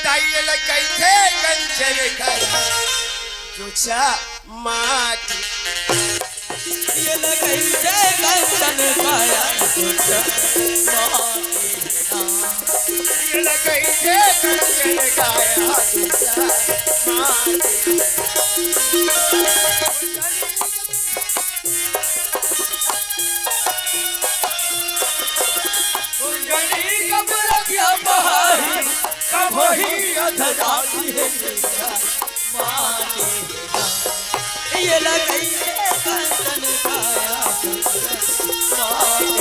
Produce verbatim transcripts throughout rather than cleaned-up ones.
दाई एला कहिथे कंचन काया, चुचा माटी। एला कहिथे कंचन काया, चुचा माटी। एला कहिथे कंचन काया, चुचा माटी। कुंडली कब रखिया बहाई, कब होही अधराती हे माटी। ये लगाई है कंचन काया, माटी।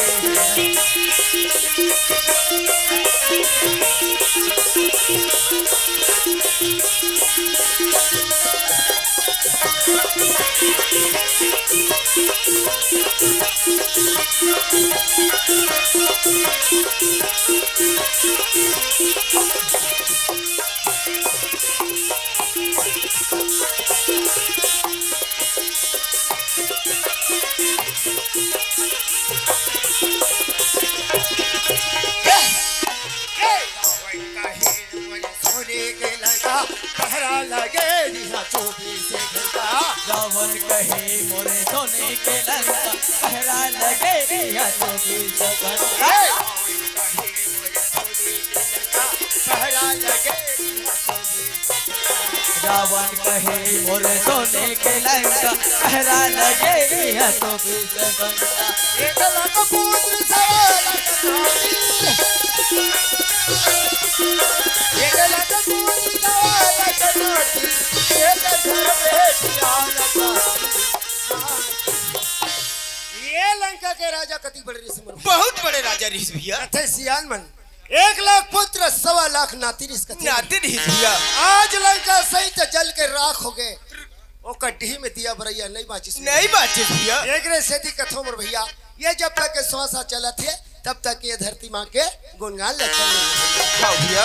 ए, ए, रावण कहे मोरे सोने के लंका, पहरा लगे रिहा चौबीस घंटा। रावण कहे मोरे सोने के लंका, पहरा लगे रिहा चौबीस घंटा। ए, रावण कहे मोरे सोने के लंका, पहरा लगे रिहा चौबीस। रावण कहे मोर सोने के लंका, पहरा लगे है चौबीस घंटा। एक लाख पुत्र सवा लाख नारी। एक लाख पुत्र सवा लाख नारी। एक घर में चार लाख। ये लंका के राजा कति बड़े रिहिस मोर। बहुत बड़े राजा रिहिस भैया। कथे सियान मन, एक लाख पुत्र सवा लाख नाती रिहिस कथे। नाती रिहिस भैया। आज लंका सहित जल के राख हो गए। ओकर डीह में दिया बरइया नहीं बाचिस। नहीं बाचिस भैया। एकरे सेती कथों मोर भैया, ये जब तक के श्वास चलत हे, तब तक ये धरती माँ के गुणगान लखन। हाँ भैया।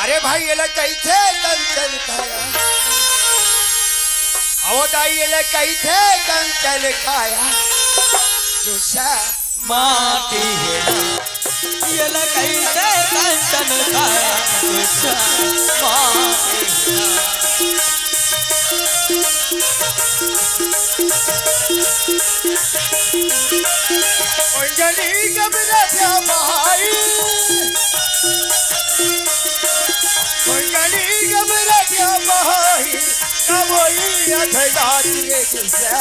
अरे भाई, एला कहिथे कंचन काया। अवो दाई, एला कहिथे कंचन काया। चुचा माटी हे ना। एला कहिथे कंचन काया। चुचा माटी हे ना। अंजलि गबरा क्या बहाई, अंजलि गबरा क्या बहाई, कबोई अधजात ये किस्सा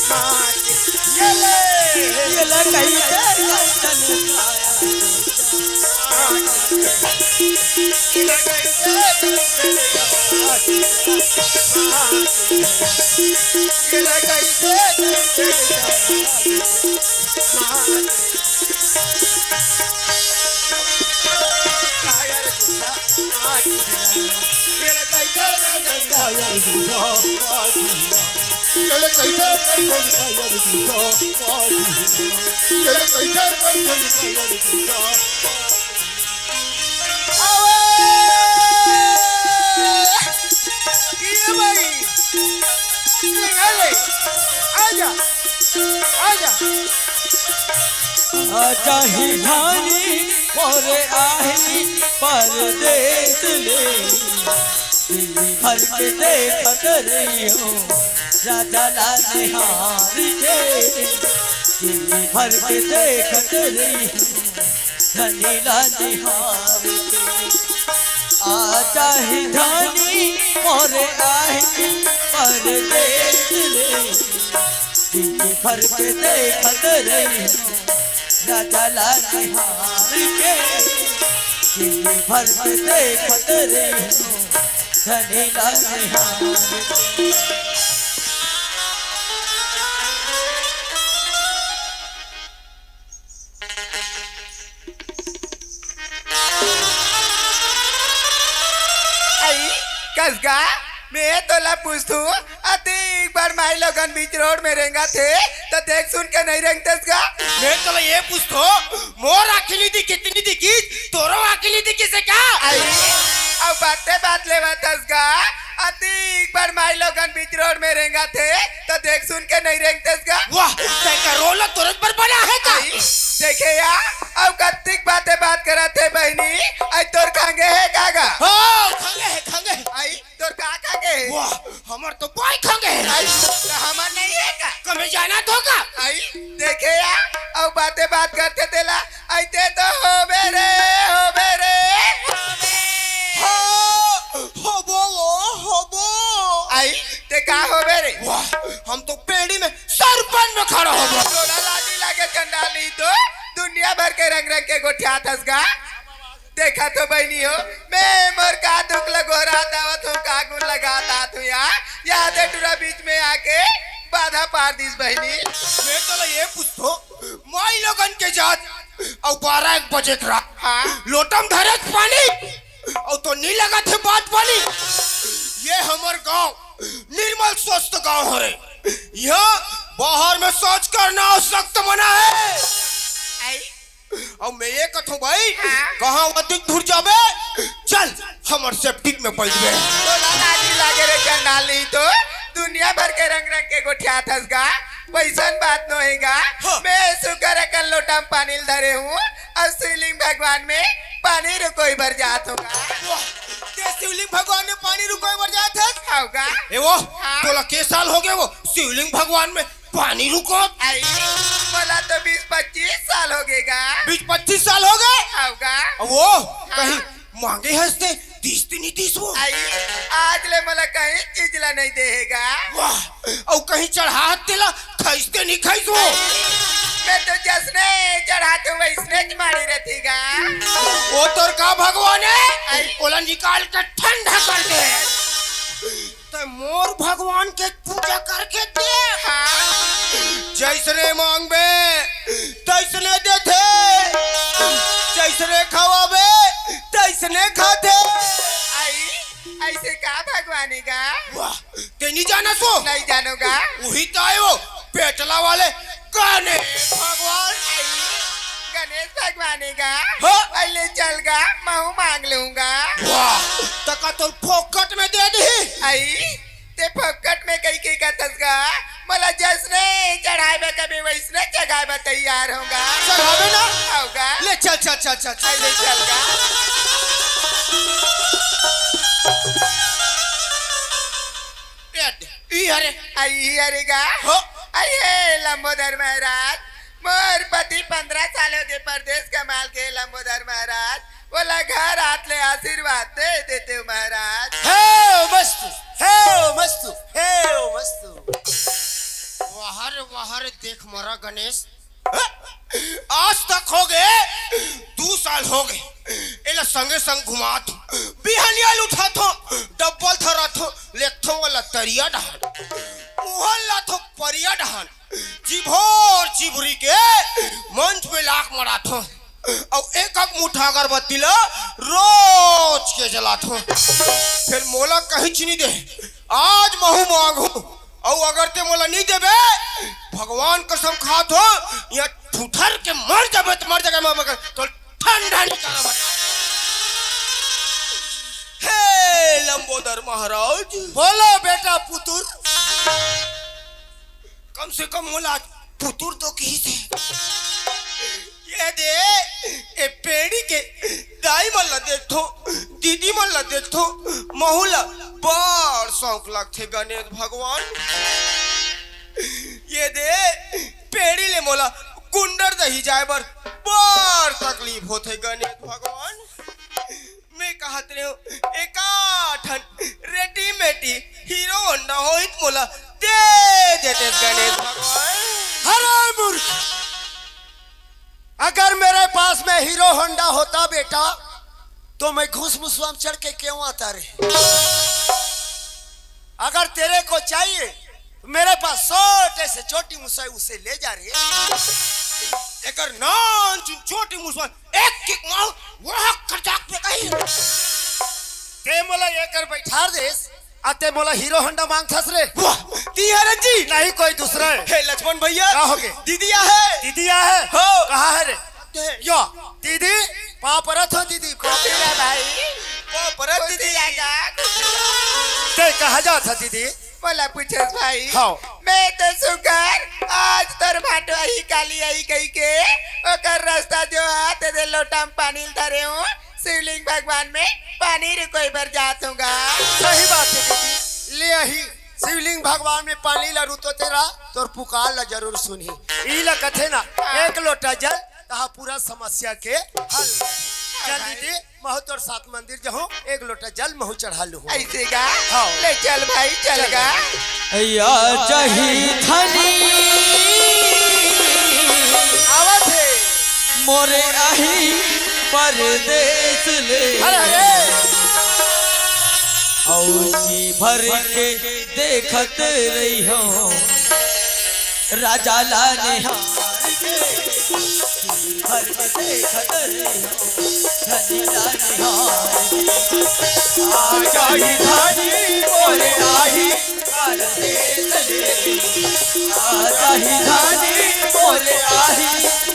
माटी। ये ले, ये लगाई दे कंचन काया। ये भाई, ये आ ले, आजा, आजा। आजा ही धानी मोरे आही परदेस ले, जी भर के देखत रहिहूँ राजा ला निहार के, जी भर के देखत रहिहूँ धनी ला निहार के। आजा ही धानी मोरे आही परदेस ले, जी भर के देखत रहिहूँ राजा ला निहार के, जी भर के देखत रहिहूँ धनी ला निहार के। आई, कस गा, मैं तोला पूछथूं, अतेक बार माई लोगन बीच रोड में रेंगत हे, त देख सुन के नहीं रेंगतेस गा? मैं तोला ये पूछथों, मोर आँखी नी दिखिस, तोरो आँखी नी दिखिस हे का? आई, अब बाते बात लेवत हस गा, अतेक बार माई लोगन बीच रोड में रेंगत हे, त देख सुन के नहीं रेंगतेस गा? वाह, तैं का रोल तुरंत पर बना है का? आई, देखे या, अब कतिक बाते बात करत हे बहिनी, आई तोर खंगे हे का गा? हो, बात करथे तेला, अइते तो होबे रे, होबे रे। हाँ, होबो वो, होबो। आई, ते का होबे रे? वाह, हम तो पेड़ी में सरपंच में खड़ा होबो। तोला लाजी लागे चंडाली तो, दुनिया भर के रंग रंग के गोठियात हस गा। देखा तो बहिनी हो, मैं मोर का दुख लगोरात आवत हूँ, का गुण लगात आत हूँ यार। या दे टूरा बीच में आके बाधा पार दिस बहिनी। मैं तोला ये पूछथों, माई लोगन के जात अउ बारह एक बजे के रात हाँ। लोटम धरे के पानी अउ तो नी लगत हे बात पानी। ये हमर गांव निर्मल स्वस्थ गांव हरे। यहाँ बाहर में शौच करना सख्त मना है। आई। अउ मैं ये कथों भाई, हाँ। कहाँ अधिक दूर जाबे? चल, हमर सेप्टिक में बैठ गए। तोला लाजी लागे रे चंडाली तो, दुनिया भर के रंग रंग के गोठियात हस गा, वैसन बात नोहे गा। हाँ। मैं सुकर अकन लोटा में पानी ल धरे हूँ, अउ शिवलिंग भगवान में पानी रुकोई बर जात हूँ गा। वाह, ते शिवलिंग भगवान में पानी रुकोई बर जात हस? हव गा। ए वो, हाँ। तोला के साल हो गए वो शिवलिंग भगवान में पानी रुकोत? आई, मोला तो बीस पच्चीस साल हो गए गा। बीस पच्चीस साल हो गए? हव गा। वो हाँ। कहीं मांगे हस ते, दिस ते नी दिस वो? आई, आज ले मोला कहीं चीज ला नहीं देहे गा। वाह, अउ कहीं चढ़ात तेला खइस ते नी खइस वो? मैं तो जसने चढ़ात हूँ वैसने च माड़ी रहती गा। वो तोर का भगवान है? आई। ओला निकाल के ठंडा कर दे। तैं मोर भगवान के पूजा करके दे। हाँ। जैसने मांगबे, तैसने देथे। जैसने खवाबे, तैसने खाथे। आई, ऐसे का भगवान हे गा? वाह, ते नहीं जाना सो? नहीं जानोगा। वही तो आयो, पेटला वाले गणेश भगवान। आई, गणेश भगवान हे गा। हाँ। पहले चल गा, महू मांग लूंगा। वाह, तका तो फोकट में दे दी। आई, ते फोकट में कही के कथस गा, मोला जैसने चढ़ाए बे कभी वैसने चढ़ाए बे तैयार होगा। चढ़ाबे ना? होगा। ले चल, चल, चल, चल, चल। आई, ले चल गा। ए, ई हरे। आई, ई हरे गा। हो। आई हे लंबोदर महाराज, मोर पति पंद्रह साल हो गए परदेस कमाए ल गे लंबोदर महाराज, ओला घर आत ले आशीर्वाद दे देते हो महाराज। हे मस्तु, हे मस्तु, हे मस्तु। वाह रे, वाह रे, देख मरा गणेश। आज तक हो गए, दू साल हो गए, एला संगे संग घुमात हो, बिहनिया ल उठात हो, डब्बल धरत हो, लेखथो वाला तरिया डहान, उहन लाथो परिया डहान, जिभोर जिभरी के मंच में लाक मड़ाथो, अउ एक एक मुठा अगरबत्ती ला रोज के जलाथो। फिर मोला कहीं चीनी दे, आज महू मांगू, अउ अगर ते मोला नहीं देबे, भगवान कसम खात हो, यहाँ ठुठर के मर जाबे त मर जाबे, मगर तो ठंडा नहीं करब। हे लंबोदर महाराज। बोलो बेटा पुतुर। कम से कम मोला पुतुर तो कही से। ये दे, ए पेड़ी के दाई मन ला देखथो, दीदी मन ला देखथो, महू ला बड़ शौक लगथे गणेश भगवान। ये दे, पेड़ी ले मोला गुंडरदही जाए बर बड़ तकलीफ होथे गणेश भगवान। मैं कहत रहेंव, एकाठन रेडी मेडी हीरो होंडा होइत मोला दे देते गणेश भगवान। अरे मूर्ख, अगर मेरे पास में हीरो होंडा होता बेटा, तो मैं घूस मुसवा में चढ़ के क्यों आता रे? अगर तेरे को चाहिए, मेरे पास छोटे से छोटी मुसवा है, उसे ले जा रे। एकर नान चुन छोटी मुसवा, एक किक मार, वहाँ खटाक पे कहीं। ते मोला एकर बैठार देस, अते मोला हीरो होंडा मांगथस रे। वाह, ती हरन जी। नहीं कोई दूसरा है। हे लक्ष्मण भैया। का होगे? दीदी आहे। दीदी आहे? हो। कहाँ है रे? यो, दीदी, पाँव परत हो दीदी, पाँव परत। भाई। पाँव परत दीदी। ते कहाँ जात ह दीदी? मोला पूछस भाई। हाँ। मैं तो सुकर, आज तोर भांटो आही काली आही कही के, ओकर रास्ता जो हा, तेदे लोटा में पानी ल धरे हूँ, शिवलिंग भगवान में पानी रुकोई बर जात हूँ गा। सही बात है दीदी, ले आही। शिवलिंग भगवान में पानी ला रुतो तेरा, तोर पुकार ला जरूर सुनही। ई ला कथे ना, एक लोटा जल, तहा पूरा समस्या के हल। चल दीदी, महू तोर साथ मंदिर जहूँ, एक लोटा जल महू चढ़ा लूँ। ऐसे गा? हाँ। ले चल भाई, चल चल। गा। या चाही धनी आवत हे। मोरे आही परदेस ले। अरे, अरे। अउ जी भर के देखत रहिहौं राजा ला निहार के। जी भर के देखत रहिहौं धनी ला निहार के। आ जाही धनी मोरे आही परदेस ले। आ जाही धनी मोरे आही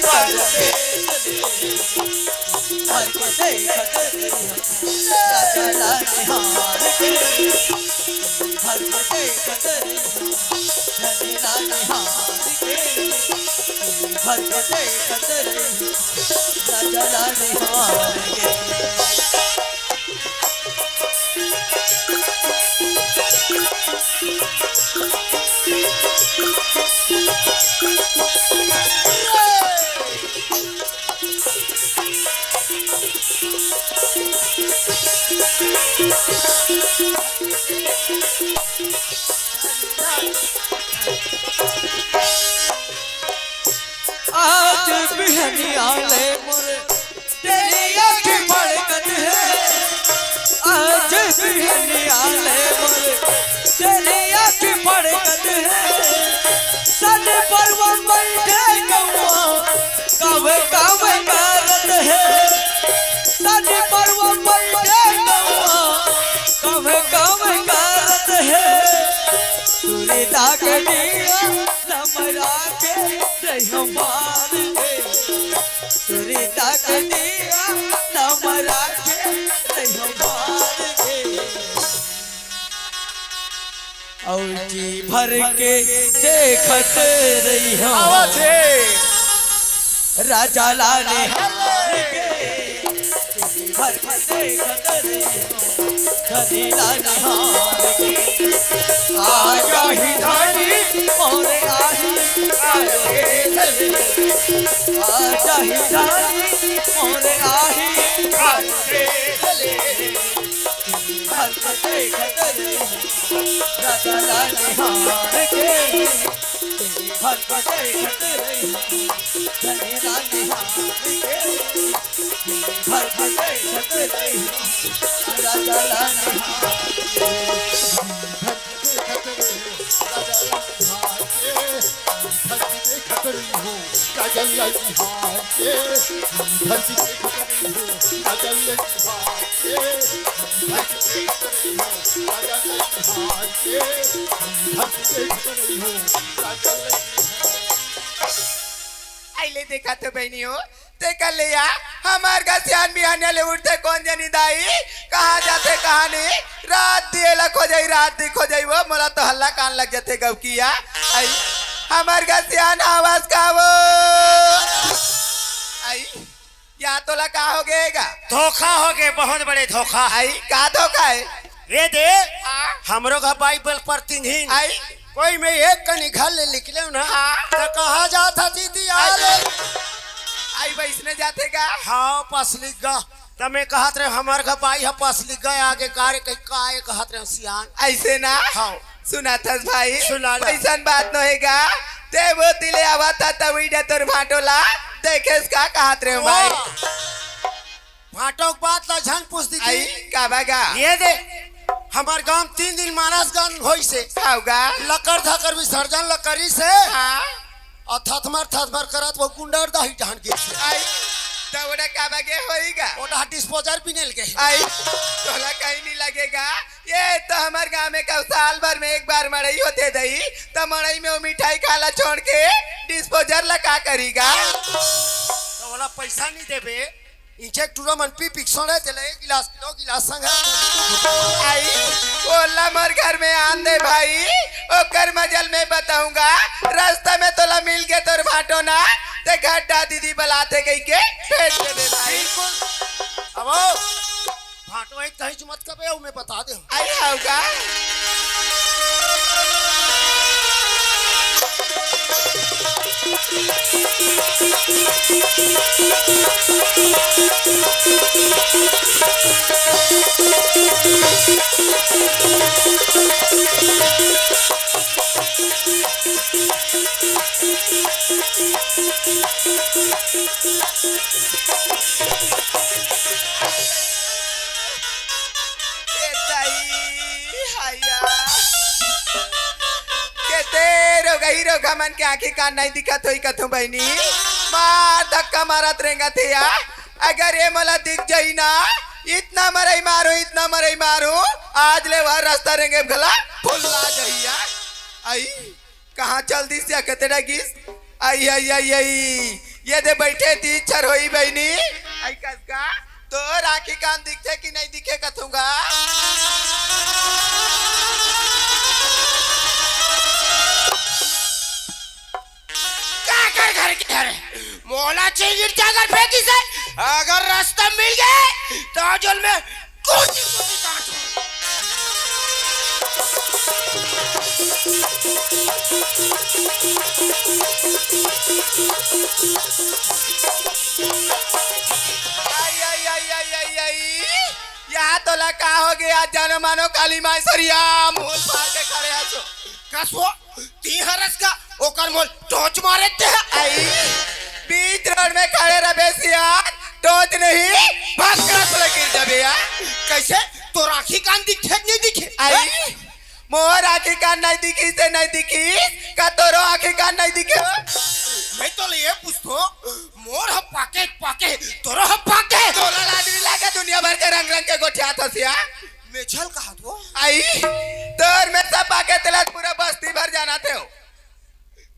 परदेस ले। जी भर के देखत रहिहौं राजा ला निहार के। जी भर के देखत रहिहौं धनी ला निहार के। जी भर के देखत रहिहौं राजा ला निहार के। आज बिहनिया ले मोर तेरी आँखी फड़कत हे। आज बिहनिया ले मोर तेरी आँखी फड़कत हे। सन परवा बैठे गौवा कावे कावे करत हे। सन परवा बैठे गौवा कावे कावे करत हे। सूरज के दिया लमरा के रहिहौं बार के। सूरज के दिया लमरा के रहिहौं बार के। अउ जी भर के देखत रहिहौं आवत हे। राजा ला निहार के। जी भर के देखत रहिहौं धनी ला निहार के। आ जाही धनी मोरे आही परदेस ले। आ जाही धनी मोरे आही परदेस ले। जी भर के देखत रहिहौं राजा ला निहार के। जी भर के देखत रहिहौं धनी ला निहार के। जी भर के देखत रहिहौं राजा ला निहार के। जी भर के देखत रहिहौं राजा ला निहार के। जी भर के देखत रहिहौं काजल ला निहार के। जी भर के देखत रहिहौं काजल ला निहार के। जी भर के देखत रहिहौं काजल ला निहार के। जी भर के देखत रहिहौं काजल ला निहार के। अइले देखा तो बहिनी हो, तेकर ले आ, हमर गा सियान बिहानिया ले उठथे कोन जनी दाई, कहाँ जाथे कहाँ नहीं, रात दिन एला खोजई, रात दिन खोजई वो, मोला तो हल्ला कान लग जाथे गौकिया। आई, हमर गा सियान आवाज का वो? आई, या तोला का हो गे गा? धोखा हो गे, बहुत बड़े धोखा। आई, का धोखा हे? रे दे, हाँ? हमरो घर बाई बल पर तिंगहिन। आई? कोई मैं एक कनी घर ले निकले ना, हाँ? त कहाँ जात हा दीदी? आई। आले। आई वैसने जाथे का? हाँ, पसलिक गा। त मैं कहत रहे, हमर घर बाई ह पसलिक गा, आगे का रे, कहीं का ए कहत रहे सियान। ऐसे ना? हाँ। सुनाथस भाई, सुना ला। अइसन बात नोहे गा। ते वो तिले आवत हा, त उइडा तोर भांटो ला देखेस का कहत रहे भाई। वाह। भांटो के बात ला झन पूछ दीदी। आई, का बा गा? ये दे, हमर गांव तीन दिन मानस गन होइसे। हाव गा? लकर धकर विसर्जन ल करिसे। हाँ। अउ थथमर थथमर करत वो गुंडर दाही डहन गिरसे। आई, त ओडा का बा गे होई गा? ओडा disposal बिनेल गे। आई, तोला कहीं नहीं लगेगा। ये तो हमर गांव में का साल भर में एक बार मड़ई होथे दई, त मड़ई में वो मिठाई खाला छोड़ के disposal ला का करी गा? त ओला पैसा नहीं देबे। इंचे टूरा मन पी पी के सोड़े, तेला एक गिलास, दो गिलास संग। आई, ओला मोर घर में आन दे भाई, ओकर मजा ल मैं बताऊंगा। रास्ता में तोला मिल गे तोर भांटो ना, ते घड्डा दीदी बलाथे कहि के भेज देबे भाई। बिल्कुल। अब ओ, भांटो आई कहीं चुमत कबे, ओ मैं बता दे। आई हाव गा। ए दाई, हाया। के ते रोगही रोगहा मन के आँखी कान नहीं दिखत होई कथूं बहिनी। मार धक्का मारत रेंगत हे या। अगर ये मोला दिख जाई ना, इतना मरई मारूं, इतना मरई मारूं, आज ले वह रास्ता रेंगे घला फुल्ला जहिया। आई, कहाँ चल दिस या कते डगिस? आई, आई, आई, आई, ये दे बैठे ती छर होई बहिनी। आई कस का? तोर आँखी कान दिखथे कि नहीं दिखे कथूंगा? काकर घर के हरे? मोला चिंगिर चाकर फेंकिस हे। अगर रास्ता मिल गए, तो जोल में कूटी कूटी काटूं। आई, आई, आई, आई, आई, आई। यहाँ तोला का हो गया? जानो मानो काली माई सरिया, मूल फाड़ के खड़े हसो। कसो, ती हरस का, ओकर मोल टोच मारे ते। आई, बीच रोड में खड़े रबे सियान, टोच नहीं, भसकस ले गिर जाबे यार। कैसे? तोर आँखी कान दिखे कि नहीं दिखे? आई, मोर आँखी कान नहीं दिखिस ते नहीं दिखिस, का तोरो आँखी कान नहीं दिखे? मैं तोला ये पूछथों, मोर ह पाके, पाके, तोरो ह पाके। तोला लाज नहीं लागे, दुनिया भर के रंग रंग के गोठियात हस या। मेछल कहा तो? आई, तोर मेछा पाके तेला पूरा बस्ती भर जानथे हो।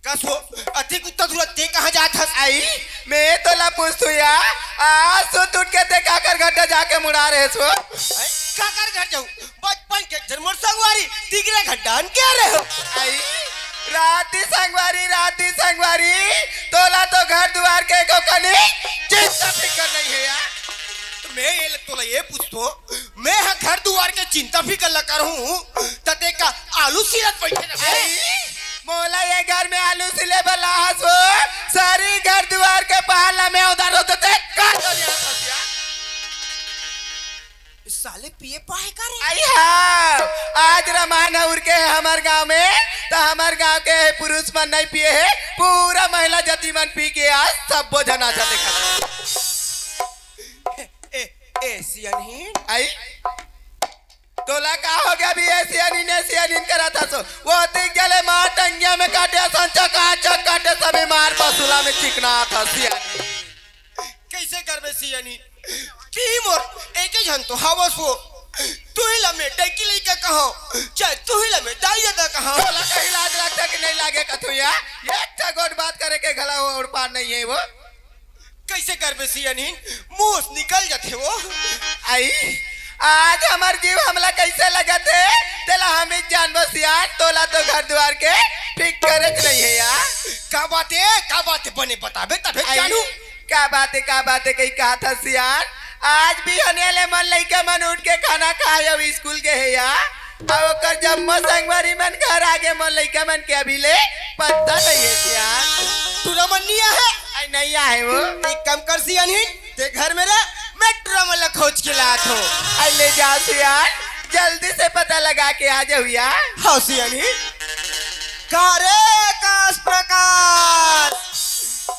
कस हो, अति कुत्ता थुरा ते कहाँ जात हस? आई, मैं तोला पूछथों या, आज सुत उठ के ते काकर घर जाके मुड़ा रहे सो? हैं? काकर घर जाऊं? बचपन के एक झन मोर संगवारी, तिगरे घर डाहन गे रहे हो। आई, राती संगवारी, राती संगवारी, तोला तो घर दुआर के एको कनी चिंता फिकर नहीं हे यार। तो मैं ये तोला ये पूछथों, मैं ह घर दुआर के चिंता फिकर ला करहूं, त ते का आलू सिलत बैठे रहे? आई, मोला ये घर में आलू सिले बर लाहस हो, सारी घर दुआर के पहाड़ ला मैं उधार हो तो ते का कर लिया था? साले पिए पाए का रे? आई हाँ, आज रमान उर के हे हमर गांव में, त हमर गांव के हे पुरुष मन नहीं पिए हे, पूरा महिला जति मन पी के आज सबो झन आछा देखा। ए, ए, ए, सियानहीन। आई? तोला का हो गया अभी ए सियानहीन, ए सियानहीन करत हसो? वो तीक जले मार टंगिया में काटे, संचा का चक काटे, सभी मार पसुला में चिकना था सियानहीन। कैसे करबे सियानहीन? ती मोर एके झन तो हवस हो। तुही ला मैं डैकी लइका कहंव, चाहे तुही ला मैं दाई ददा कहंव। तोला कहीं लाज लागथे कि नहीं लागे कथू या? एक ठा गोठ बात करे के घला हो और पार नहीं है वो। कैसे करबे सियानहीन? मुंह से निकल जाथे वो। आई, आज हमर जीव हमला कैसे लगत हे, तेला हम ही जानबो सियान, तोला तो घर दुआर के फिकरे च नहीं है यार। का बात है, का बात है, बने बताबे तभे आई, जानू। का बात है, का बात है, कहीं कहा था सियान, आज भी हने ले मन लइका मन उठ के खाना खाए अउ स्कूल गे हे या, अउ ओकर जम्मो संगवारी मन घर आगे, मोर लइका मन के अभी ले पत्ता नहीं है सियान। टुरा मन नहीं आहे? आई नहीं आहे वो। एक काम कर सियानहीन, ते घर में रह, मैं टुरा मन ला खोज के लात हों। आई ले जा सियान, जल्दी से पता लगा के आ जाहू या। हाँ सियानहीन। का रे आकाश प्रकाश,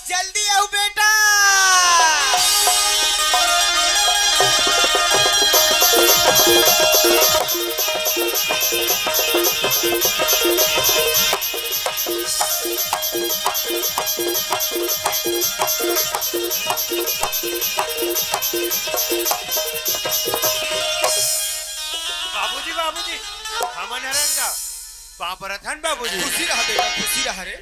जल्दी आव बेटा। बाबूजी, बाबूजी, हमन हरन का पाँव परत हन बाबूजी। खुशी रहा बेटा, खुशी रहा रे।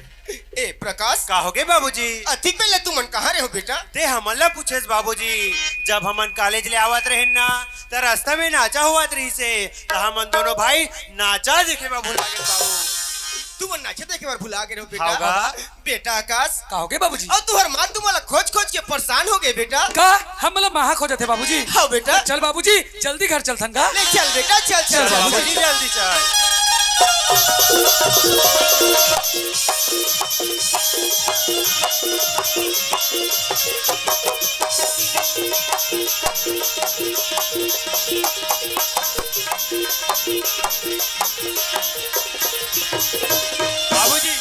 ए प्रकाश, का होगे बाबूजी? अतिक बेर ले तुमन कहाँ रहे हो बेटा? ते हमन ला पूछेस बाबूजी, जब हमन कॉलेज ले आवत रहेन ना, त रास्ता में नाचा होवत रहिसे, त हमन दोनों भाई नाचा देखे बर भुला गेन बाबू। तुमन नाचा देखे बर भुला गे रहो बेटा। हाव गा। बेटा आकाश। का होगे बाबूजी? अउ तुहर माँ तुमन ला खोज खोज के परेशान होगे बेटा। का? हमन ला माँ खोजत हे बाबूजी। हाँ बेटा। चल बाबूजी, जल्दी घर चलथन गा। ले चल बेटा, चल, चल, चल चल बाबूजी। बाबूजी, जल्दी चल। बाबूजी,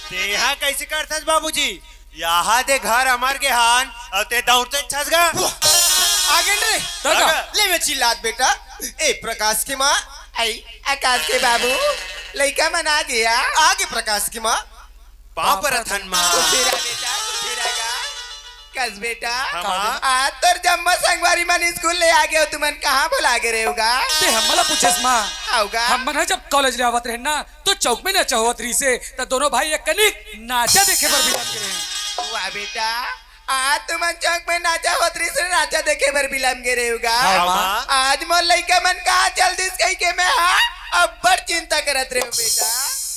तेहा कइसे करथस बाबूजी? यहाँ दे घर हमर के हान, अउ ते दौड़ते छस गा। आगे रे। काका। ले मैं चिल्लात बेटा। ए प्रकाश के माँ, आई आकाश के बाबू, लइका मन आ गया। आगे प्रकाश के माँ। पाँव परत हन माँ। खुशी रह बेटा, खुशी रह गा। कस बेटा, हाँ, माँ। आज तोर जम्मो संगवारी मन स्कूल ले आ गए हो, तुमन कहाँ भुला गे रहे होगा? ते हमला पूछेस माँ। आओगा। हमन ह जब कॉलेज ले आवत रहे ना, तो चौक में नाचा होवत रहिसे, त दोनों भाई एक कनिक नाचा देखे बर बिलम गे रहे। वाह बेटा, आज तुमन चौक में नाचा होत रहिसे, नाचा देखे बर बिलम गे रहे होगा। हाँ, माँ। आज मोर लइका मन कहाँ चल दिस कहि के मैं हा अब्बड़ चिंता करत रहे हूँ बेटा।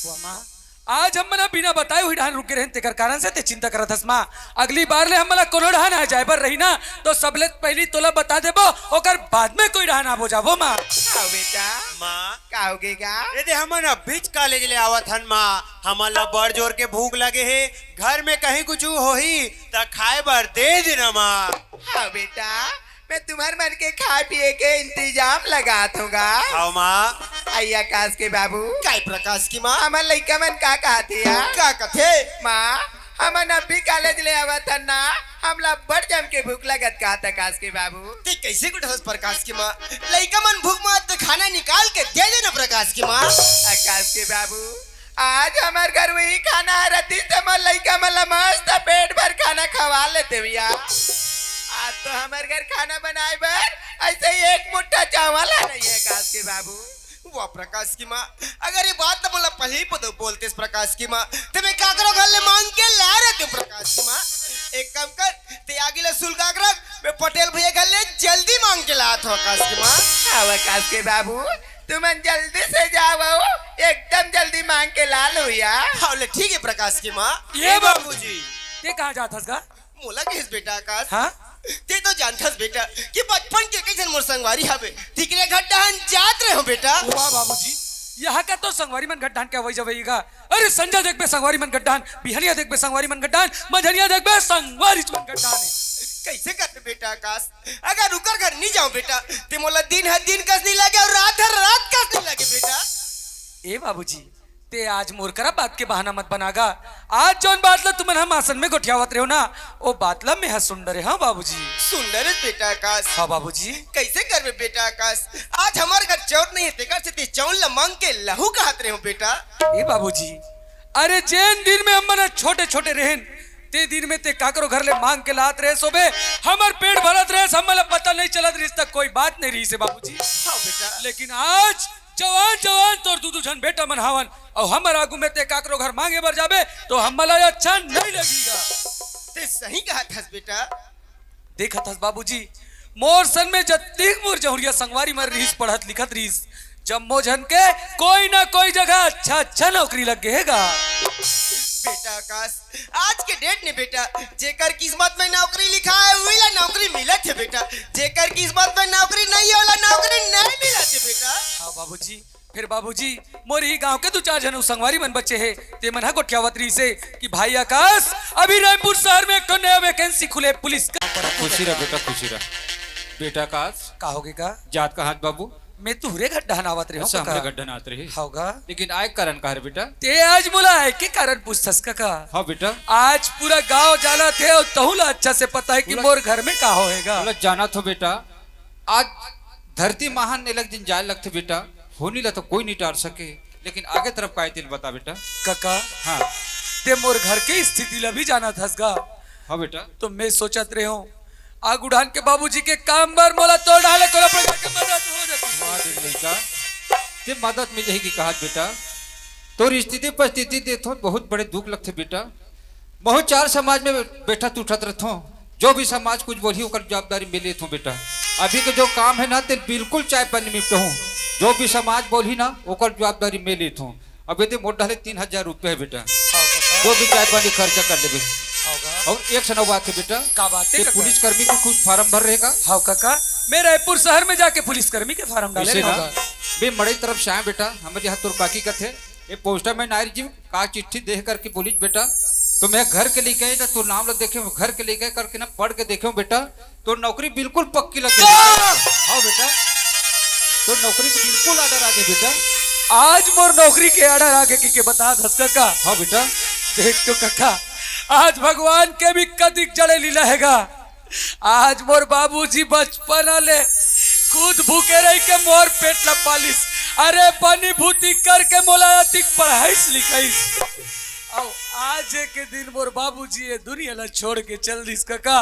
वाह माँ, आज हमन ह बिना बताए हुई डहान रुक गे रहेन, तेकर कारण से ते चिंता करत हस माँ। अगली बार ले हमन ला कोनो डहान आ जाए बर रही ना, तो सबले पहिली तोला बता देबो, ओकर बाद में कोई डहान आबो जाबो माँ। हाँ बेटा। माँ। का होगे गा? ये दे हमन अभीच कॉलेज ले आवत हन माँ, हमन ला बड़ जोर के भूख लगे हे, घर में कहीं कुछ होही त खाए बर दे देना माँ। हाँ बेटा, मैं तुम्हर मन के खाए पिए के इंतजाम लगात हूँ गा। हाँ माँ। आई आकाश के बाबू। काय प्रकाश की माँ? हमर लइका मन का कहत हे या? का कथे? माँ, हमन अभी कॉलेज ले आवत हन ना, हमला बड़ जम के भूख लगत कहत आकाश के बाबू। ते कइसे गोठियाथस प्रकाश की माँ? लइका मन भूख मारत हे, खाना निकाल के दे देना प्रकाश की माँ। आकाश के बाबू, आज हमर घर वही खाना ह रतिस त मोर लइका मन ला मस्त पेट भर खाना खवा लेते भैया। आज तो हमर घर खाना बनाए बर ऐसे ही एक मुट्ठा चावल ह नहीं है आकाश के बाबू। वाह प्रकाश की माँ, अगर ये बात तो मोला पहले ही बता बोलतेस प्रकाश की माँ, ते मैं काकरो घर ले मांग के ला रहते हूँ प्रकाश की माँ। एक काम कर, ते आगी ला सुलगा के रख, मैं पटेल भैया घर ले जल्दी मांग के लात हूँ आकाश की माँ। हाँ आकाश के बाबू, तुमन जल्दी से जाओ, एकदम जल्दी मांग के ला लो या। हाँ, ले ठीक है प्रकाश की माँ। ए बाबूजी। ते कहाँ जात हस गा? मोला कहिस बेटा आकाश। हाँ? ते तो जानथस बेटा कि बचपन के कई झन मोर संगवारी हवे, तिकरे घर डहन जात रहे हो बेटा। वाह बाबूजी, यहाँ का तो संगवारी मन घर डहन के अवई जवई गा। अरे संझा देखबे संगवारी मन घर डहन, बिहनिया देखबे संगवारी मन घर डहन, मझनिया देखबे संगवारी मन घर डहन। कइसे करबे बेटा आकाश? अगर उकर घर नहीं जाऊं बेटा, ते मोला दिन ह दिन कस नहीं लगे अउ रात ह रात कस नहीं लगे बेटा। ए बाबूजी, ते आज मोर करा बात के बहाना मत बना गा। आज जौन बात ला तुमन ह मासन में गोठियावत रहे हो ना, ओ बात ला मैं ह सुन डरे हंव बाबूजी। सुन डरे बेटा आकाश। हाँ बाबूजी। कइसे करबे बेटा आकाश? आज हमर घर चाउर नहीं हे, तेकर से ते चाउर ला मांग के लाहू कहत रहे हो बेटा। ए बाबूजी, अरे जेन दिन में हमन ह छोटे छोटे रहेन, ते दिन में ते काकरो घर ले मांग के लात रहेस होबे, हमर पेट भरत रहेस, हमन ला पता नहीं चलत रहिस त कोई बात नहीं रहिस हे बाबूजी। हाँ बेटा। लेकिन आज जवान जवान तोर दू दू झन बेटा मन हावन, अउ हमर आगू में ते काकरो घर मांगे बर जाबे तो हमन ला अच्छा नहीं लगेगा। ते सही कहत हस बेटा। देखत हस बाबूजी, मोर सन में जत्तिक मोर जहुरिया संगवारी मन रिहिस, पढ़त लिखत रिहिस, जम्मो झन के कोई ना कोई जगह अच्छा अच्छा नौकरी लग गे हे गा। बेटा आकाश, आज के डेट में बेटा, जेकर किस्मत में नौकरी लिखा है, उही ला नौकरी मिलत हे बेटा, जेकर किस्मत में नौकरी नहीं है, ओला नौकरी नहीं मिलत हे बेटा। हाँ बाबूजी, फेर बाबूजी, मोर ही गांव के दू चार झन अउ संगवारी मन बचे हे, ते मन ह गोठियावत रहिस हे कि भाई आकाश, अभी रायपुर शहर में एक ठो नया वैकेंसी खुले पुलिस का। खुशी रह बेटा, खुशी रह। बेटा आकाश। का होगे का? जात कहाँ बाबू? मैं तुहरे घर डहन आवत रहे हंव, अच्छा, कका। हमरे घर डहन आवत रहे। हव गा। लेकिन आए के कारण का हरे बेटा? ते आज मोला आए के कारण पूछथस कका। हाँ बेटा। आज पूरा गांव जानत हे अउ तहू ला अच्छा से पता हे कि पूरा मोर घर में का होएगा। बोला जानत हो बेटा, आज धरती महान ने लग दिन जाए लगथे बेटा, होनी ला तो कोई नहीं टार सके, लेकिन आगे तरफ का हे तेला बता बेटा। कका, हाँ। ते मोर घर के स्थिति ला भी जानत हस गा। हाँ बेटा। तो मैं सोचत रहे हंव, आगू डहन के बाबूजी के काम बर मोला तोर डहन ले कोनो प्रकार के मदद हो जाती। वाह रे लइका, ते मदद मिल जाही कि कहत बेटा, तोर स्थिति परिस्थिति देखथंव बहुत बड़े दुख लगथे बेटा। महूं चार समाज में बैठत उठत रहिथंव, जो भी समाज कुछ बोलही ओकर जवाबदारी मैं लेथंव बेटा। अभी के जो काम हे ना ते बिल्कुल चाय पानी निपटहूं, जो भी समाज बोलही ना ओकर जवाबदारी मैं लेथंव। अब ये दे मोर डहन ले तीन हजार रुपया हे बेटा, हव कका। जो भी चाय पानी खर्चा कर लेबे। हव गा। अउ एक ठन अउ बात हे बेटा, का बात हे ते कका? पुलिस कर्मी के कुछ फारम भर रहे का? हव कका, मैं रायपुर शहर में जाके पुलिस कर्मी के फारम डाले रहेंव। बे मड़ई तरफ से आए बेटा, हमर यहाँ तोर काकी कथे, ये पोस्टर में नायर जी का चिट्ठी देह करके बोलिस बेटा, तो मैं घर के लेके आए ना, तोर नाम ला देखे, घर के लेके आए करके ना पढ़ के देखे बेटा, तोर नौकरी बिल्कुल पक्की लग गई। हाँ बेटा, तोर नौकरी के बिल्कुल ऑर्डर आ गए बेटा। आज मोर नौकरी के ऑर्डर आ गए कि के बता धस कका। हाँ बेटा। देख तो कका, आज भगवान के भी कतिक जड़े लीला हेगा। आज मोर बाबूजी बचपन ले खुद भूखे रही के मोर पेट ला पालिस। अरे बनी भूती करके मोला अतिक पढ़ाईस लिखाईस। अउ आज के दिन मोर बाबूजी ये दुनिया ला छोड़ के चल दिस कका।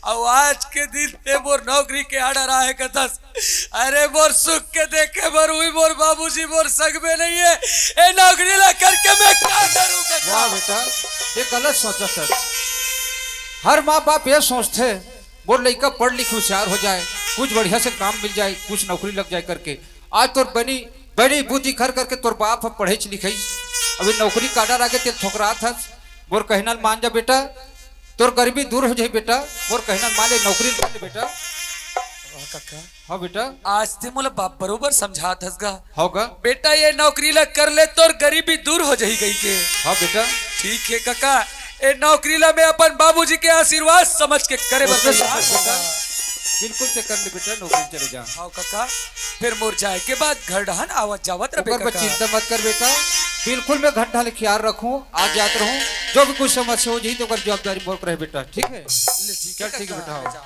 अउ आज के दिन ते मोर नौकरी के ऑर्डर आहे कथस। अरे मोर सुख के देखे बर हुई मोर बाबूजी मोर संग में नहीं है। ए नौकरी ला करके मैं का करूँ कका? वाह बेटा, ये गलत सोचा सर। हर माँ बाप ये सोचते मोर लइका पढ़ लिख होशियार हो जाए, कुछ बढ़िया से काम मिल जाए, कुछ नौकरी लग जाए करके। आज तोर बनी बनी बुद्धि खर करके तोर बाप ह पढ़े लिखे, अभी नौकरी काटा लागे तेल ठोकरात हस। मोर कहना ल मान जा बेटा, तोर गरीबी दूर हो जाही बेटा, मोर कहना ल मान ले, नौकरी ल कर ले बेटा। वाह कका। हाँ बेटा। आज ते मोला बाप बरोबर समझात हस गा। हाँ गा। बेटा ये नौकरी ला कर ले, तोर गरीबी दूर हो जाही कही के। हाँ बेटा। ठीक है कका, ए नौकरी ला मैं अपन बाबूजी के आशीर्वाद समझ के करे बर ओके तैयार बेटा। हूँ। बिल्कुल ते कर ले बेटा, नौकरी चले जा। हाँ कका, फिर मोर जाए के बाद घर डहन आवत जावत रहे ओकर पर कका। चिंता मत कर बेटा, बिल्कुल मैं घंटा ले ख्याल रखूँ, आ जात रहूँ। जो भी कुछ समस्या हो जाही तो ओकर जवाबदारी मोर पर रहे बेटा, ठीक है? ले ठीक है चल ठीक है कका, बेटा, आओ। ले जाओ।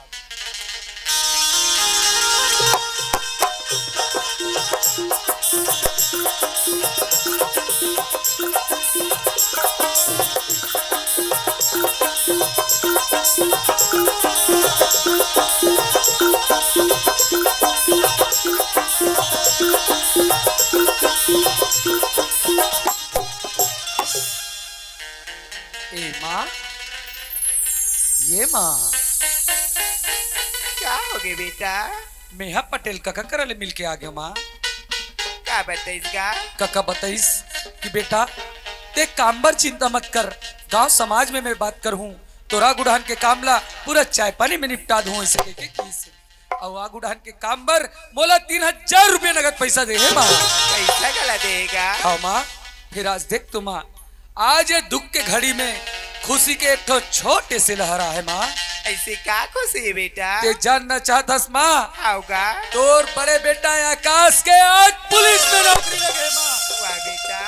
ए माँ, ये माँ। का होगे बेटा? मेहा पटेल कका करा ले मिलके आ गयो माँ। का बताइस गा? कका बताइस कि बेटा, ते काम बर चिंता मत कर, गांव समाज में मैं बात करहूँ, तोर आगू डहन के काम ला पूरा चाय पानी में निपटा दूँ, ऐसे कह के किस। अउ आगू डहन के काम बर मोला तीन हजार रुपया नगद पैसा दे हे माँ। पैसा गला देगा? हाँ माँ, फिर आज देख तो माँ, आज ये दुख के घड़ी में खुशी के एक ठो छोटे से लहरा है माँ। ऐसे का खुशी है बेटा? ते जानना चाहत हस माँ? आओगा। तोर बड़े बेटा आकाश के आज पुलिस में नौकरी लगे माँ। वाह बेटा,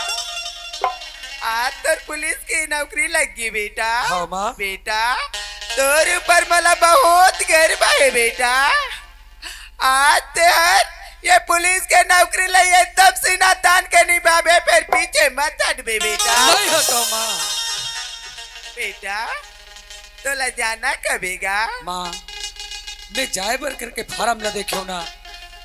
आज तोर पुलिस की नौकरी लग गई बेटा। हाँ माँ। बेटा, तोर ऊपर मला बहुत गर्व है बेटा। आज ते हर ये पुलिस के नौकरी ला एकदम सीना तान के निभाबे, फिर पीछे मत हटबे बेटा। नहीं हटो माँ। बेटा, तोला जाना कबे गा? माँ, मैं जाए बर करके फार्म ला देखेव ना,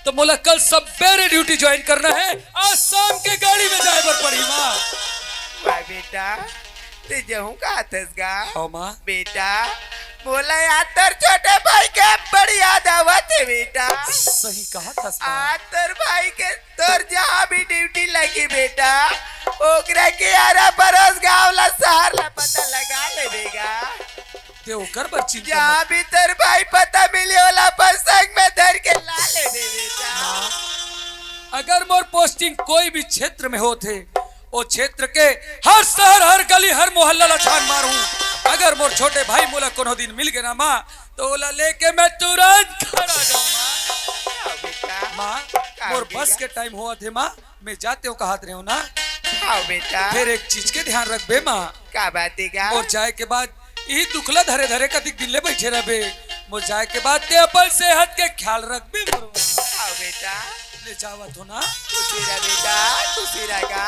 तो मोला कल सबेरे ड्यूटी ज्वाइन करना है, आज शाम के गाड़ी में जाए बर पड़ी माँ। वाह बेटा, ते जहूँ का आथस गा? हाँ माँ। बेटा, मोला यार तोर छोटे भाई के बड़ी याद आवत हे बेटा। सही कहा थस माँ। आज तोर भाई के तोर जहाँ भी ड्यूटी लगी बेटा, ओकरा के आरा परोस गाँव ला शहर ला पता लगा लेबे गा। ते ओकर बर चिंता जहाँ मत भी तोर भाई पता मिली ओला अपन संग में धर के ला लेबे बेटा। माँ, अगर मोर पोस्टिंग कोई भी क्षेत्र में होत हे, ओ क्षेत्र के हर शहर, हर गली, हर मोहल्ला ला छान मारहूँ। अगर मोर छोटे भाई मोला कोनो दिन मिल गे ना माँ, तो ओला लेके मैं तुरंत खड़ा जाऊँ माँ। हाँ बेटा। माँ, का मोर हो बस बेटा? के टाइम होवत हे माँ, मैं जातेव कहत रहेव ना। हाँ बेटा। फिर एक चीज के ध्यान रखबे माँ। का बात हे गा? मोर जाए के बाद इही दुखला धरे धरे कतिक दिन ले बैठे रहबे। मोर जाए के बाद ते अपन सेहत के ख्याल रखबे मोर माँ। हाँ बेटा। ले जावत हो ना? खुशी रह बेटा, खुशी रह गा।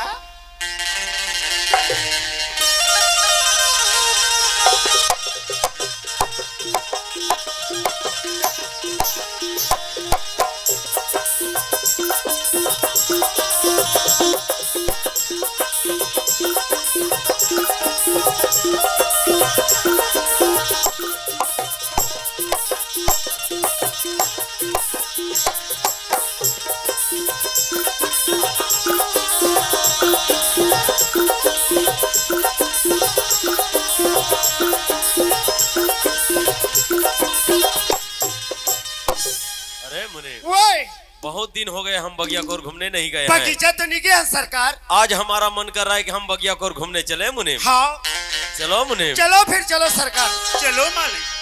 अरे मुनीम, ओए! बहुत दिन दिन हो गए हम बगिया कोर घूमने नहीं गए हैं। बगीचा तो नहीं गए हैं सरकार। आज हमारा मन कर रहा है कि हम बगिया कोर घूमने चले मुनीम। हाँ। चलो मुनीम। चलो फिर चलो सरकार। चलो मालिक।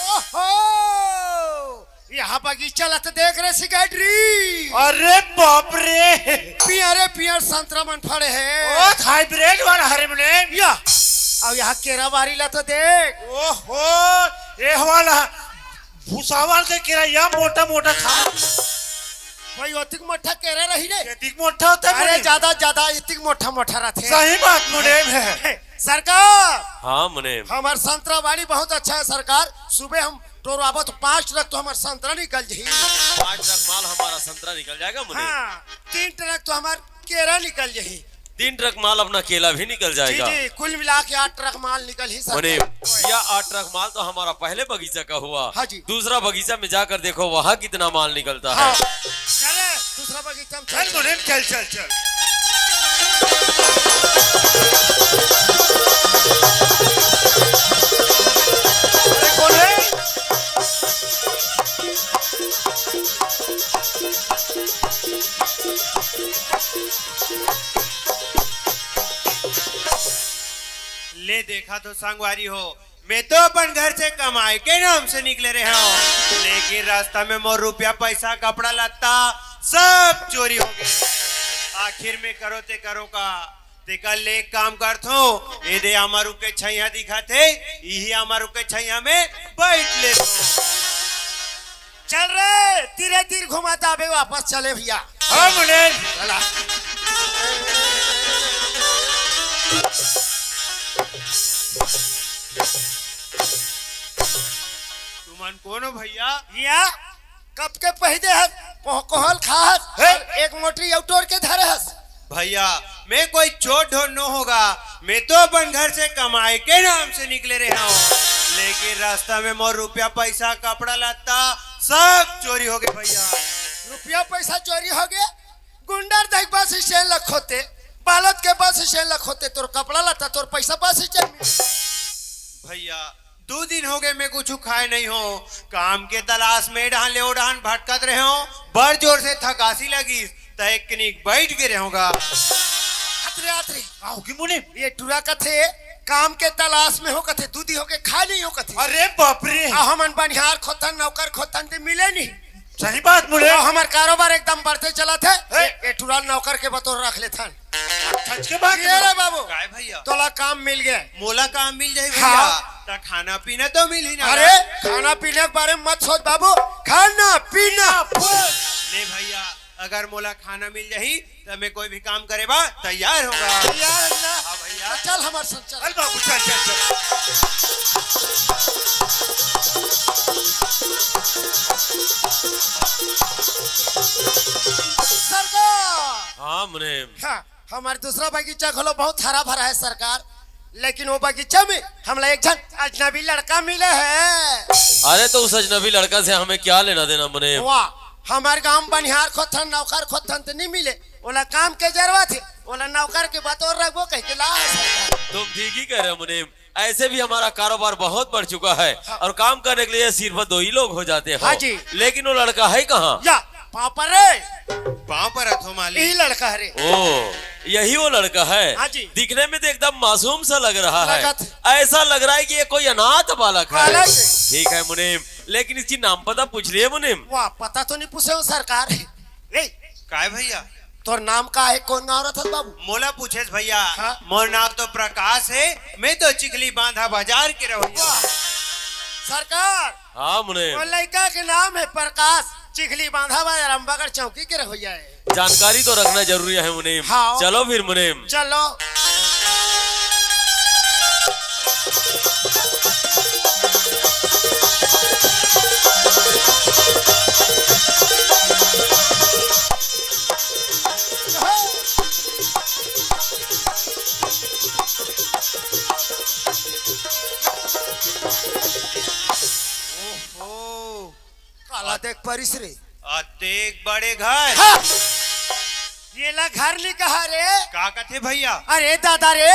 ओहो! यहाँ बगीचा ला तो देख रे सिकटरी। अरे बाप रे। पियर रे पियर संतरा मन फड़े हे। ओ, हाइब्रिड वाला हरे मुनीम। या। अउ यहाँ केरा बारी ला तो देख। ओहो, ये वाला भुसावल के केरा, या मोटा मोटा था। भाई, ओतिक मोटा केरा रही रे। एतिक मोटा होता है अरे मुनीम। ज्यादा ज्यादा एतिक मोटा मोटा रहते। सही बात मुनीम है। सरकार। हाँ मुनीम। हमार संतरा बाड़ी बहुत अच्छा है सरकार। सुबह हम टोरवाबो तो पाँच ट्रक तो हमार संतरा निकल जाही। पाँच ट्रक माल हमारा संतरा निकल जाएगा मुनीम। हाँ, तीन ट्रक तो हमार केरा निकल जाही। तीन ट्रक माल अपना केला भी निकल जाएगा। जी, जी, कुल मिला के आठ ट्रक माल निकल ही सर। मुनीम, या आठ ट्रक माल तो हमारा पहले बगीचा का हुआ। हाँ जी। दूसरा बगीचा में जाकर देखो, वहाँ कितना माल निकलता हाँ। है। चले, दूसरा बगीचा में चल, चल। मुनीम, चल, चल, चल। अरे, कौन है? ले देखा तो संगवारी हो, मैं तो अपन घर से कमाए के नाम से निकले रहे हूँ, लेकिन रास्ता में मोर रुपया पैसा, कपड़ा लत्ता सब चोरी हो गए। आखिर में करो ते करो का, तेकर ले एक काम करथो, ए दे आमा रुख के छैया दिखा थे, इही आमा रुख के छैया में बैठ ले। चल रे, तीरे तीर घुमा ताबे वापस चले भैया। हाँ, मुनीम। चला। तुमन कौन हो भैया? या, कब के पहिदे हस, कोह-, कोहल खास, हे? एक मोटरी अउटोर के धरे हस। भैया, मैं कोई चोर ढोर नो होगा, मैं तो अपन घर से कमाए के नाम से निकले रहे हूँ, लेकिन रास्ता में मोर रुपया पैसा, कपड़ा लत्ता सब चोरी हो गए भैया। रुपया पैसा चोरी हो गए? गुंडर देख बस स्टैंड लखोते, बालत के बस स्टैंड लखोते, तोर कपड़ा लत्ता, तोर पैसा बस स्टैंड में। भैया, दू दिन हो गए मैं कुछ खाए नहीं हो। काम के तलाश में ए डहान ले ओ डहान भटकत रहे हो। बड़ जोर से थकासी लगिस, त एक कनिक बैठ गे रहोगा। हत रे, हत रे। का होगे मुनीम? ये टुरा कथे, काम के तलाश में हो कथे, दू दिन हो गए खाए नहीं हो कथे। अरे बाप रे। आ हमन बनिहार खोथन, नौकर खोथन ते मिले नहीं। सही बात मुनीम। तो हमर कारोबार एकदम बढ़ते चलत हे। हे। ए, ए टुरा नौकर के बतौर रख लेथन। सच के बात ये बोलो। रे बाबू। काय भैया? तोला काम मिल गए। मोला काम मिल जाही भैया। हाँ। त खाना पीना तो मिलही ना। अरे, खाना पीना के बारे में मत सोच बाबू, खाना पीना। ले भैया, अगर मोला खाना मिल जाही त मैं कोई भी काम करे बा तैयार होगा। तैयार है ना? हाँ भैया। तो चल हमर संग चल। चल बाबू, चल, चल, चल। सरकार। हाँ, मुनीम। हाँ, हमर दूसरा बगीचा घलो बहुत हरा भरा है सरकार, लेकिन वो बगीचा में हमला एक झन अजनबी लड़का मिले है। अरे, तो उस अजनबी लड़का से हमें क्या लेना देना, मुनीम? वाह, हमर गांव बनिहार खोथन, नौकर खोथन तो नहीं मिले, ओला काम के जरूरत है, ओला नौकर के बतौर रखबो कह के ला है सरकार। तुम ठीक ही कह रहे हो, मुनीम। ऐसे भी हमारा कारोबार बहुत बढ़ चुका है हाँ। और काम करने के लिए सिर्फ दो ही लोग हो जाते हो। हाँ जी। लेकिन वो लड़का है कहाँ? या, पाँव पर रे। पाँव पर रखो मालिक। यही लड़का है रे। ओ, यही वो लड़का है। हाँ जी। दिखने में तो एकदम मासूम सा लग रहा है। लगत। ऐसा लग रहा है कि ये कोई अनाथ बालक है। बालक है। ठीक है मुनीम, लेकिन इसकी नाम पता पूछ लिए मुनीम? वाह, पता तो नहीं पूछे हो सरकार। ए, काय भैया? तोर नाम का है, कौन गाँव रहत बाबू? मोला पूछेस भैया, हाँ? मोर नाम तो प्रकाश है, मैं तो चिखली बांधा बाजार के रहूंगा। वाह। सरकार, हाँ मुनीम। वो लड़का के नाम है प्रकाश, चिखली बांधा बाजार अम्बागढ़ चौकी के रहैया है। जानकारी तो रखना जरूरी है मुनीम। हाँ। चलो फिर मुनीम। चलो। परिस रे। अतेक बड़े घर। हाँ। ये ला घर नहीं कहा रे। का कथे भैया? अरे दादा रे,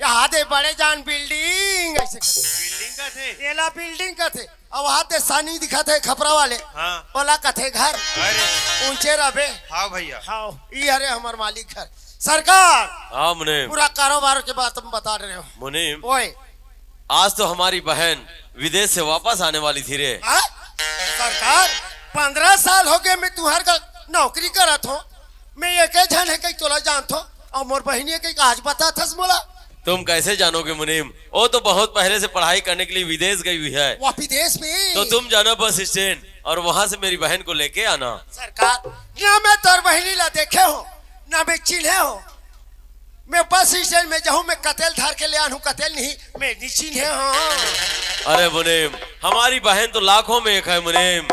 यहाँ दे बड़े जान बिल्डिंग ऐसे कथे। बिल्डिंग कथे? ये ला बिल्डिंग कथे। अब वहाँ दे सानी दिखत हे खपरा वाले। हाँ। ओला कथे घर। अरे। ऊंचे रबे। हाँ भैया। हाँ, ई हरे हमर मालिक घर। सरकार। हाँ मुनीम। पूरा कारोबार के बात हम बता रहे हो। मुनीम। ओए। आज तो हमारी बहन विदेश से वापस आने वाली थी रे। हाँ? सरकार, पन्द्रह साल हो गए मैं तुहर का नौकरी करत हो। मैं एक झन हे कहीं तोला जानत हो, और मोर बहिनी कहीं आज बताथस मोला। तुम कैसे जानोगे मुनीम? वो तो बहुत पहले से पढ़ाई करने के लिए विदेश गई हुई है। वह विदेश में? तो तुम जाना बस स्टैंड और वहां से मेरी बहन को लेके आना। सरकार, ना मैं तोर बहिनी ला देखे हो, ना मैं चिन्हे हो। मैं बस स्टैंड में जाहूं, मैं कतेल धर के ले आनहूं, कतेल नहीं, मैं नहीं चिन्हे हो। अरे मुनीम, हमारी बहन तो लाखों में एक है मुनीम।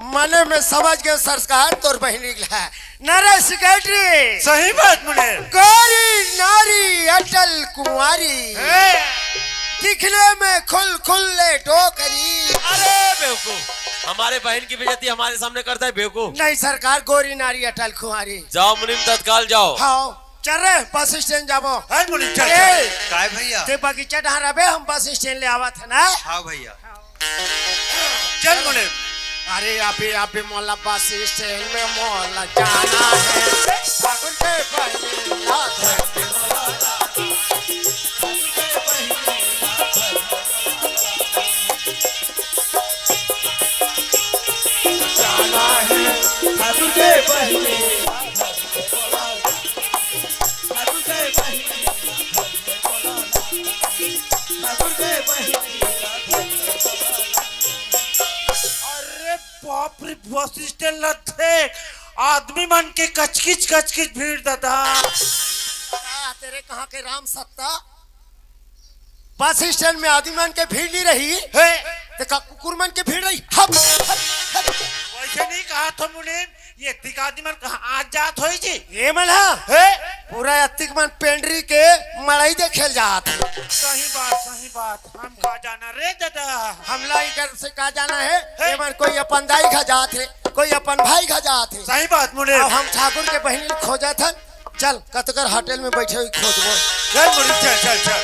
मने मैं समझ गए सरकार, तोर बहिनी ला। नारा सेक्रेटरी। सही बात मुनीम। गोरी नारी अटल कुंवारी। हे। दिखने में खुल खुल ले डोकरी। अरे बेवकूफ, हमारे बहन की बेइज्जती हमारे सामने करता है बेवकूफ। नहीं सरकार, गोरी नारी अटल कुंवारी। जाओ मुनीम, तत्काल जाओ। हाँ, चल रे, बस स्टैंड जाबो। हाँ मुनीम, चल, ए, चल। काय भैया? ते बगीचा डहार अबे, हम बस स्टैंड ले आवत है ना। हाँ भैया। चल बोले। अरे अभी अभी मोला बस स्टैंड में मोला जाना है। फागुन के पहिला जाना है। फागुन के पहिला अरे बाप रे, बस स्टैंड ला देख, आदमी मन के कचकिच कचकिच भीड़ दादा। आ, तेरे कहाँ के राम सत्ता? बस स्टैंड में आदमी मन के भीड़ नहीं रही। हे। देखा कुकुर मन के भीड़ रही। हप, हप, हप। वैसे नहीं कहा था मुनीम, ये दिक आदमी मन कहाँ आज जात होई जी? ये मन हा? हे? पूरा अतिक मन पेंडरी के मड़ई देखे ल जात हे। सही बात, सही बात। हम का जाना रे दादा? हमला इधर से का जाना है? हे? ये मन कोई अपन दाई खा जात हे, कोई अपन भाई खा जात हे। सही बात मुनीम। अब हम ठाकुर के बहिनी ल खोजत हन। चल, कतकर होटल में बैठे हुई खोजबो। चल मुनीम, चल, चल, चल।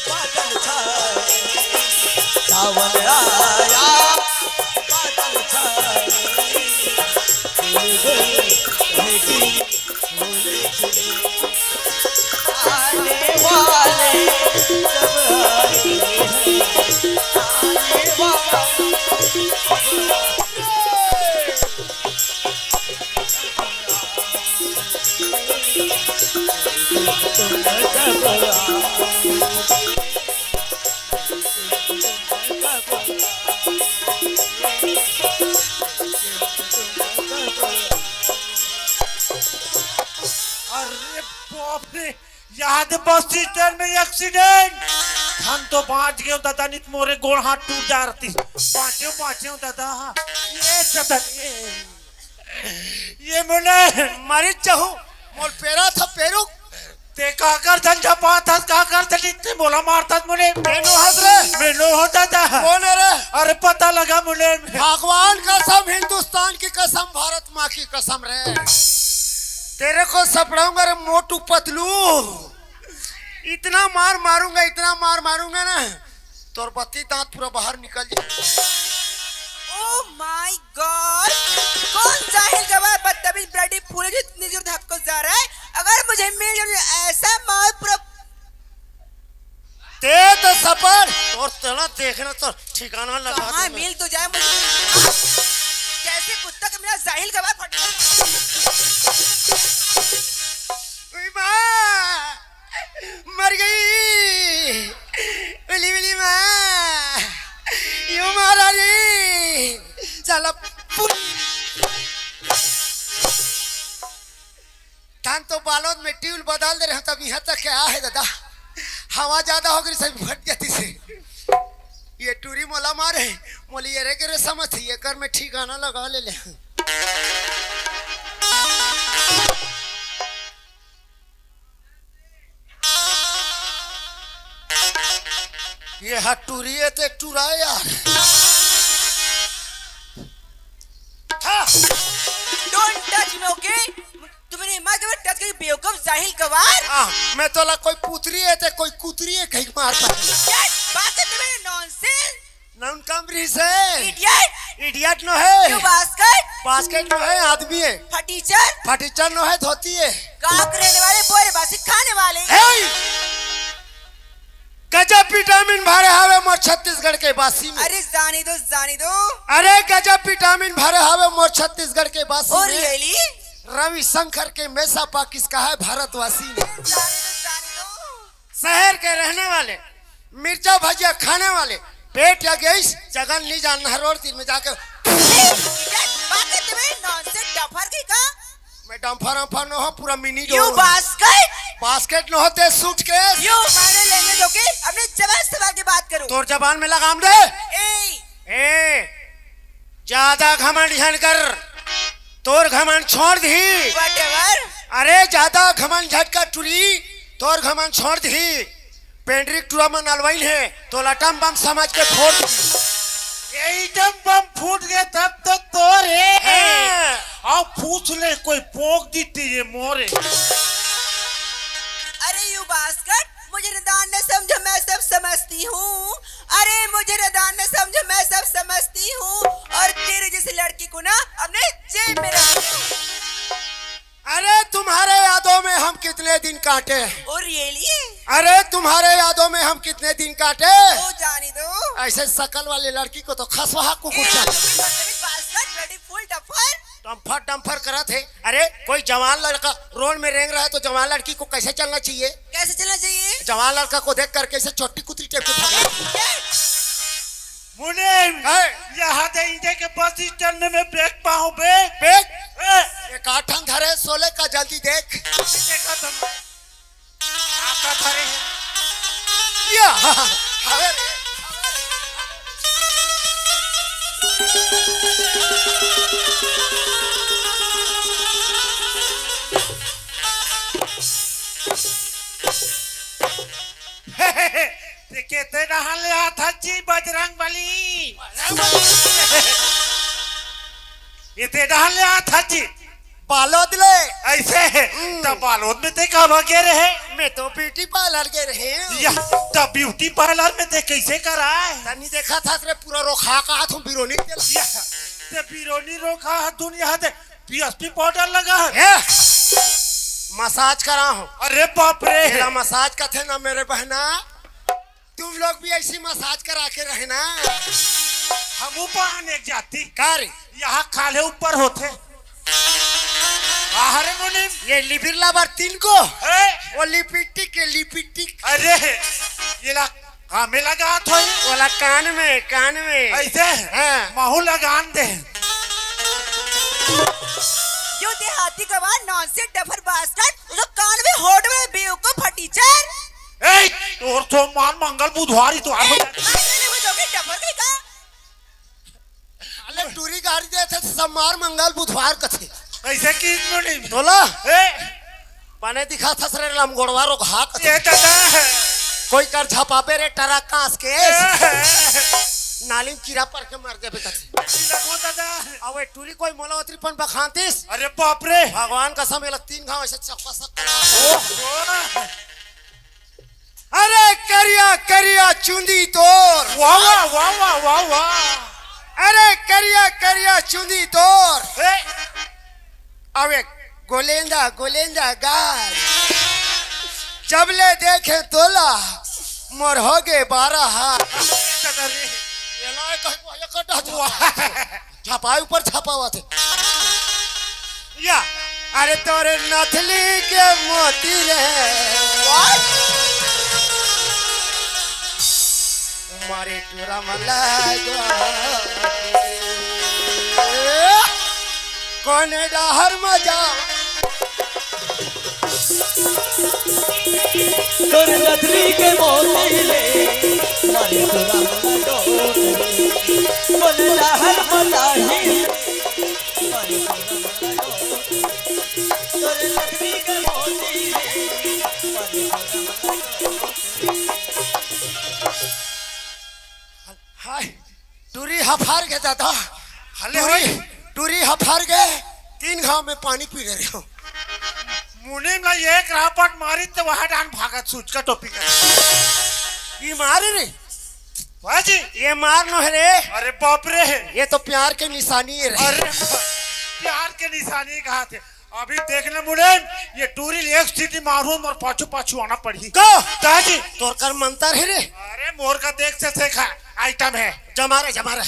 बादल छाए, सावन आया, बादल छाए, आने वाले सब आए हैं, आने वाले। अरे बाप रे, याद बस स्टैंड में एक्सीडेंट। हम तो बांच गेंव दादा, नित मोरे गोड़ हाथ टूट जा रहतिस। बांचेंव, बांचेंव दादा। ये दादा, ये, ये मुने। मरिच चहु, मोल पेरा था पेरुक। ते काकर धन झपात हस, काकर धन इतने मोला मारत हस मुने। मैं नो हस रे। मैं नो हो दादा। कौन है रे? अरे पता लगा मुने। भगवान कसम, हिंदुस्तान की कसम, भारत माँ की कसम रे। तेरे को सपड़ाऊंगा रे मोटू पतलू। इतना मार मारूंगा, इतना मार मारूंगा ना, तोर बत्ती दांत पूरा बाहर निकल जाए। Oh my God! कौन जाहिल गवार बदतमीज bloody फूले जो इतनी जोर धक्को जा रहा है? अगर मुझे मिल जाए ऐसा मार पूरा। ते तो सपड़, तोर तना देखना तो ठिकाना लगा कहाँ दूंगा। मिल तो जाए मुझे। जैसे कुत्ता के मेरा जाहिल गवार फट। उई माँ, मर गई। उली उली माँ, यू मारा रे। साला पुल। धान तो बालोद में ट्यूल बदल दे रहे, तब यहाँ तक क्या है दादा? हवा ज्यादा हो गई, सब फट जाती से। ये टूरी मोला मारे, मोली ये रे के रे समझ, ये कर में ठिकाना लगा ले ले। ये हा टूरी है ते टूरा यार। जाहिल गवार। आ, मैं तोला कोई पुतरी हे ते कोई कुतरी हे कहिके मारता। Idiot, बात करते मेरे nonsense। नौन कम रहिस हे। Idiot। Idiot नो हे। You basket। Basket नो हे, आदमी हे। फटीचर। फटीचर नो हे, धोती हे। गाँव के रहने वाले, बोरे बासी खाने वाले। हे! गजब विटामिन भरे हवे मोर छत्तीसगढ़ के बासी में। अरे जाने दो, जाने दो। अरे गजब विटामिन भरे हवे मोर छत्तीसगढ़ के बासी में। Oh, really? रविशंकर के मेसा पाकिस कहा हे भारतवासी में। जाने दो, जाने दो। शहर के रहने वाले, मिर्चा भजिया खाने वाले, पेट या गैस, जगन नहीं जानना, रोड तीर में जाके बात करते हुए nonsense डफर गई का? मैं डम्फर अम्फर न हो, पूरा mini You door. Basket। Basket न होते, suitcase। You माने लेने दो के, अपने जबान संभाल के बात करो। तोर जबान में लगाम दे। ए। ए, ज्यादा घमंड झन कर, तोर घमंड छोड़ दी। Whatever। अरे ज्यादा घमंड झटका टुरी, तोर घमंड छोड़ दी। पेंड्री टुरा मन अलवाइन हे, तो लटम बम समझ के फोड़ दी। ये टम बम फूट गए तब तो तोर हे। हाँ। अब पूछ ले कोई पोंक दी तेरे मोरे। अरे you basket, मुझे नादान न समझो, मैं सब समझती हूँ। अरे मुझे नादान न समझो, मैं सब समझती हूँ। और तेरे जैसी लड़की को ना अपने जेब में रखती हूँ। अरे तुम्हारे यादों में हम कितने दिन काटे। Oh, really? अरे तुम्हारे यादों में हम कितने दिन काटे। Oh, जाने दो। ऐसे शकल वाली लड़की को तो खसवा कुकुर ए, चाहिए। बदतमीज bastard, bloody fool, duffer. Dumper dumper करत हे। अरे कोई जवान लड़का रोड में रेंग रहा है तो जवान लड़की को कैसे चलना चाहिए? कैसे चलना चाहिए? जवान लड़का को देख करके ऐसे छोटी कुतरी टाइप के भागना चाहिए। मुनीम, हैं? यहाँ दे इंडिया के बस स्टैंड में बैग पाओ, बैग। बैग? ए। एक आठन धरे, सोले का जल्दी देख। देखा तुम। आका धरे हैं। या, हवे रे। ते केते डहान ले आत हस जी, बजरंग बली? ये ते डहान ले आत हस जी? बालोद ले। ऐसे? हम्म। त बालोद में ते कामा गे रहे? मैं तो beauty parlour गे रहे हूँ। या, त beauty parlour में ते कैसे कराए? तनी देखा था रे, पूरा रोखा का हाथ हूँ बिरोनी के। या, ते बिरोनी रोखा हाथ दुनिया ते पी एस पी पाउडर लगा है। ए, मसाज करा हूँ। अरे बाप रे। मेरा मसाज कथे ना मेरे बहना, तुम लोग भी ऐसी मसाज करा के रहना। हम ऊपर आने जाती। का रे? यहाँ खाले ऊपर होते। अरे मुनीम। ये लिबिर लाबर तीन को। ए? वो लिपिटिक के लिपिटिक। अरे, ये ला कामे लगात होई? ओला कान में, कान में। ऐसे? हाँ। महू लगान दे। यो देहाती गवार nonsense डफर bastard, उसको कान में होड़ में बेवकूफ फटीचर। ए, तोर तो मान मंगल बुधवारी तो आबो ए, जाती। मैं तेरे को जोके डफर गई का? अले टूरी गाड़ी दे थे सब मार मंगल बुधवार कथे। कैसे की मुनीम? तोला? ए, बने दिखा था सरे लमगोड़वा रोग हाक। ये दादा। कोई कर झपाबे रे टरक कांस के। नाली में कीड़ा पर के मर देबे कथे। ये लगो दादा। अबे टूरी कोई मोला ओतरी पन बखानतीस। अरे बाप रे। भगवान कसम, ये लग तीन घाव ऐसे चक्का सक्का। ओहो। अरे करिया करिया चुंदी तोर। वाह, वाह, वाह, वाह, वाह, वाह। अरे करिया करिया चुंदी तोर। हे। अबे गोलेंदा, गोलेंदा गाल। जबले देखे तोला, मोर होगे बारह हाथ। ये ना कह को ये कटा वाह। छपाई ऊपर छपावत हे। या, अरे तोरे नथली के मोती रे। What? मारे टूरा मला गो। कोन डहर मजा। तोर नथली के मोती ले, मारे तोरा मन डोर। बोले डहर मजा ही, मारे तोरा मन डोर। तोर नथली के मोती ले, मारे तोरा मन डोर। हाय, टूरी हफार गे दादा। हले टूरी, होय। टूरी हफार गे, तीन घाव में पानी पी ले रहे हो। मुनीम ला एक रापट मारी त वहा डान भागत सूच का टोपी का। ये मार रे। वाह जी। ये मार नो है रे। अरे बाप रे। ये तो प्यार के निशानी है रे। अरे प्यार के निशानी कहा थे। अभी देख ले मुनीम, ये टूरी एक सीटी मारू और पाछू पाछू आना पड़ी। को? दाजी। तोर कर मंतर है रे। अरे मोर का देख से सीखा आइटम है। जमा रे, जमा रे।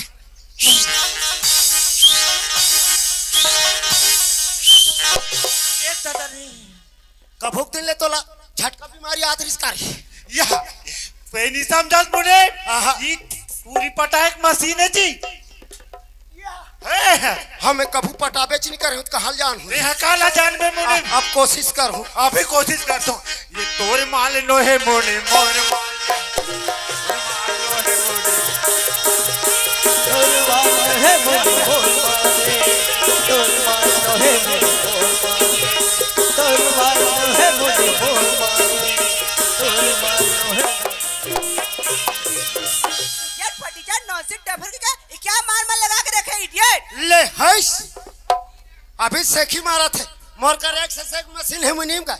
ए दादा रे। कभुक दिन ले तोला झटका बीमारी आत रिस कर। या, कोई नहीं समझत मुने। आहा। ई पूरी पटायक मशीन है जी। हे, हे। हमें कभू पटाबे च नहीं करे, तो कहाँ जान हो? रे, हाँ, काला जान में मुने। आ, अब कोशिश कर हो। अभी कोशिश कर दो। ये तोर माल नो है मोने, मोर माल। Idiot, फटीचर, नॉनसेंस डफर के क्या, ये क्या मार मार लगा के रखे, idiot? ले हंस। अभी सेखी मारा थे। मोर का रेक से सेक मशीन है मुनीम का।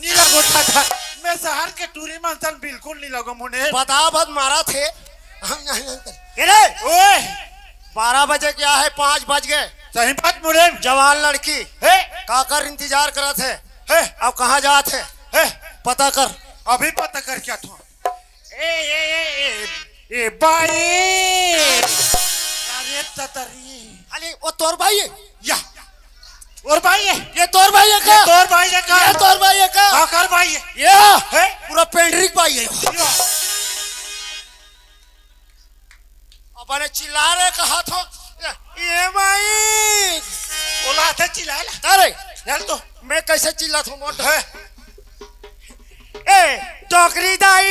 नीला गोठा था। मैं शहर के टूरी मनसन बिल्कुल नहीं लगो मुने। बता बद मारा थे। ये ले। ओए। बारह बजे क्या है, पाँच बज गए। सही बात मुनीम। जवान लड़की। हे। काकर इंतजार करत है। हे। अब कहाँ जात है? हे। पता कर। अभी पता कर क्या था? ए, ए, ए, ए, ए, बाई। अरे ततरी। अरे, वो तोर भाई है? या। और भाई है? ये तोर भाई है का? ये तोर भाई है का? ये तोर भाई है का? काकर भाई है? ये है? पूरा पेंड्रिक भाई है। या। अपने चिल्ला रहे कहा थो, ये भाई। बोला था चिल्ला ला। अरे, चल तो। मैं कैसे चिल्ला थो मोट? है। ए, डोकरी दाई।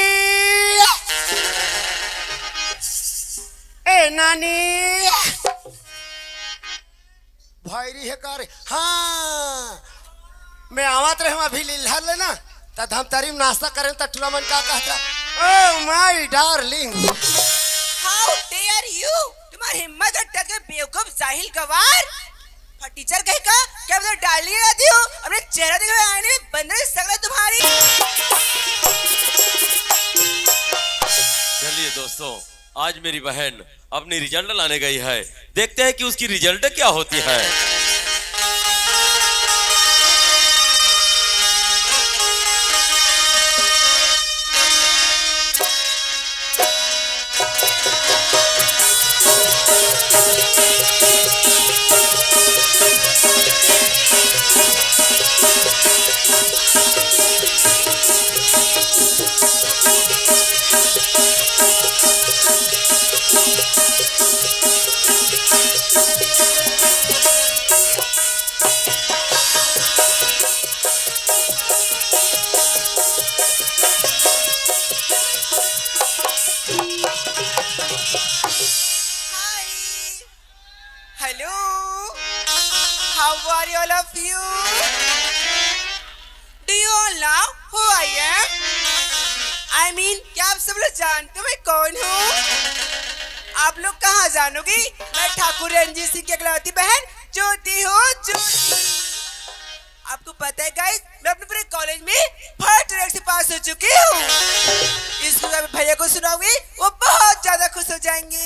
ए, नानी। भैरी है का रे? हाँ, मैं आवत रहे हूँ अभी लीलहर ले ना, त धमतरी में नाश्ता करें त टूरा मन का कहता, "Oh my darling." How dare you? तुम्हारी हिम्मत है टके बेवकूफ जाहिल गवार। फटीचर कहीं का, क्या मतलब डार्लिंग रहती हो? अपने चेहरा देखो आईने में बंदर की शक्ल है तुम्हारी। चलिए दोस्तों, आज मेरी बहन अपनी रिजल्ट लाने गई है, देखते हैं कि उसकी रिजल्ट क्या होती है। Hi. Hello. How are you, all of you? Do you all know who I am? I mean, क्या आप सब लोग जानते हो मैं कौन हूँ? आप लोग कहाँ जानोगे? मैं ठाकुर रणजीत सिंह की इकलौती बहन ज्योति हूँ, ज्योति। आपको पता है गाइस, मैं अपने पूरे कॉलेज में फर्स्ट रैंक से पास हो चुकी हूँ। इसको मैं भैया को सुनाऊंगी, वो बहुत ज्यादा खुश हो जाएंगे।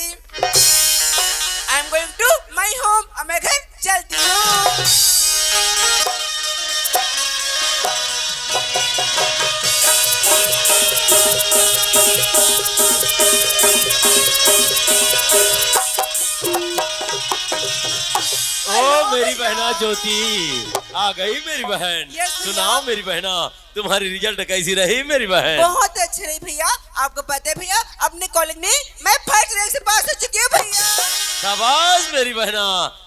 I am going to my home, अब मैं घर चलती हूँ। ओ मेरी बहना ज्योति, आ गई मेरी बहन। Yes भैया। सुनाओ मेरी बहना, तुम्हारी रिजल्ट कैसी रही मेरी बहन? बहुत अच्छी रही भैया। आपको पता है भैया, अपने कॉलेज में मैं फर्स्ट रैंक से पास हो चुकी हूँ भैया। शाबाश मेरी बहना,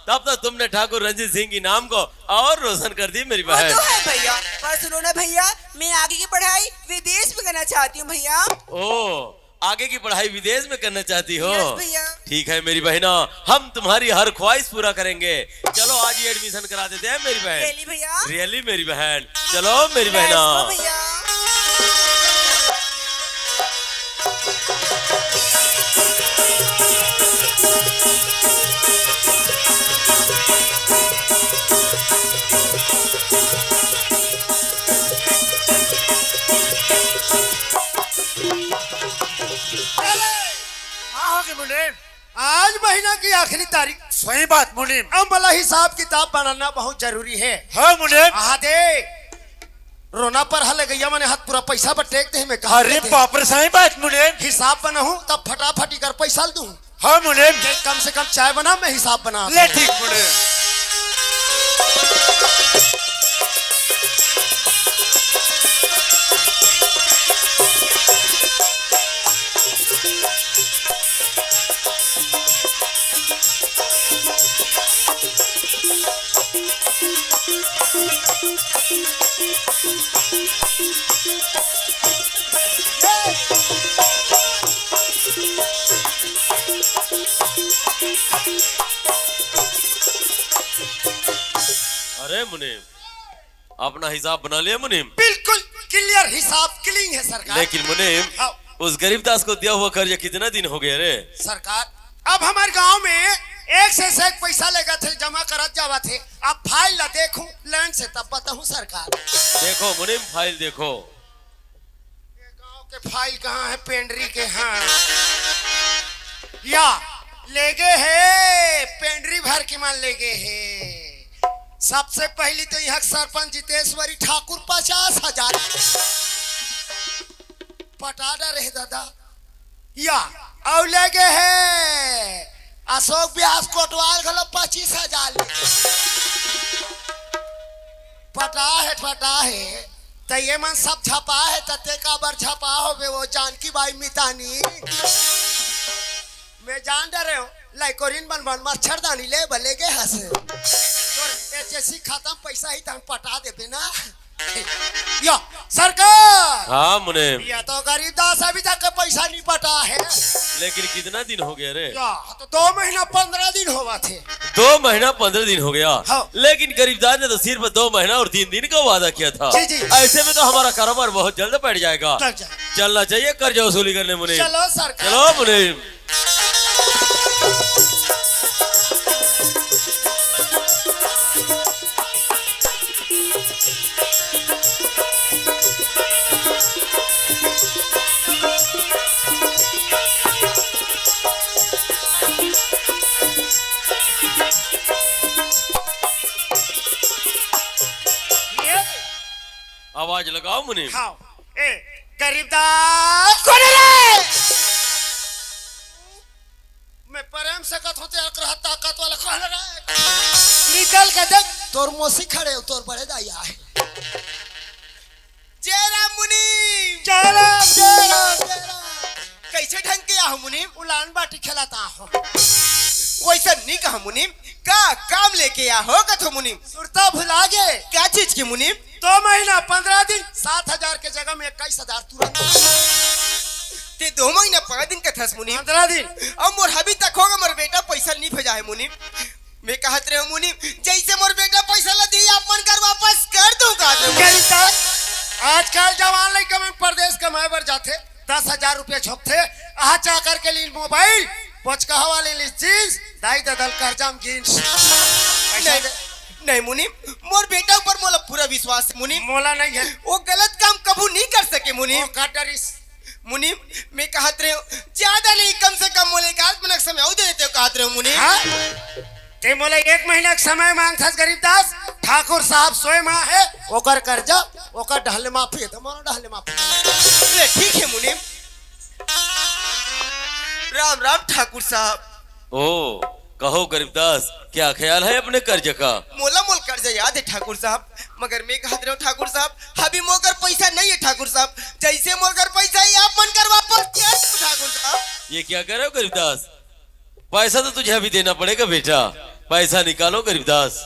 तब तो तुमने ठाकुर रणजीत सिंह की नाम को और रोशन कर दी मेरी वो बहन। तो है भैया, पर सुनो ना भैया, मैं आगे की पढ़ाई विदेश में करना चाहती हूँ भैया। ओ, आगे की पढ़ाई विदेश में करना चाहती हो? Yes भैया। ठीक है मेरी बहना, हम तुम्हारी हर ख्वाहिश पूरा करेंगे। चलो आज ही एडमिशन करा देते हैं मेरी बहन। Really भैया? Really मेरी बहन, चलो मेरी बहना। Let's go भैया। सही बात मुनीम। अब मला हिसाब किताब बनाना बहुत जरूरी है। हाँ मुनीम। आहा दे, रोना पर हले गैया, मने हाथ पूरा पैसा बटेक दे में कहा अरे दे। बाप रे, सही बात मुनीम। हिसाब बनाहूँ तब फटाफट इकर पैसा ल दूँ। हाँ मुनीम। दे, कम से कम चाय बना, मैं हिसाब बना ले। ठीक मुनीम। अरे मुनीम, अपना हिसाब बना लिया मुनीम। बिल्कुल क्लियर हिसाब, क्लीन है सरकार। लेकिन मुनीम, हाँ। उस गरीब दास को दिया हुआ कर्ज कितना दिन हो गया रे? सरकार, अब हमारे गांव में एक से एक पैसा लेगा थे, जमा करत जावा थे। अब फाइल ला देखूं लाइन से, तब बताहूं सरकार। देखो मुनीम, फाइल देखो। ये गांव के फाइल कहाँ है? पेंडरी के, हाँ। या, लेगे हे, पेंडरी भर के मन लेगे हे। सबसे पहली तो यहाँ सरपंच जितेश्वरी ठाकुर पचास हजार पटा डरे हे दादा। या, अउ लेगे हे अशोक व्यास कोटवाल घलो पच्चीस हजार लेगे। पटा हे, पटा हे, त ये मन सब झपा हे, त ते काबर झपा होबे, वो जानकी बाई मितानी। मैं जान डरे हूँ, लाइकोरिन बन बन मच्छरदानी ले बले गे हस। तोर एचएससी खाता म पैसा ही तहन पटा देबे ना। या, सरकार! हाँ, मुनीम। या तो गरीब दास अभी तक के पैसा नहीं पटा है। लेकिन कितना दिन हो गया रे? या, तो दो महीना पन्द्रह दिन होवा थे। दो महीना पन्द्रह दिन हो गया। हाँ। लेकिन गरीब दास ने तो सिर्फ दो महीना और तीन दिन का वादा किया था। जी, जी। ऐसे में तो हमारा कारोबार बहुत जल्द बैठ जाएगा। लग जाए। चलना चाहिए कर्जा वसूली करने मुनीम। चलो सरकार। चलो मुनीम। आवाज लगाओ मुनीम। हाँ, ए, गरीब दास। कौन है रे? मैं प्रेम से कथों ते अकरहा ताकत वाला कौन है रे? निकल के देख, तोर मौसी खड़े हो, तोर बड़े दाई आए। जय राम मुनीम। जय राम, जय राम, जय राम। कैसे ढंग के आहो मुनीम? उलान बाटी खेलाता हो। वैसा नहीं कहा मुनीम, का काम लेके आहो कथो मुनीम? सुरता भुला गे। क्या चीज की मुनीम? दो महीना पन्द्रह दिन, सात हजार के जगह में इक्कीस हजार तुरंत। ते दो महीना पाँच दिन कथस मुनीम। पन्द्रह दिन। अब मोर अभी तक होगा, मोर बेटा पैसा नहीं भेजा है मुनीम। मैं कहत रहे हूँ मुनीम, जैसे मोर बेटा पैसा ला दी, आप मन कर वापस कर दूंगा। गरीब दास, आजकल जवान लइका मन परदेस कमाए बर जाथे, दस हजार रुपया झोंकथे, आहा चाकर के लिए मोबाइल, पोचकहा वाले लिए जींस, दाई ददा ल कर्जा म गिन। पैसा नहीं, दे। नहीं मुनीम, मोर बेटा ऊपर मोला पूरा विश्वास है मुनीम। मोला नहीं है। वो गलत काम कभू नहीं कर सके मुनीम। वो का डरिस? मुनीम, मैं कहत रहे हूँ, ज्यादा नहीं, कम से कम मोला एक आध महीना के समय अउ दे देते हो कहत रहे हूँ मुनीम। हाँ? ते मोला एक महीना के समय मांगथस गरीब दास, ठाकुर साहब सोए मा है, ओकर कर्जा, ओकर डहले माफी है, तो मोला डहले माफी। ले, ठीक है मुनीम। राम राम ठाकुर साहब। ओ, कहो गरीब दास, क्या ख्याल है अपने कर्ज का? मोला मोर कर्ज याद है ठाकुर साहब, मगर मैं कहत रहे हूँ ठाकुर साहब, अभी मोर कर पैसा नहीं है ठाकुर साहब, जैसे मोर कर पैसा ही आप मन कर वापस कर दो ठाकुर साहब। ये क्या कह रहे हो गरीब दास? पैसा तो तुझे अभी देना पड़ेगा बेटा, पैसा निकालो गरीब दास।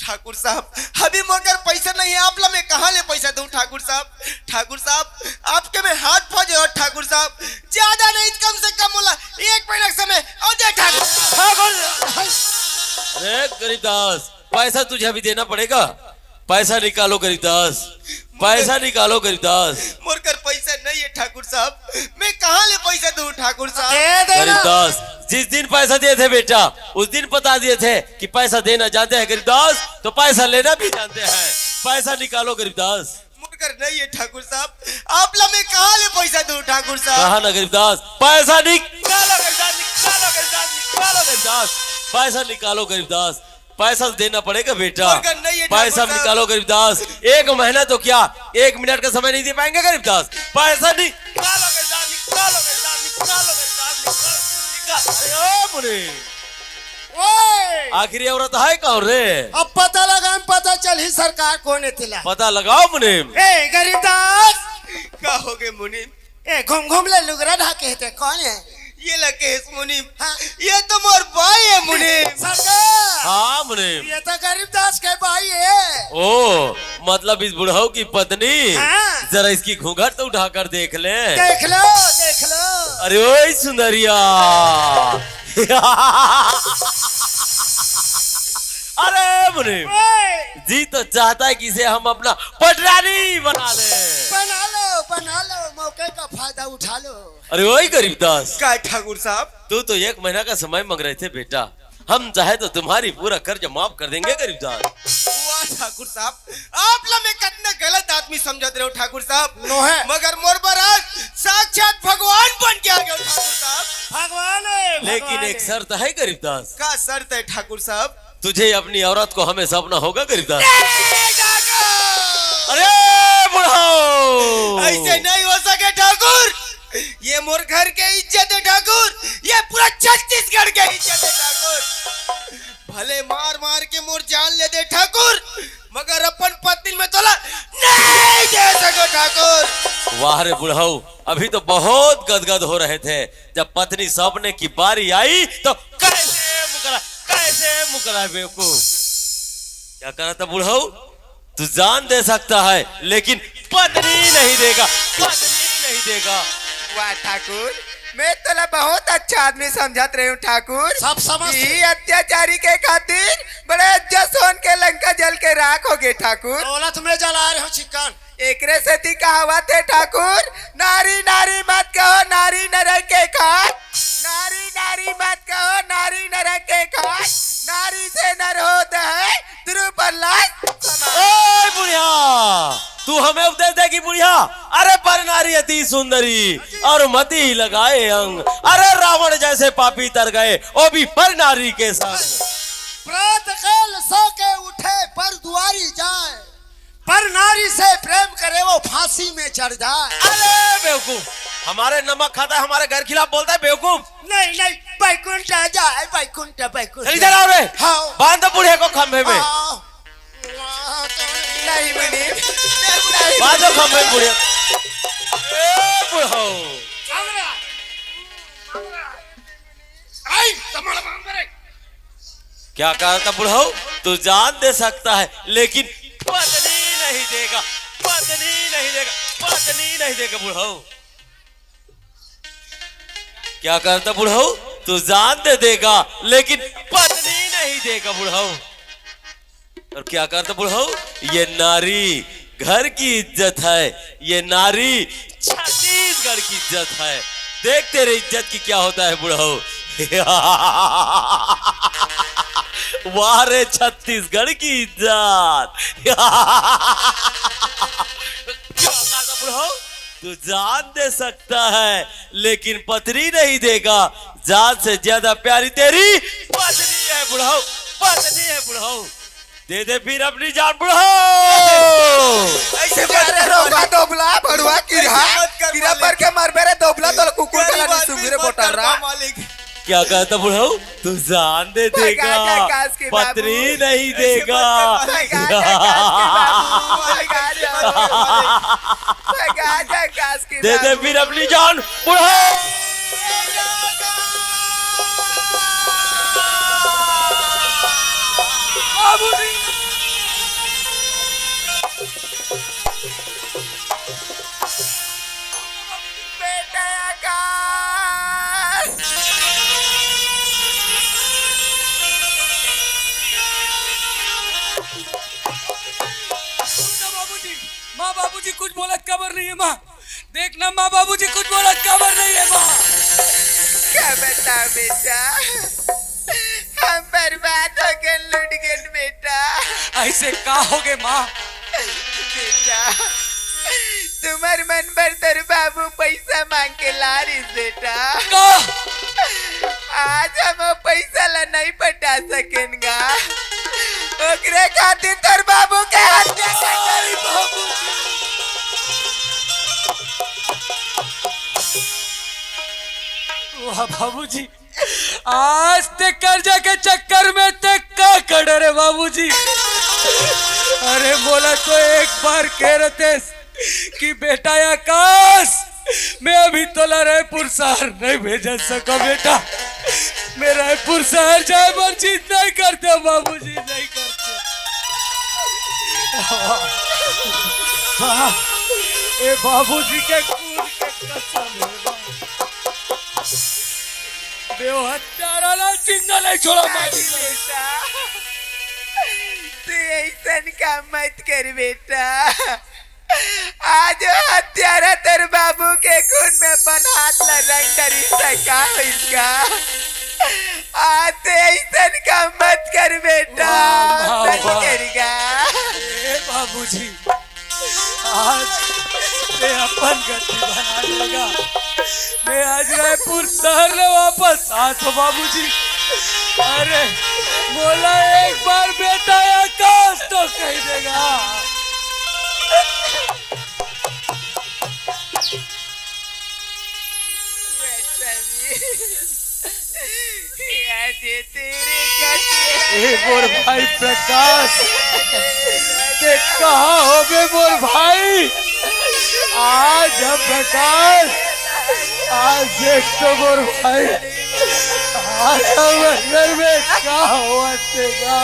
ठाकुर साहब, अभी मोर कर पैसा नहीं है, आप ला मैं कहाँ ले पैसा दूं ठाकुर साहब? ठाकुर साहब, आपके मैं हाथ पा जोड़ ठाकुर साहब, ज्यादा नहीं, कम से कम मोला एक महीना के समय अउ दे ठाकुर। ठाकुर, अरे गरीब दास, पैसा तुझे अभी देना पड़ेगा, पैसा निकालो गरीब दास, पैसा निकालो गरीब दास। मोर कर पैसा नहीं है ठाकुर साहब, मैं कहाँ ले पैसा दूं ठाकुर साहब? दे देना। गरीब दास, जिस दिन पैसा दिए थे बेटा, उस दिन बता दिए थे कि पैसा देना जानते हैं गरीब दास, तो पैसा लेना भी जानते हैं। पैसा निकालो गरीब दास। मोर कर नहीं है ठाकुर साहब, आप ला मैं कहाँ ले पैसा दूं ठाकुर साहब? कहा ना गरीब दास, पैसा निकालो गरीब दास, निकालो गरीब दास, निकालो गरीब दास। पैसा निकालो गरीबदास, पैसा देना पड़ेगा बेटा। पैसा निकालो गरीबदास, एक महीना तो क्या, एक मिनट का समय नहीं दे पाएंगे गरीबदास। पैसा निकालो गरीबदास, निकालो गरीबदास, निकालो गरीबदास, निकालो, निकालो। अरे ओ मुनीम, ओए! आखिरी औरत है कौन रे? अब पता लगा, हम पता चलही सरकार कौन हे तेला। पता लगाओ मुनीम। ए गरीबदास, का हो गे मुनीम? ए घूम घूम ले लुगरा ढाके हे ते, कौन हे? ये लगे हे मुनीम। हाँ। ये तो मोर बाई हे मुनीम। सरकार। हाँ मुनीम। ये तो गरीबदास के बाई हे। ओ, मतलब इस बुढ़ऊ की पत्नी। हाँ। जरा इसकी घूंघट तो उठाकर देख ले। देख लो, देख लो। अरे ओए सुंदरिया। अरे मुनीम, ओए। जी तो चाहता है कि इसे हम अपना पटरानी बना ले। बना लो, बना लो, मौके का फायदा उठा लो। अरे ओए गरीबदास। का ठाकुर साहब? तू तो एक महीना का समय मांग रहे थे बेटा, हम चाहे तो तुम्हारी पूरा कर्ज माफ कर देंगे गरीबदास। वाह ठाकुर साहब, आप ला मैं कतना गलत आदमी समझत रहे हो ठाकुर साहब। नोहे। मगर मोर बर आज साक्षात भगवान बन के आ गए हो ठाकुर साहब। भगवान हे, लेकिन भगवान एक हे। शर्त है गरीबदास। का शर्त है ठाकुर साहब? तुझे अपनी औरत को हमें सौंपना होगा गरीबदास। नहीं ठाकुर। अरे बुढ़ऊ। ऐसे नहीं हो सके ठाकुर, ये मोर घर के इज्जत है ठाकुर, ये पूरा छत्तीसगढ़ के इज्जत है ठाकुर। भले मार मार के मोर जान ले दे ठाकुर, मगर अपन पत्नी में तोला नहीं दे सको ठाकुर। वाह रे बुढ़ऊ, अभी तो बहुत गदगद हो रहे थे, जब पत्नी सौंपने की बारी आई तो कैसे मुकरा, कैसे मुकरा बेवकूफ। क्या करा था बुढ़ऊ? तू जान दे सकता है, लेकिन पत्नी नहीं देगा, पत्नी नहीं देगा। वाह ठाकुर, मैं तोला बहुत अच्छा आदमी समझत रहे हूँ ठाकुर। सब समझ ये अत्याचारी के खातिर बड़े इज्जत सोन के लंका जल के राख हो गए ठाकुर। दौलत में जला रहे हो चिकन। एकरे सेती कहावत हे ठाकुर, नारी नारी मत कहो, नारी नरक के खाट। नारी नारी मत कहो, नारी नरक के खाट। नारी से नर होत है ध्रुव प्रहलाद समान। ओए बुढ़िया, तू हमें उपदेश देगी बुढ़िया? अरे पर नारी अति सुंदरी और मति लगाए अंग। अरे रावण जैसे पापी तर गए, वो भी पर नारी के संग। प्रातः काल सो के उठे पर दुआरी जाए, पर नारी से प्रेम करे वो फांसी में चढ़ जाए। अरे बेवकूफ, हमारे नमक खाता है, हमारे घर खिलाफ बोलता है बेवकूफ। नहीं नहीं, बैकुंठ आ जाए, बैकुंठ, बैकुंठ। चल इधर आओ रे। हाँ। बांध दो बूढ़े को खंभे में। हाँ। नहीं मुनीम, नहीं। बांध दो खंभे में बूढ़े। ए बूढ़ो। आई, तमाड़ा बांध रे। क्या कहा था बुढ़ऊ? तू जान दे सकता है, लेकिन पत्नी नहीं देगा, पत्नी नहीं देगा, पत्नी नहीं देगा बुढ़ऊ। क्या कहा था बुढ़ऊ? तू जान दे देगा, लेकिन पत्नी नहीं देगा बुढ़ऊ। और क्या कहा था बुढ़ऊ? ये नारी घर की इज्जत है, ये नारी छत्तीसगढ़ की इज्जत है। देख तेरे इज्जत की क्या होता है बुढ़ऊ। वाह रे छत्तीसगढ़ की इज्जत। क्या कहा था बुढ़ऊ? तू जान दे सकता है, लेकिन पत्नी नहीं देगा। जान से ज्यादा प्यारी तेरी पत्नी है बुढ़ऊ, पत्नी है बुढ़ऊ। दे दे फिर अपनी जान बुढ़ऊ। ऐसे मत अरे कर रोका मालिक। दोबला, भड़ुआ, किरा, ऐसे मत कर किरा मालिक। पर के मरबे रे दोबला, तो कुकुर गरीब का लानी आदमी सुंगरे मत बोटर कर रहा। मालिक। क्या कहता बुढ़ऊ? तू जान दे देगा, भगा जा कास के बाबू। पत्नी नहीं ऐसे मत देगा। कर मालिक। भगा जा कास के बाबू, भगा जा। भगा जा कास के दे दे बाबू। फिर अपनी जान बुढ़ऊ। बेटा आकाश। सुन ना बाबूजी, माँ बाबूजी कुछ बोलत काबर नहीं है माँ। देख ना माँ बाबूजी कुछ बोलत काबर नहीं है माँ। का बताओ बेटा, हम बर्बाद हो गए, लुट गए बेटा। ऐसे का हो गए माँ? बेटा, तुम्हार मन बर तोर बाबू पैसा मांग के ला रहिस बेटा। का? आज हम वो पइसा ला नइ पटा सकेन गा, ओकरे खातिर तोर बाबू के हत्या कर डारी बाबू। वाह बाबूजी, आज ते कर्जा के चक्कर में ते का कर डरे बाबूजी। अरे मोला तो एक बार कहे रहते कि बेटा आकाश, मैं अभी तोला रायपुर शहर नइ भेज सकों बेटा, मैं रायपुर शहर जाए बर जिद नइ करते बाबूजी, नइ करते। वाह, ए बाबूजी के खून के कसम हे बाबू। मैं ओ हत्यारा ला जिंदा नइ छोड़ा बाबूजी। बेटा, तैं अइसन काम मत कर बेटा। आज ओ हत्यारा तोर बाबू के खून में अपन हाथ ला रंग डरिस त का होइस गा? आज तैं अइसन काम मत कर बेटा, वाह, वाह, मत वाह। कर गा। ए बाबूजी, आज तैं अपन गति बना लेगा। मैं आज रायपुर शहर ले वापस आथों बाबूजी। अरे, मोला एक बार बेटा आकाश तो कहि देगा। ए मोर भाई प्रकाश, तैं कहाँ होबे मोर भाई? आज हम प्रकाश, आज देख तो मोर भाई, आज हम अंदर में का होवत हे गा।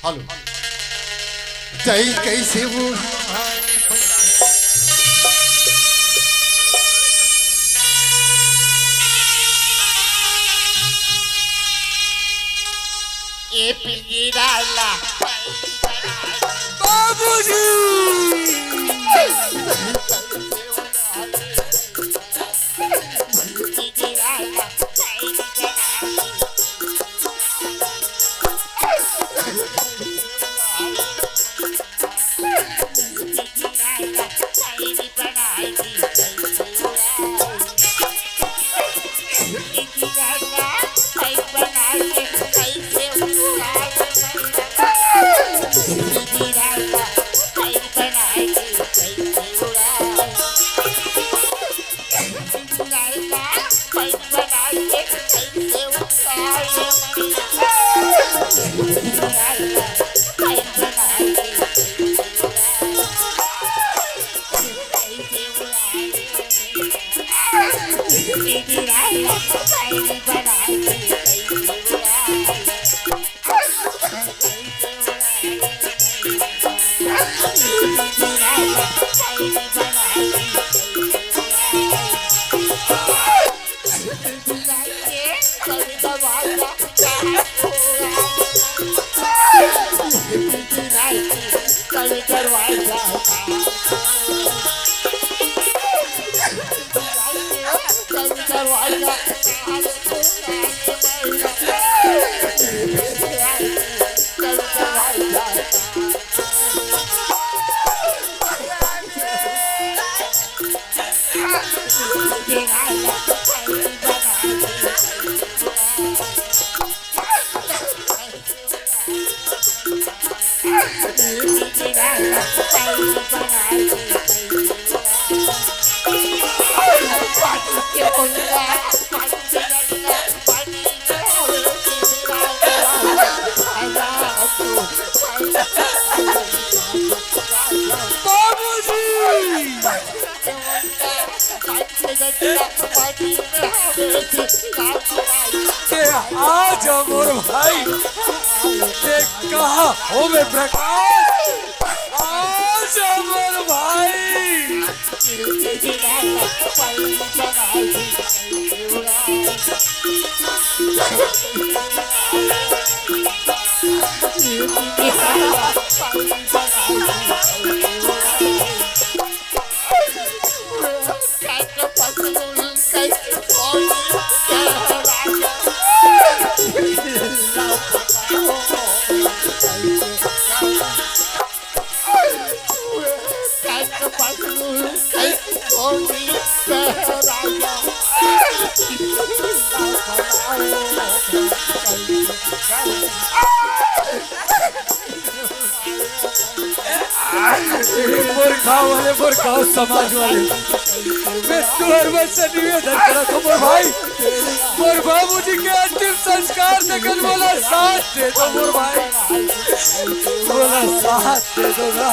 हेलो। जय कैसे वो ए पिंजरा ला बाबूजी। बाबूजी! ते आ जा मोर भाई, ते कहाँ होबे प्रकाश? आ जा मोर भाई। मोर गाँव वाले, मोर गाँव समाज वाले, मैं तुहर मन से निवेदन करत हूँ मोर भाई, मोर बाबूजी के अंतिम संस्कार देखन मोला साथ दे दो मोर भाई, मोला साथ दे दो ना।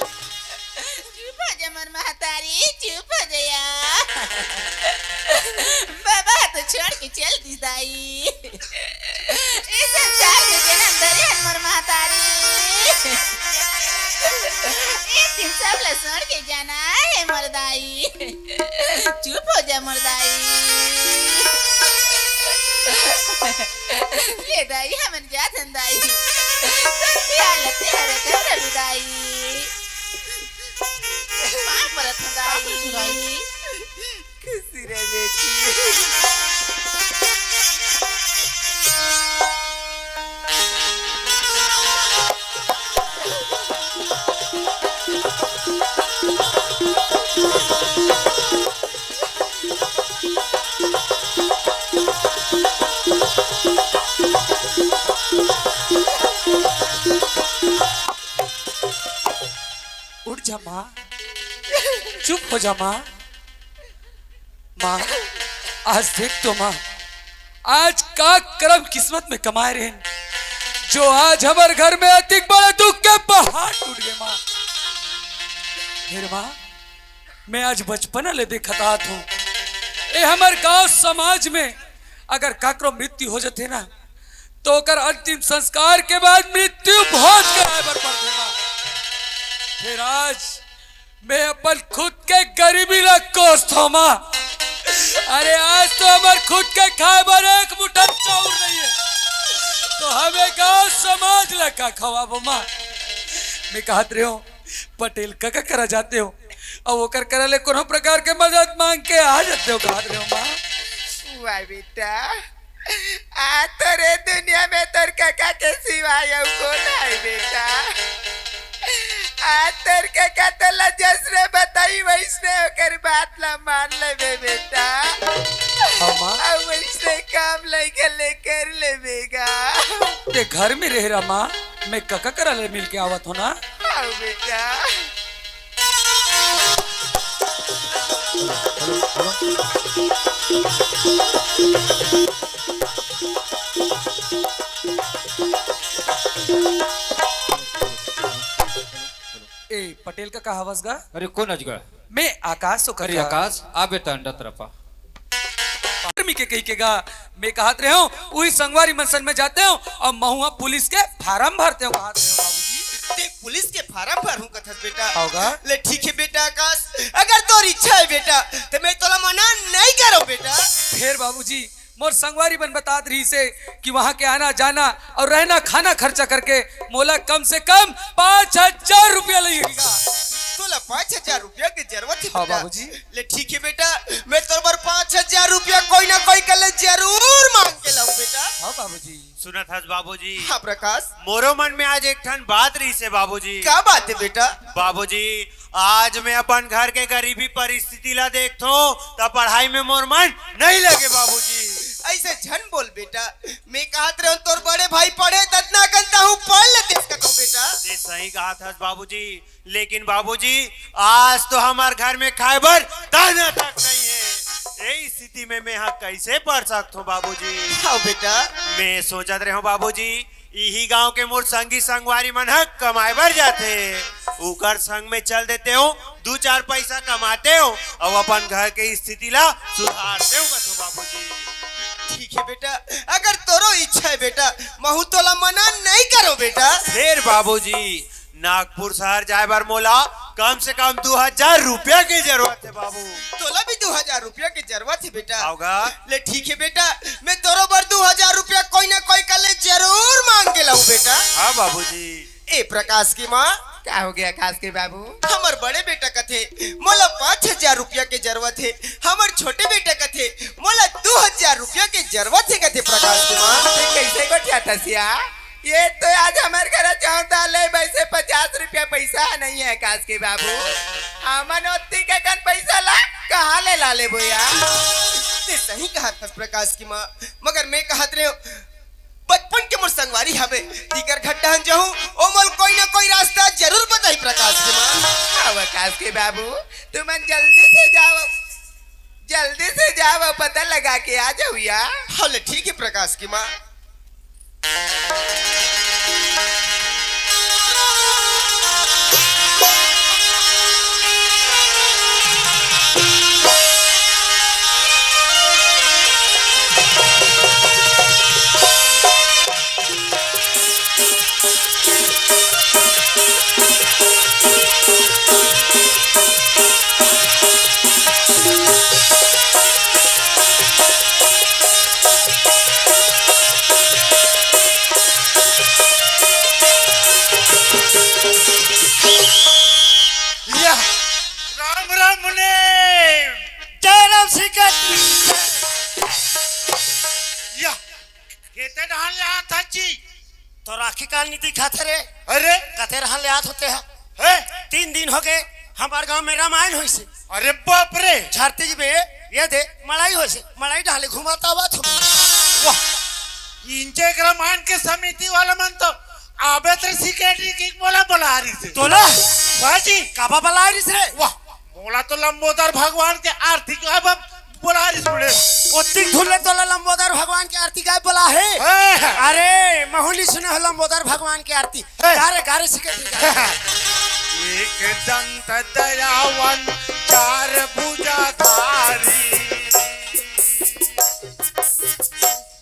चुप हो जा मोर महतारी, चुप हो जा या। बाबा तो छोड़ के चल दिस दाई। इस संसार में जन्म धरे हन मोर महतारी। एक दिन सब ला छोड़ के जाना हे मोर दाई। चुप हो जा मोर दाई। ले दाई, हमन जात हन दाई। तोर ख्याल ते हरे घर रवि दाई। पाँव परत हन दाई। खुशी रह बेटी। उठ जा माँ, चुप हो जा माँ। माँ, आज देख तो माँ, आज का करम किस्मत में कमाए रहेन, जो आज हमर घर में अतिक बड़ा दुख के पहाड़ टूट गे माँ। हे रे माँ, मैं आज बचपना ले देखत आत हूँ, ए हमर गांव समाज में अगर काकरो मृत्यु हो जथे ना, तो ओकर अंतिम संस्कार के बाद मृत्यु भोज कराए बर पड़थे माँ। फिर आज मैं अपन खुद के गरीबी ला कोसथों माँ। अरे, आज तो हमर खुद के खाए बर एक मुठा चाउर नहीं है, तो हमें गांव समाज ला का खवाबो माँ? मैं कहत रहे हूँ, पटेल कका करा जाते हो, अउ ओकर करा ले कोनो प्रकार के मदद मांग के आ जाते हो, कहत रहे हो माँ। वाह बेटा, आ तोरे दुनिया में तोर कका के सिवाय अउ कोन है बेटा? आ तोर कका तोला जसने बताई वैसने ओकर बात ला मान लेबे बेटा। हाँ माँ। अउ वैसने काम लइके ले कर लेबे गा। ते घर में रह रहा माँ, मैं कका करा ले मिल के आवत हो ना। हाँ बेटा। ए, पटेल कका हवस गा? अरे, कोन अजगा? मैं आकाश ओकर अरे, का। आकाश, आ बेटा, अंडा तरफ आ। आदमी के कही के गा, मैं कहत रहे हूँ, उही संगवारी मन संग में जाते हूँ अउ महुआ पुलिस के फारम भरते हूँ, कहत रहे हूँ बाबूजी। ते पुलिस के फारम भरहूँ कथस बेटा? होगा। ले ठीक है बेटा आकाश, अगर तोर इच्छा है बेटा, तो मैं तोला मना नहीं करो बेटा। फिर बाबूजी, मोर संगवारी मन बतात रहिसे कि वहाँ के आना जाना अउ रहना खाना खर्चा करके मोला कम से कम पाँच हजार रुपया लगेगा। तोला पाँच हजार रुपया के जरूरत है हाँ बेटा? बाबूजी। ले ठीक है बेटा, मैं तोर बर पाँच हजार रुपया कोई ना कोई कर ले जरूर मांग के लाऊं बेटा। हाँ बाबूजी। सुनत हस बाबूजी? हाँ प्रकाश। मोरो मन में आज एक ठन बात रहिसे बाबूजी। का बात है बेटा? बाबूजी, आज मैं अपन घर के गरीबी परिस्थिति ला देखथों, त पढ़ाई में मोर मन नहीं लगे बाबूजी। ऐसे झन बोल बेटा, मैं कहत रहे हूँ तोर बड़े भाई पढ़े ततना कन तहूँ पढ़ लेते कथों बेटा। ते सही कहत हस बाबूजी, लेकिन बाबूजी, आज तो हमर घर में खाए बर दाना तक नहीं है। ए स्थिति में मैं हा कैसे पढ़ सकथों बाबूजी? हाँ बेटा। मैं सोचत रहे हूँ बाबूजी, इही गांव के मोर संगी संगवारी मन ह कमाए बर जाथे, उकर संग में चल देते हूँ, दू चार पैसा कमाते हूँ अउ अपन घर के स्थिति ला सुधारते हूँ कथों बाबूजी। ठीक है बेटा, अगर तोरो इच्छा है बेटा, महू तोला मना नहीं करो बेटा। फिर बाबूजी, नागपुर शहर जाए बर मोला कम से कम दू हजार रुपया के जरूरत है बाबू। तोला भी दू हजार रुपया के जरूरत है बेटा? होगा। ले ठीक है बेटा, मैं तोरो बर दू हजार रुपया कोई ना कोई कर ले जरूर मांग के लाऊं बेटा। हाँ बाबूजी। ए प्रकाश की माँ। का हो गया आकाश के बाबू? हमर बड़े बेटा कथे मोला पाँच हजार रुपया के जरूरत है, हमर छोटे बेटा कथे मोला दू हजार रुपया के जरूरत है कथे प्रकाश की माँ। ते कैसे गोठियाथस या? ये तो आज हमर घर चाउर दाल है, वैसे पचास रुपया पैसा नहीं है आकाश के बाबू। हमन ओत्ती के कन पैसा ला कहाँ ले ला लेबो या? ते सही कहत हस प्रकाश की माँ, मगर मैं कहत रहे हूँ, बचपन के मोर संगवारी हवे, तीकर घट्टा हन जाहूँ, ओ मोल कोई ना कोई रास्ता जरूर बताही प्रकाश के माँ। अब आकाश के बाबू, तुमन जल्दी से जाओ, जल्दी से जाओ, पता लगा के आ जाओ या। हाँ ले ठीक है प्रकाश की माँ। या। राम राम मुने। जय राम सिंह की। या। केते डहान ले आत हस जी? तोर आँखी कान नइ दिखत हे रे। अरे। कते डहान ले आत होते ह? हैं? तीन दिन हो गए, हमर गांव में रामायण होइसे। अरे बाप रे। झारती जी में ये दे, मड़ई होइसे, मड़ई डहान ले घुमात आवत हों। वाह। इंचे एक रामायण के समिति वाला मन तो आबे तेरे सिक्रेटरी की बोला बोला आ रही से। तोला? वाह जी। काबा बोला आ रही से रे? वाह। मोला तो लंबोदर भगवान के आरती गाय बर बोला रिहिस बड़े। ओतिक धुन ले तोला लंबोदर भगवान के आरती गाय बोला हे? हे। अरे, महू नइ सुने हों लंबोदर भगवान के आरती। हे। गा रे, गा रे, सिक्रेटरी गा। एक दंत दयावन चार भुजाधारी।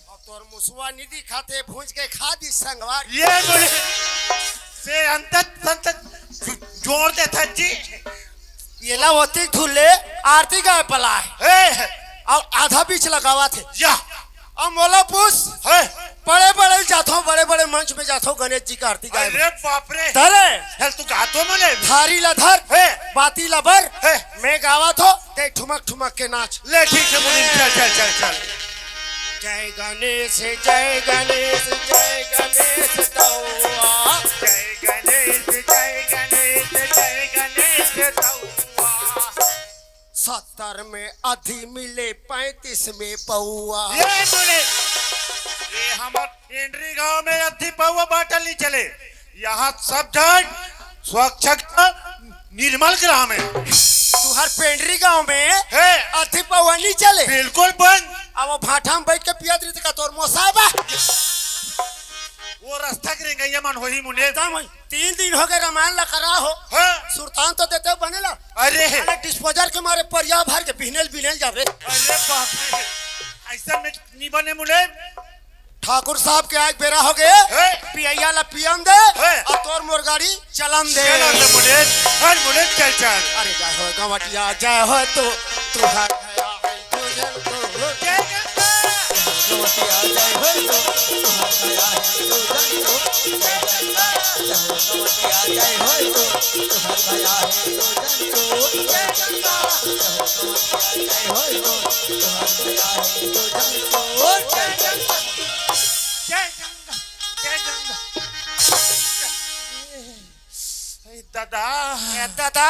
अब तोर मुसवा नी दिखाथे, भूंज के खा दी संगवारी। ये बोले से अंत संत जोड़ देथस जी। एला ओतिक धुन ले आरती गाय पलाय। ए! अउ आधा बीच लगावत हे। या। अब मोला पूछ, हे! बड़े-बड़े जाथों, बड़े-बड़े मंच में जाथों, गणेश जी का आरती गाय। अरे बाप रे। धरे। चल तू गाथो मने। थारी ला धर, हे! बाती ला बर, हे! मैं गावत हों, ते ठुमक ठुमक के नाच। ले ठीक हे मुनीम, चल, चल, चल, चल। जय गणेश, जय गणेश, जय गणेश दौआ। जय गणेश, जय गणेश, जय गणेश दौआ। सत्तर में अद्धी मिले, पैंतीस में पौआ। ये सुने, ये हमर पेंडरी गांव में अद्धी पौआ बांटल नहीं चले। यहाँ सब झन स्वच्छता निर्मल ग्राम हे। तुहर पेंडरी गांव में हे। अद्धी पौआ नहीं चले। बिल्कुल बंद। अब वो भाटा में बैठ के पियत रही का तोर मोसाय बा? वो रास्ता के रेंगइया मन होही मुने। एकदम होही। तीन दिन हो गए रामायण ला करा हो। हाँ। सुरतान तो देते बने ला। अरे। अरे डिस्पोजल के मारे परिया भर के बिहनेल बिहनेल जाबे। अरे बाप रे। ऐसा में नी बने मुने। ठाकुर साहब के आए बेरा हो गए। हे। पियैया ला पियन दे। हे। अउ तोर मोर गाड़ी चलन दे। चलन दे मुने। हर मुने चल चल। अरे जय हो गवटिया, जय हो तू, तू हर गया है, तू जल तू। जय गंगा। गवटिया जय हो तू, तू हर गया है, तू जल तू। जय गंगा। जय हो गवटिया जय हो तू, तू हर गया है, तू जल तू। जय गंगा। जय हो गवटिया जय हो तू, तू हर गया है, तू जल तू। जय गंगा। जय गंगा, जय गंगा। ए दादा। ए दादा,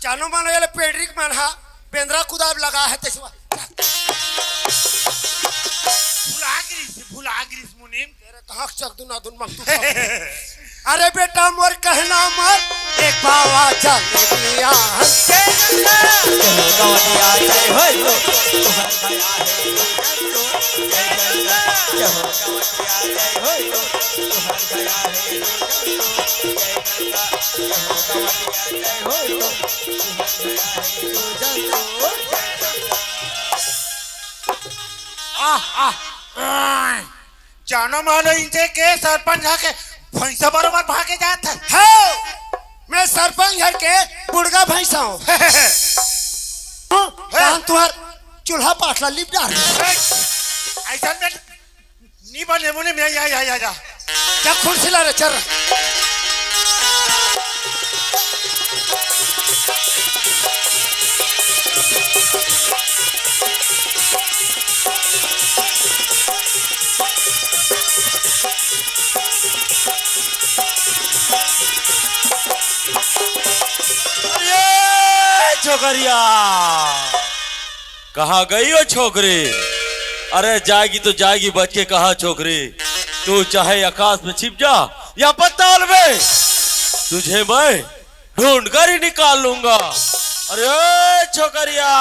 जानो मानो ये पेंडरी के मन हा बेंदरा कुदाब लगा है तेसवा। भुला गिरिस, भुला गिरिस मुनीम। तेरे कहाँ चक दुना दुन मंगतू। अरे बेटा मोर कहना मत, एक बावा चल दुनिया। जय गंगा। जय हो गवटिया, जय हो तो, तुम्हार गया है। जय गंगा। जय हो गवटिया, जय हो तो, तुम्हार गया है। जय गंगा। जय हो गवटिया, जय हो तो, तुम्हार गया है। आह, आह, आह। जानो मानो इंजे के सरपंच हा के भैंसा बरोबर भागे जात हे। हो, मैं सरपंच घर के बुढ़गा भैंसा हूँ। हूँ, हे। कान तुहर चूल्हा पाटला लिप डार। हे, ऐसा में नी बने मुने में, या, या, या, या। जा कुर्सी ला रे, चल। अरे छोकरिया, कहाँ गई वो छोकरी? अरे जाएगी तो जाएगी, बच के कहाँ छोकरी? तू चाहे आकाश में छिप जा या पताल में, तुझे मैं ढूंढ कर ही निकाल लूंगा। अरे छोकरिया।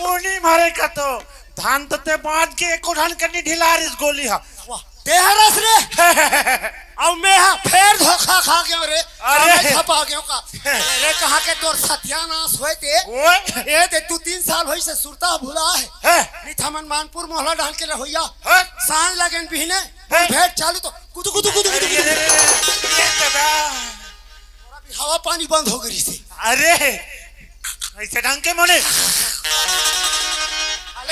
मुनी मारे का तो धान तो ते बांध के एको धान कन्नी ढिला रिस गोली हा। वाह, ते हरस रे। अउ मैं हा फेर धोखा खा गयो रे। अरे। अरे छपा गयो का। रे कहाँ के तोर सत्यानाश होए ते। ओए। ए ते दू तीन साल होई से सुरता भुला हे। हे। निथमन मानपुर मोहला डाल के रहोइया। हे। सांझ लगेन बिहने। हे। भेंट चालू तो कुदु कुदु कुदु कुदु। अरे, अरे, अरे, अरे, ये दादा। तोरा भी हवा पानी बंद हो गई से। अरे, ऐसे ढंग के मोने। अरे,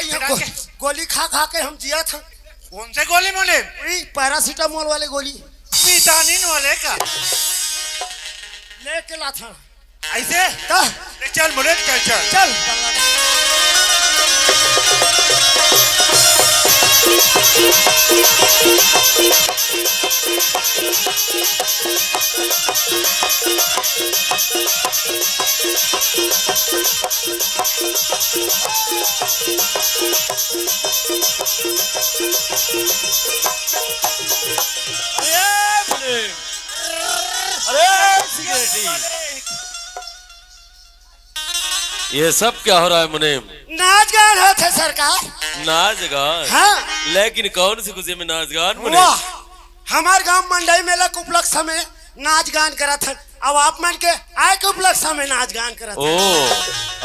ये ऐसे ढंग गो-, के। गोली खा खा के हम जिया था। कौन से गोली मोने? वही पैरासिटामोल वाले गोली। मितानिन वाले का? लेके ला था। ऐसे? ता? ले चल मुरे, चल, चल। चल। अरे मुनीम, अरे सिगरेटी, ये सब क्या हो रहा है मुनीम? नाच गान होत हे सरकार। नाच गान? हाँ। लेकिन कौन सी खुशी में नाच गान मुनीम? वाह, हमार गांव मंडई मेला के उपलक्ष्य में नाच गान करत हन, अब आप मन के आय के उपलक्ष्य में नाच गान करत हन। ओ,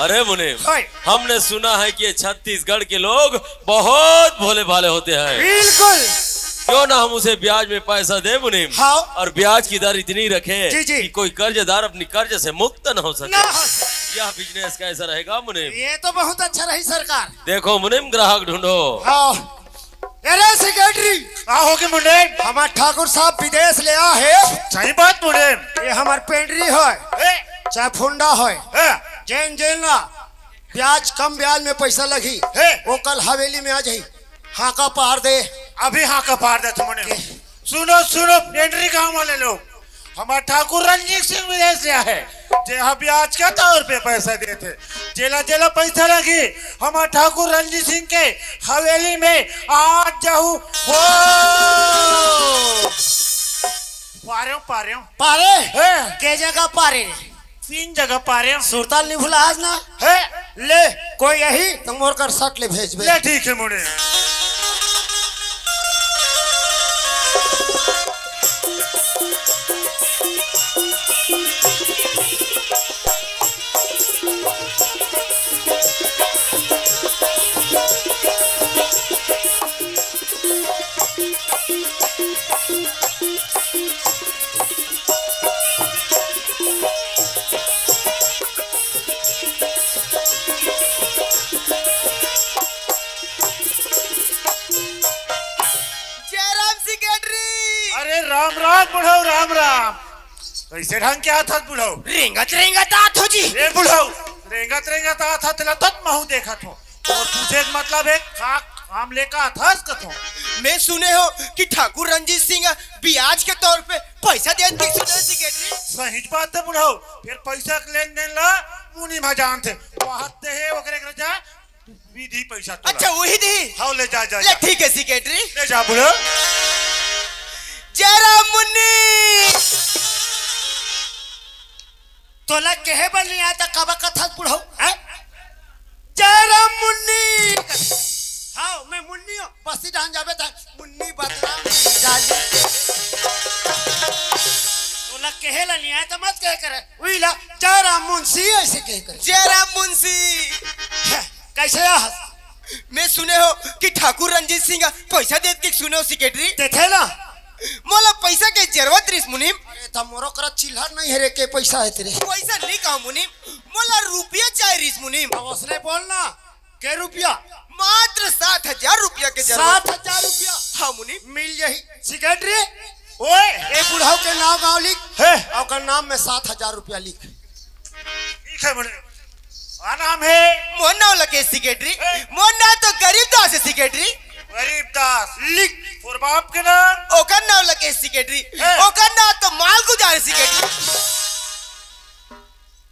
अरे मुनीम, होय। हमने सुना है कि ये छत्तीसगढ़ के लोग बहुत भोले भाले होते हैं। बिल्कुल। क्यों ना हम उसे ब्याज में पैसा दे मुनीम, हाँ। और ब्याज की दर इतनी रखें जी, जी। कि कोई कर्जदार अपनी कर्ज से मुक्त न हो सके। ना हो सके। यह बिजनेस कैसा रहेगा मुनीम? ये तो बहुत अच्छा रही सरकार। देखो मुनीम, ग्राहक ढूंढो। हाँ। अरे सिगरेटी, का हो गे मुनीम? हमार ठाकुर साहब विदेश ले आ हे। सही बात मुनीम। ये हमार पेंडरी होय, ए। चाहे फुंडा होय, ए। जेन जेन ला ब्याज, कम ब्याज में पैसा लगही, हे। वो कल हवेली में आ जाही। हाका पार दे। अभी हाका पार देथे मुनीम। के? सुनो, सुनो, पेंडरी गांव वाले लोग, हमार ठाकुर रणजीत सिंह विदेश से आए, जे ह ब्याज के तौर पे पैसा देथे। जेला जेला पैसा लगही, हमार ठाकुर रणजीत सिंह के हवेली में आ जाहू हो। पारेंव, पारेंव। पारे? हे। के जगह पारे? तीन जगह पारेंव। सुरता ल नइ भुलाहस ना? हे। ले, कोई आही त मोर कर सट ले भेजबे। ले, ठीक हे मुनीम। जय राम सिगरेटी। अरे राम राम बुढ़ऊ, राम राम। कइसे ढंग के आथस बुढ़ऊ? रेंगत रेंगत आत हो जी। ए बुढ़ऊ, रेंगत रेंगत आथस तेला तब महू देखत हो। तोर पूछे के मतलब हे का काम लेके आथस कथों? मैं सुने हो कि ठाकुर रणजीत सिंह ब्याज के तौर पे पैसा देत हे, सुने हो सिगरेटी? सही बात हे बुढ़ऊ, फेर पैसा के लेन देन ला मुनीम जानथे। बात ते हे ओकरे के जा विधि पैसा तोला। अच्छा, वही दे। हाँ, ले जा, जा, ले, जा। ठीक हे सिगरेटी। ले जा, बुढ़ऊ। जय राम मुन्नी। तोला कहे बर नइ आय त काबर कथस बुढ़ऊ, हैं? जय राम मुन्नी। हाँ, मैं मुन्नी हूँ। बस्ती डहन जाबे त मुन्नी बदनाम डाली। तोला कहे ला नइ आय त मत कहे करे। उही ला जय राम मुंशी अइसे कहे करे। जय राम मुंशी। हैं, कइसे आहस? मैं सुने हो कि ठाकुर रणजीत सिंह पैसा देत के सुने हो सिगरेटी? देथे ना। मोला पैसा के जरूरत रिस मुनीम। अरे त मोरो करा चिल्हर नइ हे रे, के पैसा हे तेरे? पैसा नइ कहा मुनीम, मोला रुपया चाही रिस मुनीम। अब उसने बोल ना, के रुपया? मात्र सात हजार रुपया के जरूरत। सात हजार रुपया? हाँ मुनीम। मिल जाही। सिगरेटी? ओए! ए बुढ़ऊ के नाव गाँव लिख। हे। ओकर नाम में सात हजार रुपया लिख। ठीक हे बोले। का नाम हे? मोर नाव लगे सिगरेटी। ए? मोर नाव तो गरीब दास हे सिगरेटी। गरीब दास। लिख। तोर बाप के नाम? ओकर नाव लगे सिगरेटी। ए? ओकर नाव तो मालगुजार हे सिगरेटी।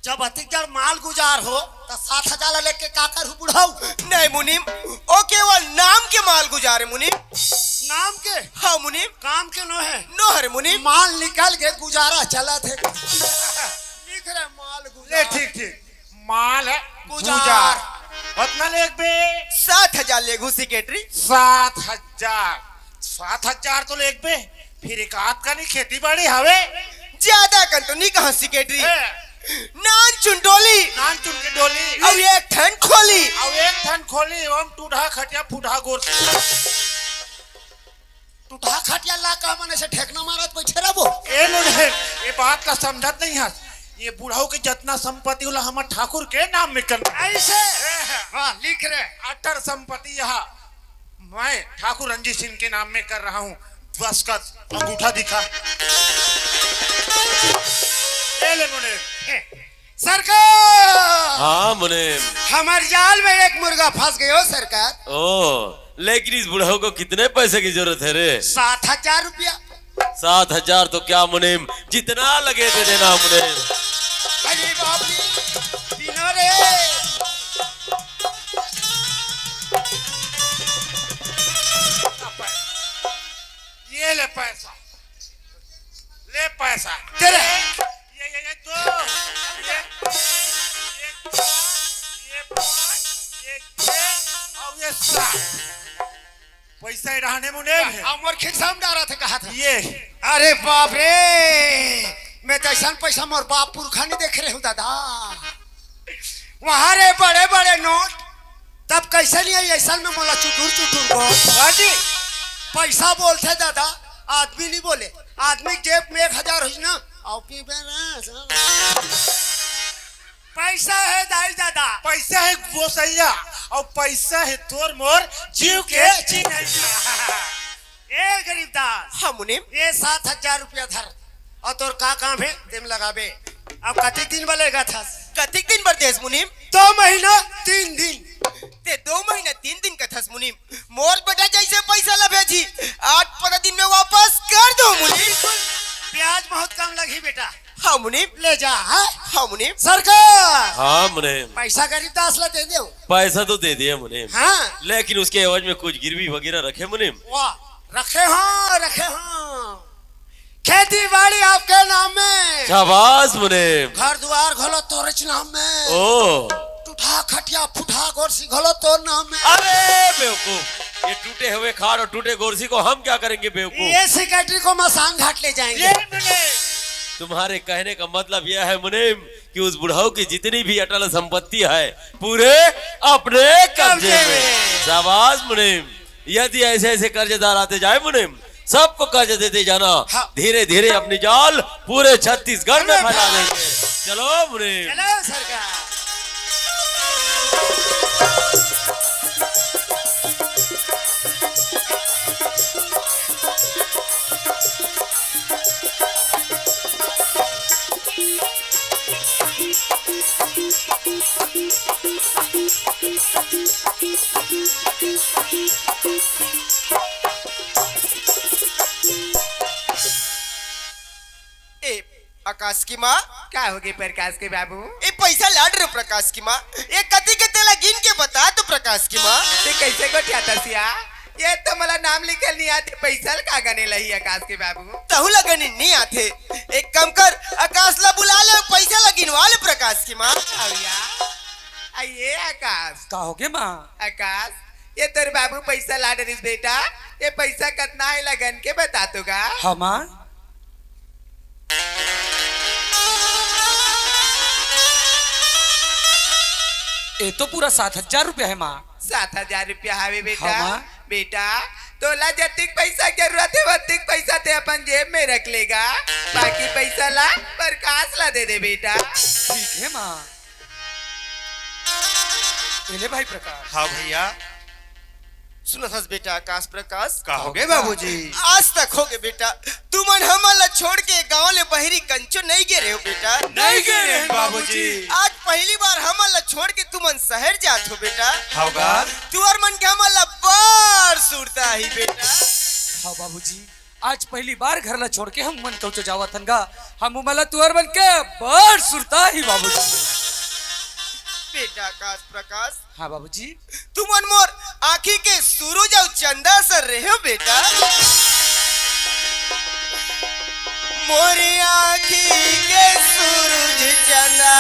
जब अतिक जड़ मालगुजार हो, त सात हजार ला लेके का करहू बुढ़ऊ? नहीं मुनीम, ओ केवल नाम के मालगुजार हे मुनीम। नाम के? हाँ मुनीम। काम के नो हे? नो हरे मुनीम। माल निकल के गुजारा चलत हे। लिख रे मालगुजार। ले ठीक, ठीक। माल हे गुजार। गुजार। अतना लेगबे? सात हजार लेगहू सिगरेटी। सात हजार। सात हजार तो लेगबे, फेर एकाध कनी खेती बाड़ी हवे? ज्यादा कन तो नइ कहा सिगरेटी। हे। नान चुन डोली। नान चुन के डोली। अउ एक ठन खोली। अउ एक ठन खोली, ओम टूटहा खटिया फूटहा गोर। टूटहा खटिया ला का मन अइसे ढेकना मारत बइठे रहिबो? ए नोने, ए बात ला समझत नइ हस। ए बुढ़ऊ के जतना संपत्ति ओला हमर ठाकुर के नाम में करना। अइसे? ए, हाँ, लिख रे। अटल संपत्ति यह मैं ठाकुर रणजीत सिंह के नाम में कर रहा हूँ दस्तखत, अंगूठा दिखा। ए ले नोने। सरकार! हाँ मुनीम। हमर जाल में एक मुर्गा फंस गयो सरकार। ओ, लेकिन इस बुढ़ऊ को कितने पैसे की जरूरत है रे? सात हजार रुपया। सात हजार तो क्या मुनीम, जितना लगे दे देना मुनीम। अरे बाप रे, दिनो रे। पैसा, ले पैसा। तेरे ये, ये, ये दो, ये, ये चार, ये पाँच, ये छह और ये सात। पैसा ही रहने मुने में। हमर खिस्सा में डारा थे, कहा था। ये। अरे बाप रे, मैं तो ऐसा पैसा मोर बाप पुरखा नहीं देखे रहे हूँ दादा। वहां रे बड़े बड़े नोट, तब कैसे नहीं आई ऐसा में मोला चुटुर चुटुर को। बाजी। पैसा बोलते दादा, आदमी नहीं बोले। आदमी के जेब में एक हजार हो ना, आओ पी बे ना। पैसा है दाई दादा। पैसा है गोसैया, और पैसा है तोर मोर जीव के चिन्हैया। ए गरीब दास, हाँ मुनीम। ये सात हजार रुपया धर, और तोर का काम है, तेम लगाबे। अब कतिक दिन बलेगा थस? कतिक दिन बर देस मुनीम? दो महीना तीन दिन। ते दो महीना तीन दिन का थस मुनीम। मोर बेटा जैसे पैसा ला भेजी, आठ पंद्रह दिन में वापस कर दो मुनीम। ब्याज बहुत कम लगी बेटा। हाँ मुनीम। ले जा, हाँ? हाँ मुनीम। सरकार। हाँ मुनीम। पैसा गरीब दास ला दे दो। पैसा तो दे दिया मुनीम। हाँ। लेकिन उसके एवज में कुछ गिरवी वगैरह रखे मुनीम। वाह, रखे हो, रखे हो। खेती बाड़ी आपके नाम में। शाबाश मुनीम। घर दुआर घलो तोरेच नाम में। ओ। टूटा खटिया फूटा गोरसी घलो तोर नाम में। अरे बेवकूफ, ये टूटे हुए खाट और टूटे गोरसी को हम क्या करेंगे बेवकूफ? ये सेक्रेटरी को मसान घाट ले जाएंगे। ये मुनीम। तुम्हारे कहने का मतलब यह है मुनीम कि उस बुढ़ऊ की जितनी भी अटल संपत्ति है, पूरे अपने कब्जे कब्जे में। में। शाबाश मुनीम, यदि ऐसे ऐसे कर्जदार आते जाए मुनीम, सबको कर्ज देते जाना। हाँ। धीरे धीरे अपनी जाल पूरे छत्तीसगढ़ में फैला देंगे। चलो मुनीम। चलो सरकार। ए, आकाश की माँ। का होगे प्रकाश के बाबू? ए, पैसा लाड रे प्रकाश की माँ। ए, कति के तेला गिन के बता तो प्रकाश की माँ। ते कैसे गोठियाथस या? ये तो मोला नाम लिखल नहीं आथे, पैसा ल का गने लही आकाश के बाबू? तहू ला गने नहीं आथे। एक काम कर, आकाश ला बुला ले, पैसा ला गिनवा ले प्रकाश की माँ। अउ या, आ ये आकाश। का होगे माँ? आकाश, ये तोर बाबू पैसा लाड रिस बेटा, ये पैसा कतना है ला गन के बता तो गा। हाँ माँ। ए तो पूरा सात हजार रुपया है माँ। सात हजार रुपया हवे बेटा। हाँ, माँ। बेटा, तोला जतिक पैसा के जरूरत है, वतिक पैसा ते अपन जेब में रख लेगा, बाकी पैसा ला प्रकाश ला दे दे बेटा। ठीक है माँ। ए ले भाई प्रकाश। हाँ भैया। सुनत हस बेटा आकाश प्रकाश? का होगे बाबूजी? आज तक होगे बेटा, तुमन हमन ला छोड़ के गांव ले बहरी कंचो नहीं गे रहे हो बेटा। नहीं गे रहे बाबूजी। आज पहली बार हमन ला छोड़ के तुमन शहर जात हो बेटा। हाँ गा। तुहर मन के हमन ला बड़ सुरता ही बेटा। हाँ बाबूजी, आज पहली बार घर ला छोड़ के हम मन कौचो जावत हन गा। हम उमन ला तुहर मन के बड़ सुरता ही बाबूजी। बेटा आकाश प्रकाश। हाँ बाबूजी। तुमन मोर आँखी के सूरज अउ चंदा सर रहे हो बेटा। मोरे आँखी के सूरज चंदा,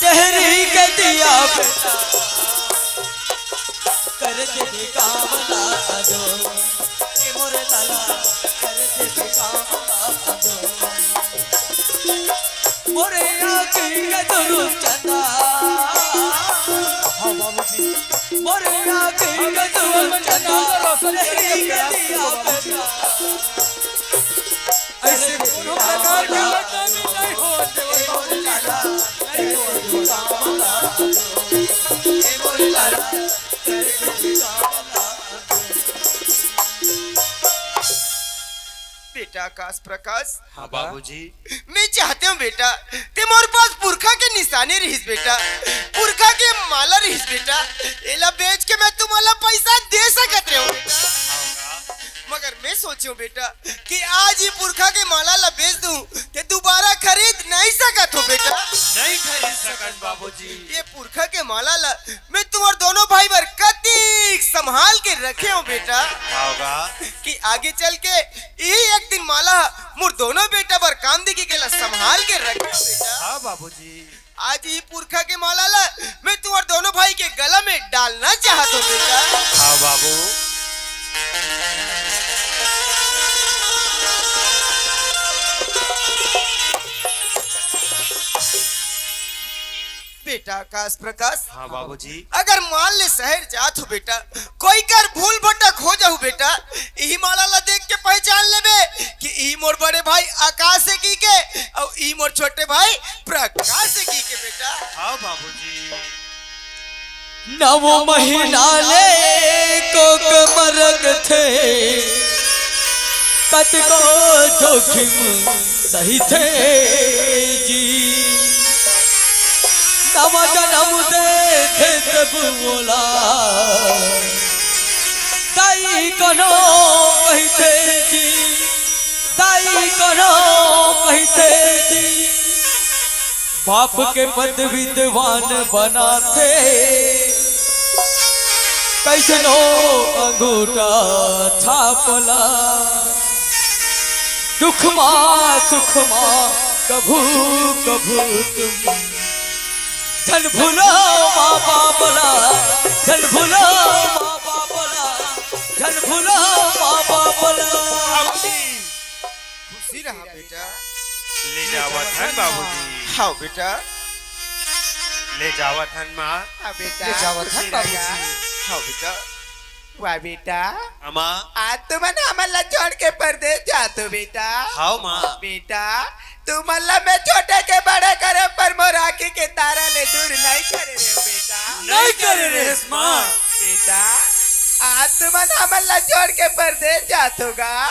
डहरी के दिया बेटा, कर दे काम ला दो। ए मोरे लाला, कर दे काम ला दो। मोरे आँखी के दुरु चंदा। हाँ बाबूजी। मोरे आँखी के दुरु चंदा। रोशन करिए, करिए, बाबूजी। ऐसे कोनो प्रकार के लड़ाई नहीं हो देवे बाबूजी। बेटा आकाश प्रकाश। हाँ बाबूजी। मैं चाहते हूँ बेटा, ते मोर पास पुरखा के निशानी रहिस बेटा, पुरखा के माला रहिस बेटा, एला बेच के मैं तुम्हारा पैसा दे सकत रहे हूँ बेटा। मगर मैं सोचे हूँ बेटा कि आज ही पुरखा के माला ला बेच दूँ, ते दोबारा खरीद नहीं सकत हो बेटा। नहीं खरीद सकन बाबूजी। ये पुरखा के माला ला मैं तुम्हार दोनों भाई बर कतिक संभाल के रखे हूँ बेटा। हाव गा। कि आगे चल के यही एक दिन माला मोर दोनों बेटा बर काम देके गेला, संभाल के रखे हूँ बेटा। हाँ बाबूजी। आज ये पुरखा के माला ला मैं तुम्हार दोनों भाई के गला में डालना चाहत हूँ बेटा। हाँ बाबू। बेटा आकाश प्रकाश, हाँ बाबूजी। अगर मान ले शहर जात हो बेटा, कोई कर भूल भटक हो जाहू बेटा, इही माला ला देख के पहचान लेबे कि ई मोर बड़े भाई आकाश हे कहिके, अउ ई मोर छोटे भाई प्रकाश हे कहिके बेटा। हाँ बाबूजी। नौ महीना ले कोख म रखथे, कतको जोखिम सहिथे जी। नवा जनम देथे तब मोला दाई कनो कहिथे जी, दाई कनो कहिथे जी। बाप के पद विद्वान बनाथे, कइसनो अंगूठा छाप ला। दुख मा सुख मा कभू कभू तुम झन भूलो माँ बाप ला, झन भूलो माँ बाप ला, झन भूलो माँ बाप ला। खुशी रहा बेटा। ले जावत हन बाबूजी। हाँ बेटा। ले जावत हन माँ। हाँ बेटा। ले जावत हन खुशी रहा। बाबूजी। हाँ बेटा। वाह बेटा। अम्मा। आज तुमन हमन ला छोड़ के परदेस जात हो बेटा। हाँ माँ। बेटा, तुमन ला मैं छोटे के बड़े करे पर मोर आँखी के तारा ले दूर नहीं करे रहे हो बेटा। नहीं करे रहे माँ। बेटा, आज तुमन हमन ला छोड़ के परदेस जात हो गा।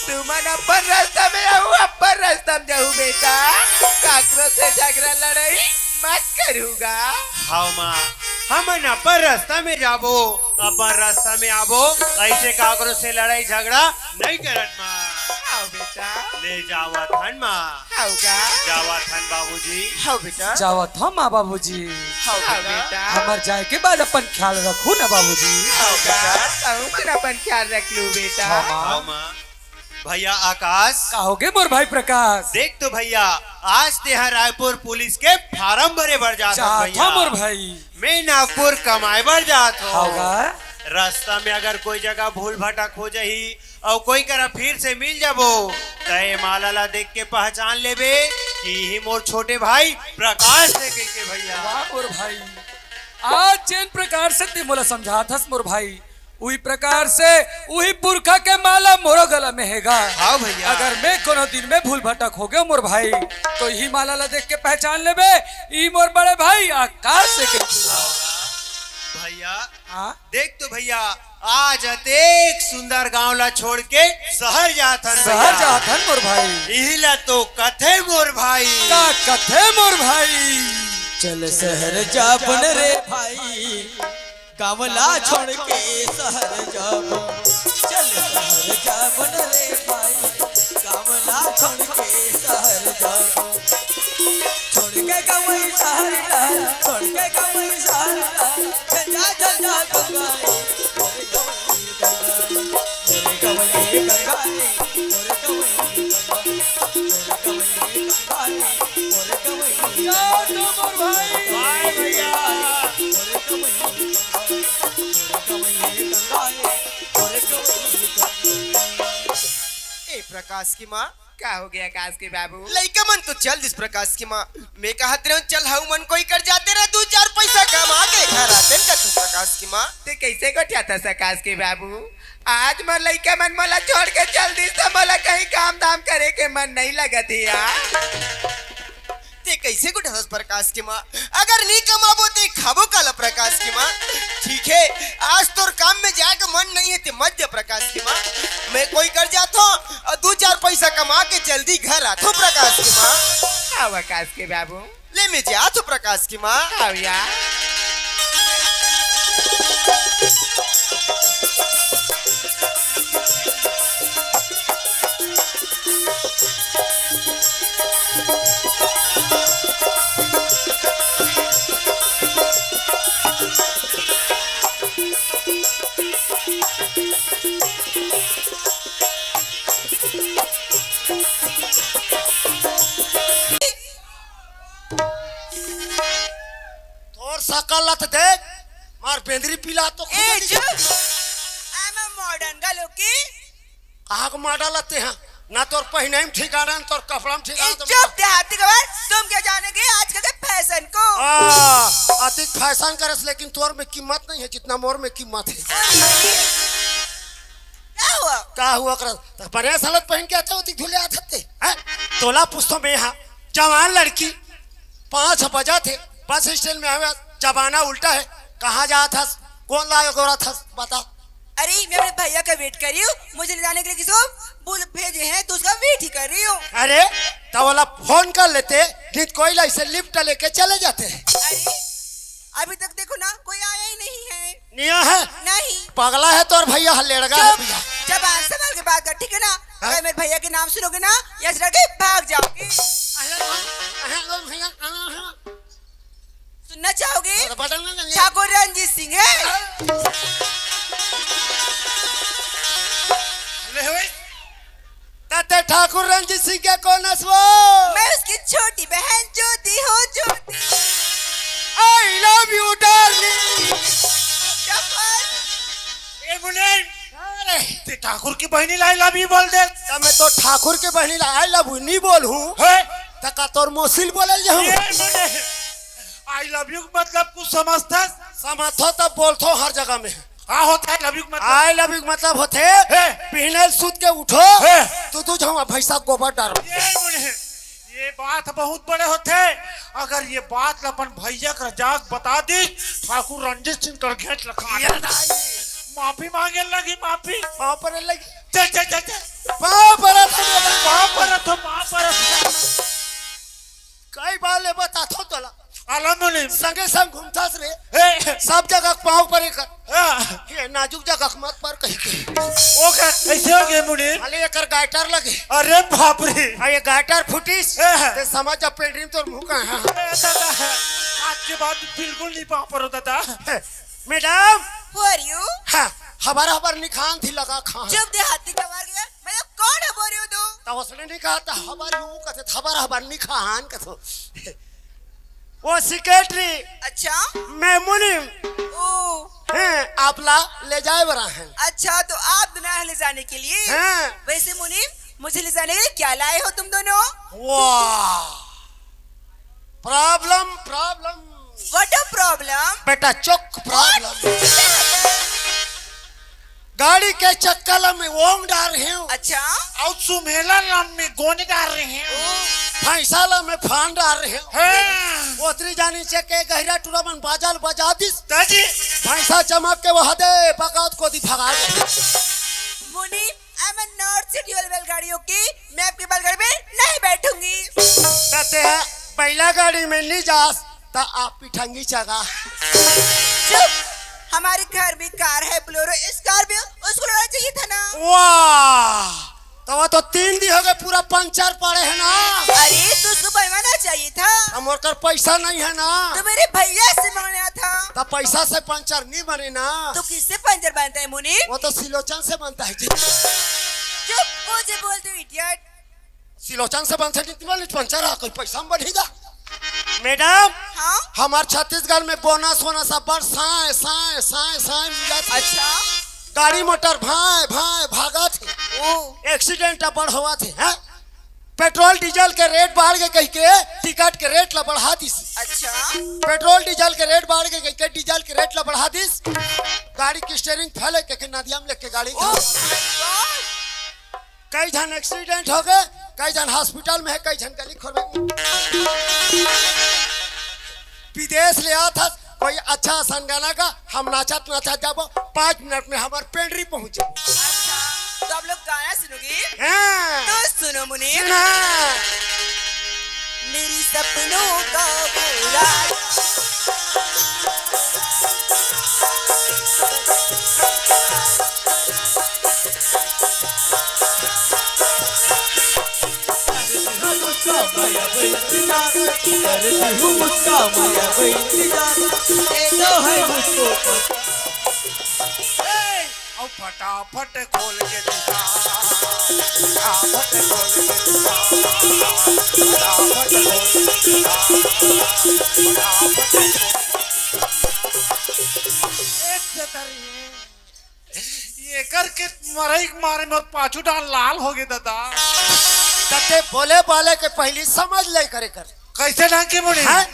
तुमन अपन रास्ता में रहू, अपन रास्ता में जाहू बेटा। काकरो से झगड़ा लड़ाई मत करू गा। हाँ माँ, हमन अपन रास्ता में जाबो, अपन रास्ता में आबो, ऐसे काकरो से लड़ाई झगड़ा नहीं करन माँ। हाँ बेटा। ले जावत हन माँ। हाँ गा। जावत हन बाबूजी। हाँ बेटा। जावत हन माँ बाबूजी। हाँ हाँ बेटा। बेटा। हमर जाए के बाद अपन ख्याल रखू ना बाबूजी। हाँ बेटा। तहू मन अपन ख्याल रख लू बेटा। हाँ माँ। हाँ माँ। भैया आकाश। का होगे मोर भाई प्रकाश? देख तो भैया, आज तेहा रायपुर पुलिस के फारम भरे बर जात हस जात भैया। हूँ मोर भाई। मैं नागपुर कमाए बर जात हूँ। हाँ गा। रास्ता में अगर कोई जगह भूल भटक हो जाही अउ कोई करा फिर से मिल जाबो, त ए माला ला देख के पहचान लेबे कि इही मोर छोटे भाई प्रकाश हे कहिके भैया। वाह मोर भाई, आज जेन प्रकार से ते मोला समझात हस मोर भाई, उही प्रकार से उही पुरखा के माला मोरो गला में हे गा। हाँ भैया। अगर मैं कोनो दिन में भूल भटक हो गयो मोर भाई, तो इही माला ला देख के पहचान लेबे, ई मोर बड़े भाई आकाश हे कहिके। भैया, हाँ? देख तो भैया, आज अतेक सुंदर गांव ला छोड़ के शहर जात हन शहर भैया। जात हन मोर भाई। इही ला तो कथे मोर भाई। का कथे मोर भाई? चल शहर जाबन रे भाई, गाँव ला छोड़ के शहर जाबो। चल शहर जाबन रे भाई, गाँव ला छोड़ के शहर जाबो। छोड़ के गवई शहर ला, छोड़ के गवई शहर ला, झंझा झंझा गंगा रे, मोरे गवई गंगा रे, मोरे गवई गंगा रे, मोरे गवई गंगा रे, मोरे गवई गंगा रे, मोरे गवई गंगा रे। मोरे गवई गंगा रे, मोरे गवई गंगा रे, मोरे गवई गंगा रे। ए प्रकाश की माँ, का हो गया आकाश के बाबू? लइका मन तो चल दिस प्रकाश की माँ। मैं कहत रहेंव चल हऊ मन कोई कर जाते रह, दू चार पैसा कमा के घर आते न कथू प्रकाश की माँ। ते कैसे गोठियाथस आकाश के बाबू? आज मोर लइका मन मोला छोड़ के चल दिस त मोला कहीं काम धाम करे के मन नहीं लगत हे यार। ते कैसे गोठियाथस प्रकाश की माँ? अगर नहीं कमाबो ते खाबो काला प्रकाश की माँ? ठीक है, आज तोर काम में जाए के मन नहीं है ते मत जा प्रकाश की माँ। मैं कोई कर जात हूँ अउ दू चार पैसा कमा के जल्दी घर आत हूँ प्रकाश की माँ। हाँ आकाश के बाबू। ले मैं जात हूँ प्रकाश की माँ। हाँ यार। सकल ला त देख, मार बेंदरी पीला तो ए, खुद चुप। I am a modern girl, okay? कहाँ को मॉडल आते हैं? ना तोर पहिने में ठिकाना, ना तोर कपड़ा में ठिकाना, ए, तो चुप, देहाती गवार, तुम क्या जानेगे आजकल के फैशन को? हाँ, अतिक फैशन करस, लेकिन तोर में कीमत नहीं है जितना मोर में कीमत है। क्या हुआ? का हुआ करस? त बने सलत पहिन के आते हो, अतिक धुले आते थे, हैं? तोला पूछतो मैं, हाँ, जवान लड़की, पाँच बजा थे, बस स्टैंड में आवे, जमाना उल्टा है। कहाँ जात हस? कौन लायो गोरा थस? बता। अरे, मैं अपने भैया का wait कर रही हूँ, मुझे ले जाने के लिए किसी को बोल भेजे हैं, तो उसका wait ही कर रही हूँ। अरे, तो वाला फोन कर लेते, नहीं तो कोई ला इसे लिफ्ट लेके चले जाते। अरे, अभी तक देखो ना, कोई आया ही नहीं है। निया है? नहीं। पगला है तोर भैया, हलेड़गा है चुप। भैया। जबान संभाल के बात कर, ठीक है ना? हाँ? अगर मेरे भैया के नाम सुनोगे ना, या से डर के भाग जाओगे। अरे, अरे, अरे, भैया, अरे, अरे। सुनना चाहोगे? अरे, बटन ना लगे। ठाकुर रणजीत सिंह है। ले होए। ताते ठाकुर रणजीत सिंह के कौन हस वो? मैं उसकी छोटी बहन ज्योति हूँ, ज्योति। I love you, darling। शाबाश। ए मुनीम, अरे। ते ठाकुर की बहनी ला I love you बोल दे। त मैं तो ठाकुर के बहनी ला I love you नहीं बोलहूँ। है? त का तोर मौसी ल बोलल जाहूँ? ए मुनीम, I love you मतलब कुछ समझथस? समझथो तब बोलथो हर जगह में। का होथे I love you मतलब? I love you मतलब होथे, हे। बिहने ल सुत के उठो, हे। तू दू झउआ भैंसा गोबर डारो। ये मुनीम, ये बात बहुत बड़े होथे। अगर ये बात ल अपन भैया कर जाके बता दी, ठाकुर रणजीत सिंह कर घेंच लखा। ये दाई। माफी मांगे लगी, माफी। पाँव परे लगी। चल, चल, चल, चल। पाँव परत हो, पाँव परत हो, पाँव परत हो। कई बार ले बताथो तोला। आला मुनीम। संगे संग घूमथस रे। ए। सब जगह पाँव परे कर। हाँ। ये नाजुक जगह मत पर कहि के। ओ का, कैसे हो गए मुनीम? अरे एकर गाइटर लगे। अरे बाप रे। आ ये गाइटर फुटिस। ए। ते समझ जा पेंड्रीम तोर मुँह का है। ए दादा, आज के बाद बिल्कुल नहीं पाँव परो दादा। मैडम। Who are you? हाँ, हबर हबर निखान थी लगा खान। चुप देहाती गवार गया। मतलब कौन है बोल रहे हो तुम? त उसने नहीं कहा था हबर यू कथे, हबर हबर निखान कथो। वो सेक्रेटरी। अच्छा। मैं मुनीम। ओ। हैं, आप ला ले जाए बरा हैं। अच्छा, तो आप दोनों ले जाने के लिए? हैं। वैसे मुनीम, मुझे ले जाने के लिए क्या लाए हो तुम दोनों? वाह, problem, problem. What a problem? बेटा, चुप, प्रॉब्लम। गाड़ी के चक्का ला में ओंग डार रहे हो। अच्छा। अउ सुमेला ला में गोंद डार रहे हो। ओ। भैंसा ला में फान डार रहे हो। हाँ। ओतरी जानी से के गहिरा टूरा मन बाजा ल बजा दिस। दादी। भैंसा चमक के वहा दे, बगावत कोती भगा दे। मुनीम, I am a not seat वाली बैलगाड़ियों की, मैं आपकी बैलगाड़ी में नहीं बैठूंगी। त ते ह बैला गाड़ी में नहीं जास, त आप पिठंगी चगा। चुप, हमारे घर में कार है, Bolero, Scorpio, उसको लड़ना चाहिए था ना। वाह, त वो तो तीन दिन हो गए, पूरा पंचर पड़े है ना। अरे, तो उसको बनवाना चाहिए था। हम ओकर पैसा नहीं है ना। तो मेरे भैया से मांगना था। त पैसा से पंचर नहीं बने ना। तो किससे पंचर बनता है मुनीम? वो तो सिलोचन से बनता है जी। चुप, मुझे बोल दो idiot। सिलोचन से बनथे, जितनी वाली पंचर है, कोई पैसा में बनेगा? मैडम, हाँ? हमार छत्तीसगढ़ में बोनस वोनस अब्बड़ साय, साय, साय, साय मिलत हे। अच्छा। गाड़ी मोटर भाय, भाय भागत हे। ओ। एक्सीडेंट अब्बड़ होवत हे, हैं? पेट्रोल डीजल के रेट बढ़ गे कहिके टिकट के रेट ला बढ़ा दिस। अच्छा। पेट्रोल डीजल के रेट बढ़ गे कहिके डीजल के रेट ला बढ़ा दिस। गाड़ी के स्टीयरिंग फेल हे कहिके नदिया में लेके गाड़ी ओ, my God। कई झन एक्सीडेंट हो गए, कई झन हॉस्पिटल में है, कई झन गली खोर में। विदेश ले आत हस, कोई अच्छा असन गाना गा, हम नाचत नाचत जाबो, पाँच मिनट में हमार पेंड्री पहुंच जाए। अच्छा, तो आप लोग गाना सुनोगे? हाँ। तो सुनो मुनीम। सुना। मेरी सपनों का वो राजा। ए, अउ फटाफट खोल के दिखा, फटाफट खोल के दिखा, फटाफट खोल के दिखा, फटाफट खोल के दिखा। एकर के मरई के मारे मोर पाछू डांड़ लाल होगे दादा। त ते बोले वाले के पहिली समझ ले करे कर। कइसे ढंग के मुनीम? हैं?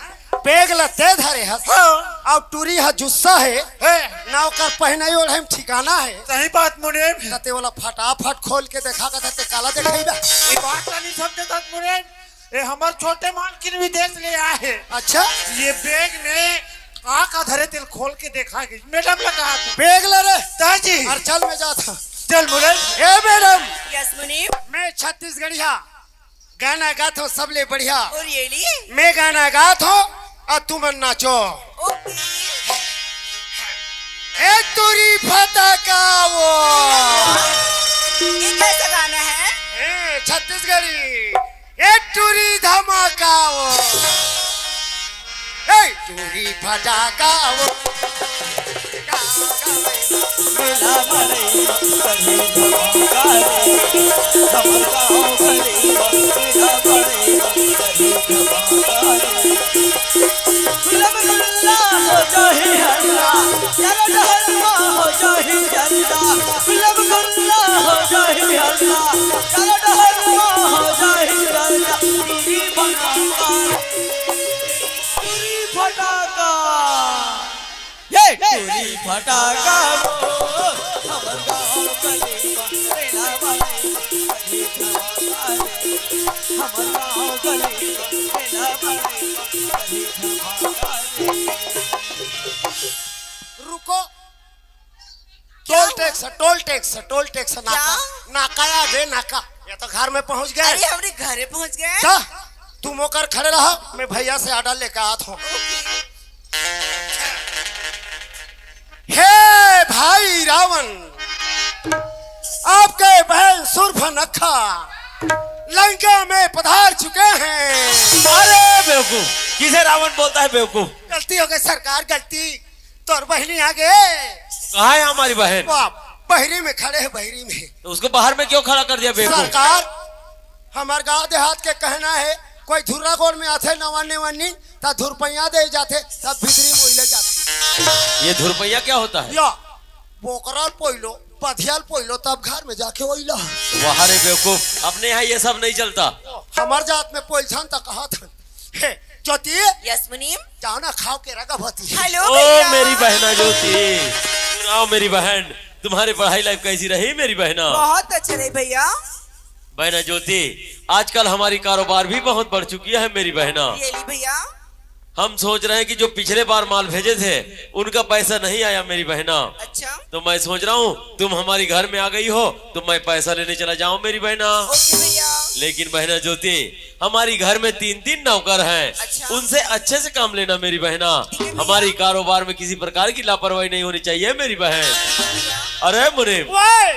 बेग ल ते धरे हस। हाँ। अउ टूरी ह जुस्सा हे। हे। ना ओकर पहिनई ओढ़ई म ठिकाना हे। सही बात मुनीम। त ते ओला फटाफट खोल के देखा, कथे ते काला देखइबा। ये बात ला नहीं समझे तात मुनीम। ए, हमर छोटे मालकिन विदेश ले आए हे। अच्छा? ये बेग में का का धरे तेल खोल के देखा गे। मैडम लगा दो। बेग ले रे। दाजी। अउ चल, मैं जात हंव। चल मुनीम। ए मैडम। यस मुनीम। मैं छत्तीसगढ़िया। गाना गात हंव सबले बढ़िया। अउ ये लिए? मैं गाना गात हंव अउ तुमन नाचो। ओके। ए टूरी फटाका वो। ये कैसा गाना है? ए, छत्तीसगढ़ी। ए टूरी धमाका वो। ए टूरी फटाका वो। मेला बड़े कभी धमाका रे, हमर गाँव गली मेला बड़े कभी धमाका रे। गुलाब गुल्ला हो जाही हल्ला, चारों डहर मा हो जाही जल्ला। गुलाब गुल्ला हो जाही हल्ला, चारों डहर मा हो जाही जल्ला। टूरी फटाका, टूरी फटाका। ये टूरी फटाका वो, हमर गाँव गली मा मेला बड़े कभी धमाका रे। हमर गाँव गली मा मेला बड़े कभी धमाका रे। रुको। Toll tax, toll tax, toll tax, नाका। क्या? नाका आ गए, नाका। ये तो घर में पहुंच गए। अरे, हमरे घरे पहुंच गए। जा, तुम ओकर खड़े रहो, मैं भैया से ऑर्डर लेके आत हूँ। हे भाई रावण, आपके बहन सुर्पनखा लंका में पधार चुके हैं। अरे बेवकूफ, किसे रावण बोलता है बेवकूफ? गलती हो गई सरकार, गलती। तोर बहिनी आ गे। कहाँ है हमारी बहन? वो बहरी में खड़े है, बहरी में। तो उसको बाहर में क्यों खड़ा कर दिया बेवकूफ? सरकार, हमार गांव देहात के कहना है, कोई धुर्रा गोड़ में आथे नवान्नी वन्नी, त धुरपैया दे जाथे, तब भीतरी मोइले जाथे। ये धुरपैया क्या होता है? या, बोकरा ल पोइलो, पधिया ल पोइलो, तब घर में जाके ओइला। वाह रे बेवकूफ, अपने यहाँ ये सब नहीं चलता। हमार जात में पोइलथन त कहत हन। हे, ज्योति। यस मुनीम। जाओ ना, खाओ के रगा भती। हेलो ओ भैया। मेरी बहना ज्योति, सुनाओ मेरी बहन, तुम्हारी पढ़ाई लाइफ कैसी रही मेरी बहना? बहुत अच्छा रही भैया। बहना ज्योति, आजकल हमारी कारोबार भी बहुत बढ़ चुकी है मेरी बहना। ये ली भैया। हम सोच रहे हैं कि जो पिछले बार माल भेजे थे, उनका पैसा नहीं आया मेरी बहना। अच्छा। तो मैं सोच रहा हूँ तुम हमारी घर में आ गई हो, तो मैं पैसा लेने चला जाऊँ मेरी बहना। ओके भैया। लेकिन बहना ज्योति, हमारी घर में तीन तीन नौकर हैं, अच्छा। उनसे अच्छे से काम लेना मेरी बहना। ठीक है भैया। हमारी कारोबार में किसी प्रकार की लापरवाही नहीं होनी चाहिए मेरी बहन। अरे मुनीम, ओए!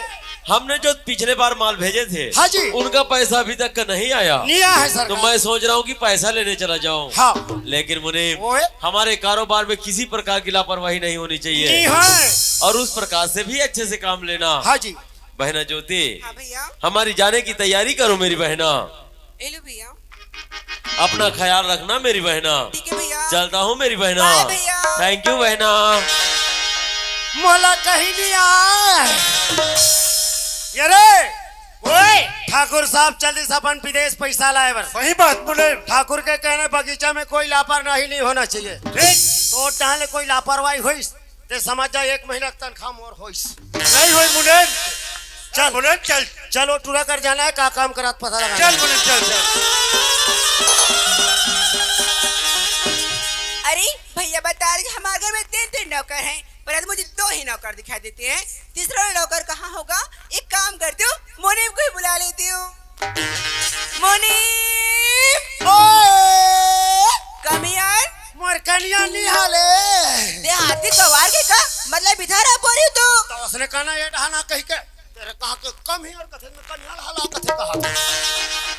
हमने जो पिछले बार माल भेजे थे, हाँ जी। उनका पैसा अभी तक का नहीं आया। नहीं आया है तो सरकार। मैं सोच रहा हूँ कि पैसा लेने चला जाऊँ। हाँ। लेकिन मुनीम, ओए। हमारे कारोबार में किसी प्रकार की लापरवाही नहीं होनी चाहिए। नहीं है। और उस प्रकार से भी अच्छे से काम लेना। हाँ जी। बहना ज्योति, हाँ भैया। हमारी जाने की तैयारी करो मेरी बहना। ए लो भैया। अपना ख्याल रखना मेरी बहना। ठीक है भैया। चलता हूँ मेरी बहना। बाय भैया। थैंक यू बहना। मोला कहीं नहीं आए। ये रे, ओए। ठाकुर साहब चलिस अपन विदेश पैसा लाए बर। सही बात बोले। ठाकुर के कहने बगीचा में कोई लापरवाही नहीं होना चाहिए। ठीक। तो डाले कोई लापरवाही होइस, ते समझ जा, एक महीना के तनख्वाह मोर होइस। नहीं होई मुनीम। चल। मुनीम, चल। चलो, टूरा कर जाना है, का काम करात पता लगा। चल मुनीम, चल, चल। अरे, भैया बता रहे कि हमारे घर में तीन तीन नौकर हैं, पर आज मुझे दो ही नौकर दिखाई देते हैं। तीसरा नौकर कहाँ होगा? एक काम करती हूँ, मुनीम को ही बुला लेती हूँ। मुनीम! ओए! Come here। मोर कनिया निहाले। देहाती गवार के का? मतलब इधर आ बोली तू? तो उसने कहना ये डहाना कही के, तेरे कहा के come here कथे, मैं कनिया हला कथे कहा।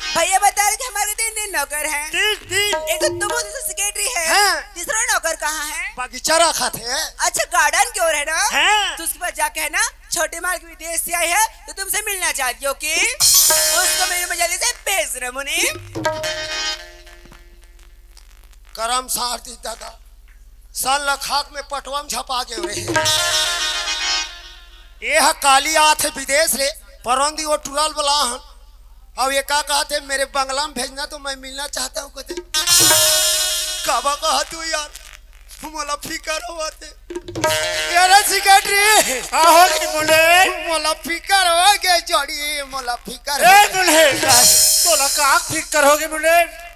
भैया बता रहे थे हमारे तीन तीन नौकर हैं। तीन, तीन। एक तो तुम हो, दूसरा सेक्रेटरी है। हाँ। तीसरा नौकर कहाँ है? बगीचा रखा थे। अच्छा, गार्डन की ओर है ना? हाँ। तो उसके पास जाके है ना, छोटे माल की विदेश से आई है, तो तुमसे मिलना चाहती हो कि उसको मेरे में जल्दी से भेज रहे मुनीम। करम सार दी दादा, साल ला खाक में पटवा में झपा गए रहे। ये ह काली आत हे विदेश ले, परोंदी वो टुरल बला हन। अब ये का कहत हे, "मेरे बंगला में भेजना तो मैं मिलना चाहता हूँ," कहते। काबर कहत हे यार, मोला फिकर होवत हे। ये रे सेक्रेटरी, का हो गे मुंडे? मोला फिकर हो गे जोड़ी, मोला फिकर हो ए गे। मुंडे, तोला का फिकर हो गे मुंडे?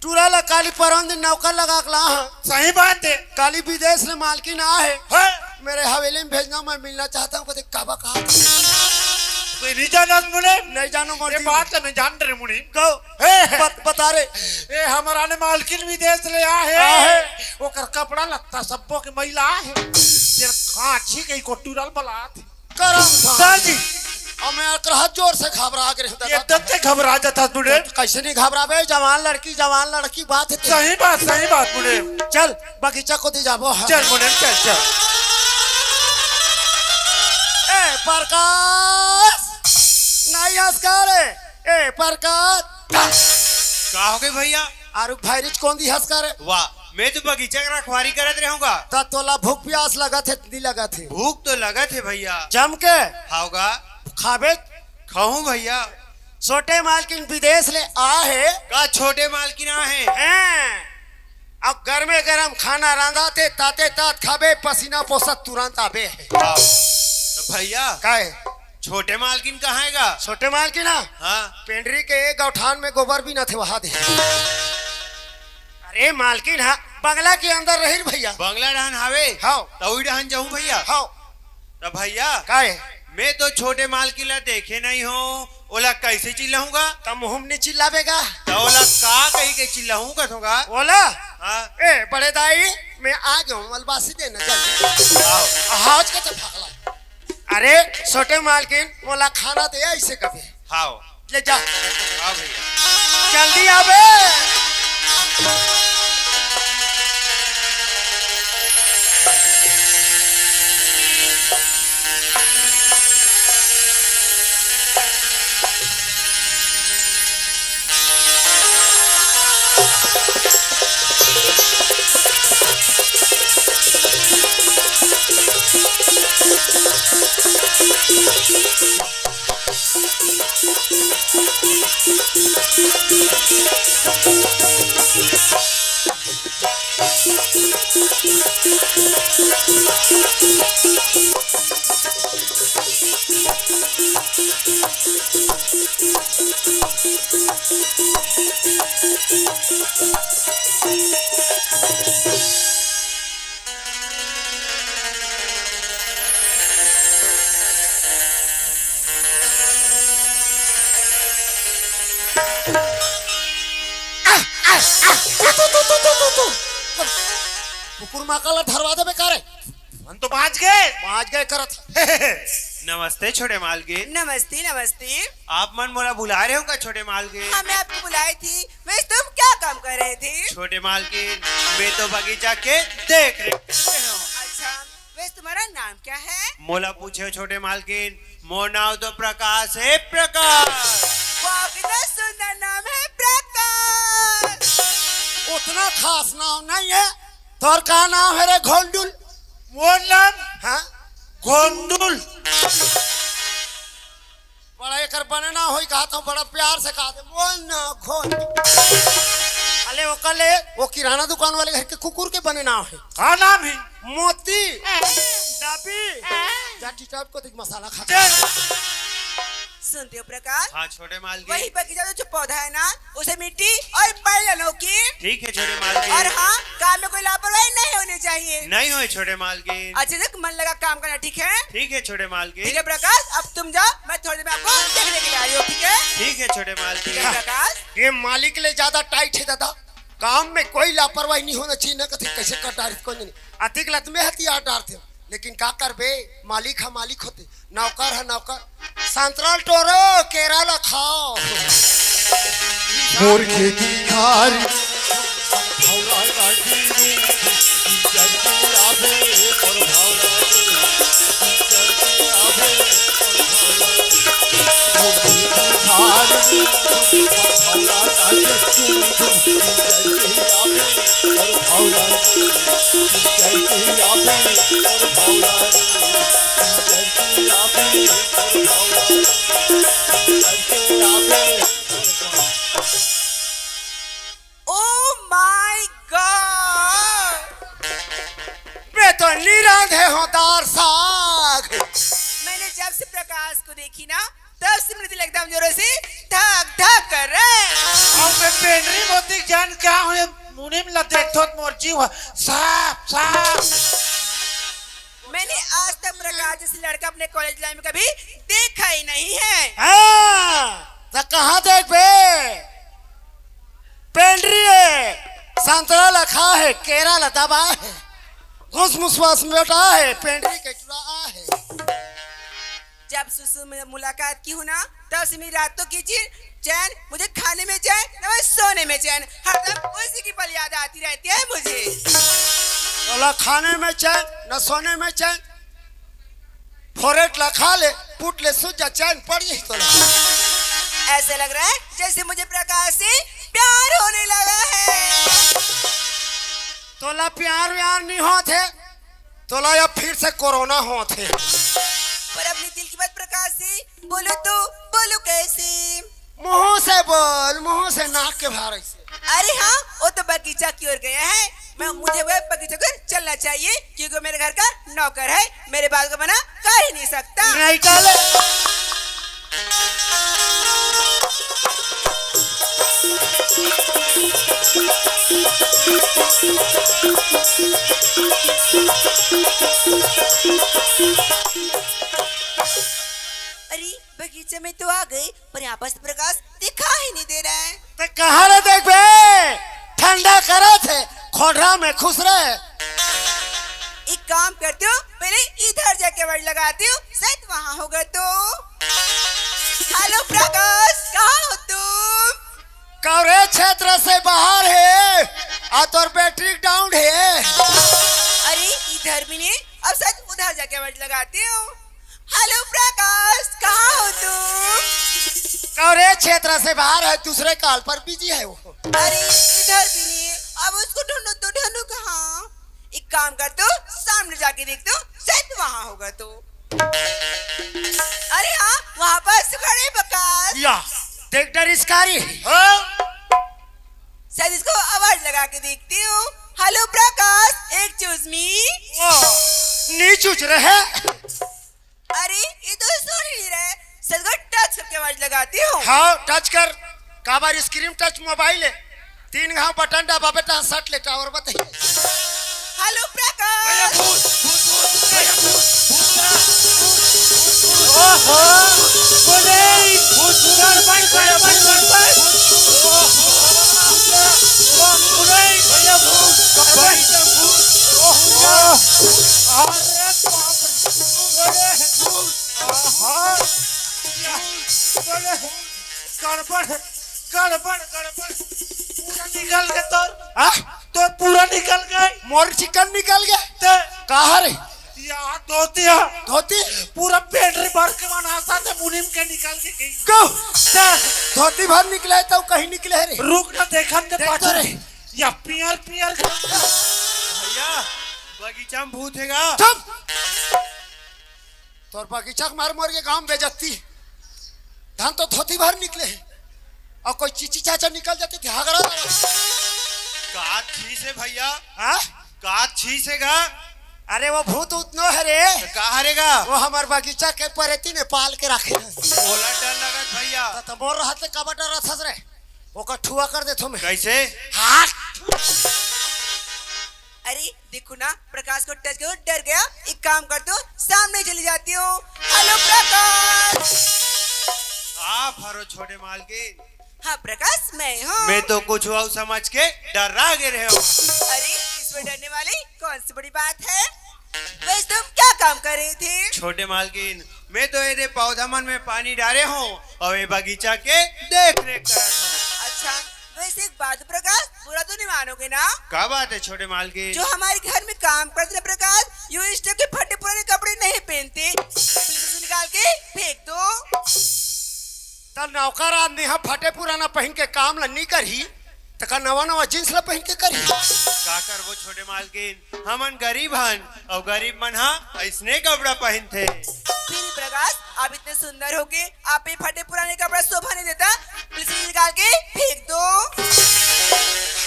टुरा ला काली परोंदी नौकर लगा के ला हन। सही बात हे। काली विदेश ले मालकिन आ हे। हाँ। मेरे हवेली में भेजना, मैं मिलना चाहता हूँ। कहते, "काबर कहत हे?" तैं नइ जानस मुंडे? नइ जानों ये मर्जी। बात तो मैं जान रहे मुंडे। कहो। हे। बत-, बता रे। ए, हमर आने मालकिन विदेश ले आ हे। आ हे। ओकर कपड़ा लत्ता सब्बो के मैला आ हे। तेर खांची के को टुरल बलात हे। करम था। दाजी। अब मैं अकरहा जोर से घबरा गे रहेंव दादा। एकदम से घबरा जाथस मुंडे। कइसे नइ घबराबे? जवान लड़की, जवान लड़की बात हे। सही बात, सही बात मुंडे। चल, बगीचा कोती जाबो। चल मुंडे, चल, चल। ए, प्रकाश! नइ हस का रे? ए, प्रकाश! का हो गे भइया? अरे भाई रिच कोन दिहस का रे? वाह, मैं तो बगीचा के रखवारी करत रहूंगा। त तोला भूख प्यास लगत हे, नइ लगत हे? भूख तो लगत हे भइया। जम के? हाव गा। खाबे? खाहूं भइया। छोटे मालकिन विदेश ले आ हे। का छोटे मालकिन आ हे? हैं। अब गरमे गरम खाना रांधथे, ताते तात खाबे, पसीना पोसत तुरंत आबे। वाह। त भइया, काय? छोटे मालकिन कहाँ हे गा? छोटे मालकिन हा? हाँ। पेंडरी के एक गौठान में गोबर बीनथे, वहां दे। अरे मालकिन हा, बंगला के अंदर रही भइया। बंगला डहन हावे? हाव। त उही डहन जाहूं भइया। हाव। त भइया, काय? मैं तो छोटे मालकिन ला देखे नइ हों, ओला कइसे चिल्लाहूं गा? त मुंह में नइ चिल्लाबे गा। त ओला का कहि के चिल्लाहूं कथों गा? ओला? हाँ। ए, बड़े दाई, मैं आ गेंव, मलबासी देना जल्दी। हाव। हाव के तो भगला। अरे, छोटे मालकिन, मोला खाना दे, अइसे कबे। हाव। ले जा। हाँ भइया। जल्दी आबे। कुकुर माका ला धरवा देबे का रे? मन तो बांच गे। बांच गे करत। नमस्ते छोटे मालकिन। नमस्ते, नमस्ते। आप मन मोला बुलाए रहे हो का छोटे मालकिन? हाँ, मैं आपको बुलाई थी। वैसे तुम क्या काम कर रहे थे? छोटे मालकिन, मैं तो बगीचा के देख रेख कर रहे हूँ। अच्छा, वैसे तुम्हारा नाम क्या है? मोला पूछे छोटे मालकिन, मोर नाम तो प्रकाश है, प्रकाश। वाह, कितना सुंदर नाम है, प्रकाश। उतना खास नाम नहीं है। तोर का नाम है रे घोंडुल? मोर नाम हाँ? घोंडुल। बड़ा एकर बने ना होई, कहा तो बड़ा प्यार से कहा दे, मोर नाम घोंडुल। अले ओकर ले, वो किराना दुकान वाले घर के कुकुर के बने नाम है। का नाम है? मोती। डाबी। जा टिटाप को देख मसाला खा। चल। सुनते हो प्रकाश? हाँ छोटे मालकिन। वही बगीचा में जो पौधा है ना, उसे मिट्टी और पानी डालना, ओके? ठीक है छोटे मालकिन। और हाँ, काम में कोई लापरवाही नहीं होनी चाहिए। नहीं होए छोटे मालकिन। अच्छे से मन लगा काम करना, ठीक है? ठीक है छोटे मालकिन। ठीक है प्रकाश, अब तुम जाओ, मैं थोड़ी देर में आपको देखने के लिए आ रही हूँ, ठीक है? ठीक है छोटे ठीक है मालकिन। प्रकाश। ये मालिक ले ज्यादा टाइट है दादा, काम में कोई लापरवाही नहीं होना चाहिए ना, कथे कैसे कर डारिस कोई नहीं। अतिक लत में हथियार डारथे, लेकिन का करबे, मालिक हा मालिक होथे, नौकर हा नौकर। संतरा ल टोरो, केरा ला खाओ। मोर खेती खार भौरा काटी रे, जल्दी आबे मोर भौरा रे, जल्दी आबे मोर भौरा रे। मोर खेती खार Oh my God! मैं तो नी रांधे हों दार साग। मैंने जब से प्रकाश को देखी ना, तब से मेरा दिल एकदम जोरों से धक धक कर रहा है। अब मैं पेंडरी मोती जान क्या हूँ, मुनीम ला देखथों त मोर जीव ह साफ साफ। मैंने आज तक प्रकाश जैसे लड़का अपने कॉलेज लाइफ में कभी देखा ही नहीं है। हाँ, त कहाँ देखबे? पेंडरी हे, संतरा ला खा हे, केरा ला दबा हे, घुस मुसवास मेटा हे, पेंडरी के चुरा हे। जब से उससे मैं मुलाकात की हूँ ना, तब से मेरी रातों की चैन, चैन, मुझे खाने में चैन, ना मैं सोने में चैन, हरदम उसी की पल याद आती रहती है मुझे। तोला खाने में चैन, न सोने में चैन, फोरेट ला खा ले, पुट ले सुत जा, चैन पड़ जाही तोला। ऐसा लग रहा है जैसे मुझे प्रकाश से प्यार होने लगा है। तोला प्यार व्यार नहीं होत हे, तोला अब फिर से कोरोना होत हे। पर अपने दिल की बात प्रकाश से बोलो तो, बोलो कैसे? मुंह से बोल, मुंह से, नाक के बाहर ऐसे। अरे हाँ, वो तो बगीचा की ओर गया है। मैं, मुझे वह बगीचा को चलना चाहिए, क्योंकि वो मेरे घर का नौकर है, मेरे बात को मना कर ही नहीं सकता। नहीं चले। अरे, बगीचे में तो आ गए, पर यहाँ पास प्रकाश दिखाई नहीं दे रहा है। त कहाँ ले देखबे? ठंडा करत हे, खोड़रा में खुसरे। एक काम करती हूँ, पहले इधर जाके आवाज लगाती हूँ, शायद वहाँ होगा तो। हेलो प्रकाश, कहाँ हो तुम? कौरे क्षेत्र से बाहर हे, आ तोर बैटरी डाउन हे। अरे, इधर भी नहीं, अब शायद उधर जाके आवाज लगाती हूँ। हेलो प्रकाश, कहाँ हो तुम? कौरे क्षेत्र से बाहर हे, दूसरे कॉल पर बिजी हे वो। अरे, इधर भी नहीं, अब उसको ढूंढो तो ढूंढो कहाँ? एक काम करती हूँ, सामने जाके देखती हूँ, शायद वहाँ होगा तो। अरे हाँ, वहाँ पास तो खड़े हैं प्रकाश। या, देख डर इसकारी। हाँ? शायद इसको आवाज लगा के देखती हूँ। हेलो प्रकाश, एक चूज मी। वाह, नी चूज रहे। अरे, ये तो सुन ही नहीं रहे। शायद इसको टच करके आवाज लगाती हूँ। हाँ, टच कर। काबर स्क्रीन टच मोबाइल हे। तीन घाव बटन दबाबे त सट ले टावर बताइए। हेलो प्रकाश। भैया भूत, भूत, भूत, भैया भूत, भूत, भूत, भूत, भूत, ओहो, बोले, भूत, भूत, गड़बड़, गड़बड़, गड़बड़, भूत, भूत, भूत, भूत, भूत, भूत, भैया भूत, गड़बड़, भैया भूत, ओहो, अरे बाप रे, बोले, भूत, आहा, बोले, गड़बड़, गड़बड़, गड़बड़। पूरा निकल गए तोर। हाँ? तोर पूरा निकल गए। मोर चिकन निकल गए। ते कहाँ रे? यार धोती है। धोती? पूरा पेट रे भर के मनासा ते मुनीम के निकल के गई। क्यों? ते धोती भर निकले तो कहीं निकले रे। रुक ना, देखन ते देख तो पाछे। रे। या पियर पियर। भैया, बगीचा में भूत हेगा। चुप। तोर बगीचा के मार मोर के गांव बेइज्जती। धान तो धोती भर निकले हे। अउ कोई चीची चाचा निकल जाते थे, हगरा लगा। का चीज हे भैया? हाँ? का चीज हे गा? अरे वो भूत उतनो हे रे। तो का हरे गा? वो हमर बगीचा के परेती में पाल के रखे हे। ओला डर लगत भैया। तो, तो मोर रहत ले काबर डरत हस रे? ओकर ठुआ कर देथो मैं। कैसे? हाँ। अरे देखो ना, प्रकाश को टच करो, डर गया। एक काम करती हूँ, सामने चली जाती हूँ। हेलो प्रकाश। आप हरो छोटे मालकिन। हाँ प्रकाश, मैं हूँ। मैं तो कुछ हुआ समझ के डर्रा गे रहेंव। अरे, इसमें डरने वाली कौन सी बड़ी बात है? वैसे तुम क्या काम कर रहे थे? छोटे मालकिन, मैं तो एदे पौधा मन में पानी डारे हूँ अउ ये बगीचा के देख रेख करत हूँ। अच्छा, वैसे एक बात प्रकाश, बुरा तो नहीं मानोगे ना? का बात है छोटे मालकिन? जो हमारे घर में काम करते ना प्रकाश, यूं इस टाइप के फटे पुराने कपड़े नहीं पहनते, प्लीज उसे निकाल के फेंक दो। त नौकर आदमी ह फटे पुराना पहिन के काम ल नी करही, त का नवा नवा जींस ल पहिन के करही? का करबो छोटे मालकिन, हमन गरीब हन, अउ गरीब मन ह अइसने कपड़ा पहिनथे। फिर प्रकाश, आप इतने सुंदर होके आप ही फटे पुराने कपड़ा शोभा नहीं देता, इसे निकाल के फेंक दो।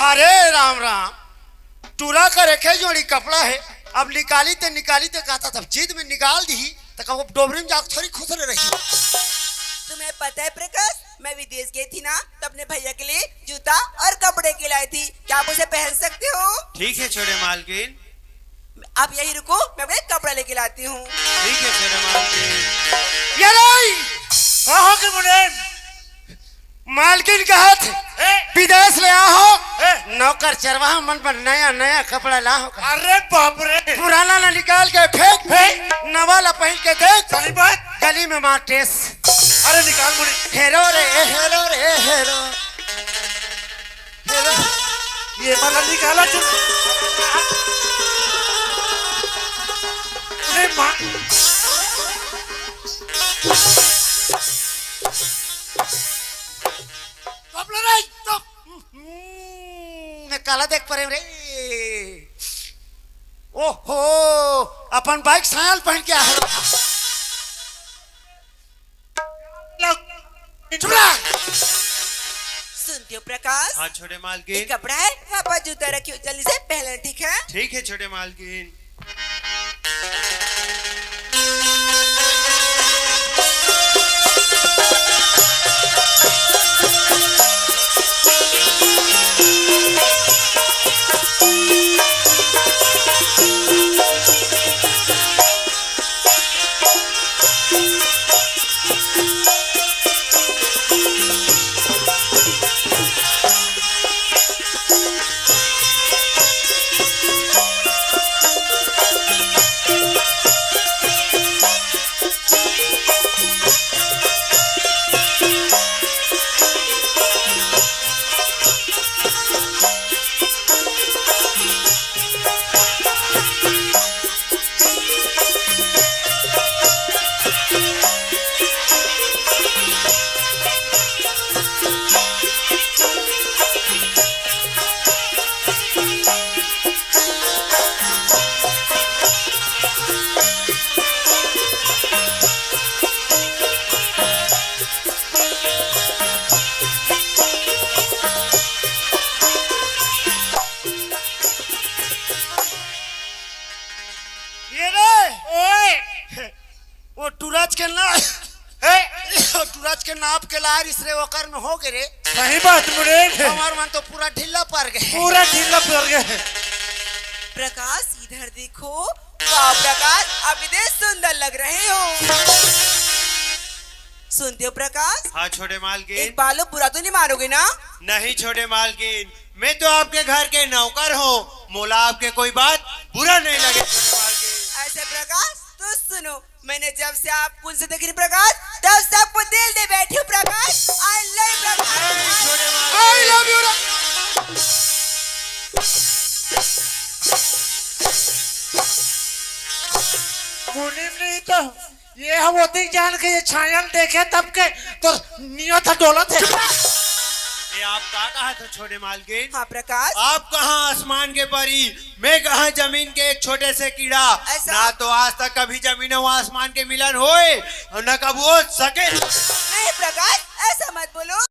अरे राम राम, टूरा कर एके जोड़ी कपड़ा हे, अब निकाली ते निकाली ते कहता, तब जीत में निकाल दी, त कब डोबरी में जाके थोड़ी खुश रही। तुम्हें पता है प्रकाश, मैं विदेश गई थी ना, तो अपने भैया के लिए जूता और कपड़े के लाई थी। क्या आप उसे पहन सकते हो? ठीक है छोटे मालकिन। आप यही रुको, मैं अपने कपड़ा लेके लाती हूँ। ठीक है छोटे मालकिन। ये लाई। कहो के मुनेन। मालकिन कहत, ए? विदेश ले आहो। ए? नौकर चरवाहा मन बर नया नया कपड़ा लाहो। अरे बाप रे। पुराना ला निकाल के फेंक, फेंक। नवा ला पहिन के देख। सही बात। गली में मार टेस। अरे निकाल मुड़ी। हेरो रे, हेरो रे, हेरो। हेरो। ये वाला निकाला चुन। अरे माँ। कपड़ा नहीं, तो मैं काला देख परे रे। ओहो, अपन बाइक सायल पहन के आए। चुप रह। सुनते हो प्रकाश? हाँ छोटे मालकिन। एक कपड़ा है, वहाँ पर जूता रखियो, जल्दी से पहले, ठीक है? ठीक है छोटे मालकिन। ये रे, ओए, वो टूराज के ना, हे? वो टूराज के नाप के लारिस रे, ओकर में हो गे रे। सही बात मुड़े। हमार मन तो पूरा ढीला पड़ गए। पूरा ढीला पड़ गए। प्रकाश, इधर देखो। वाह प्रकाश, आप इतने सुंदर लग रहे हो। सुनते हो प्रकाश? हाँ छोटे मालकिन। एक बालो बुरा तो नहीं मानोगे ना? नहीं छोटे मालकिन, मैं तो आपके घर के नौकर हूँ, मोला आपके कोई बात बुरा नहीं लगे छोटे मालकिन। ऐसे प्रकाश, तो सुनो, मैंने जब से आपको उनसे देखी प्रकाश, तब से आपको दिल दे बैठी हूँ प्रकाश। I love you प्रकाश। छोटे मालकिन। I love you रे। मुनीम नहीं तो ये हम ओतिक जान के ये छायल देखे तब के तो नियत डोलत हे। ये आप का कहा था छोटे मालकिन? हाँ प्रकाश। आप कहाँ आसमान के परी, मैं कहाँ जमीन के एक छोटे से कीड़ा। ऐसा? ना तो आज तक कभी जमीन और आसमान के मिलन होए और ना कब हो सके। नहीं प्रकाश, ऐसा मत बोलो।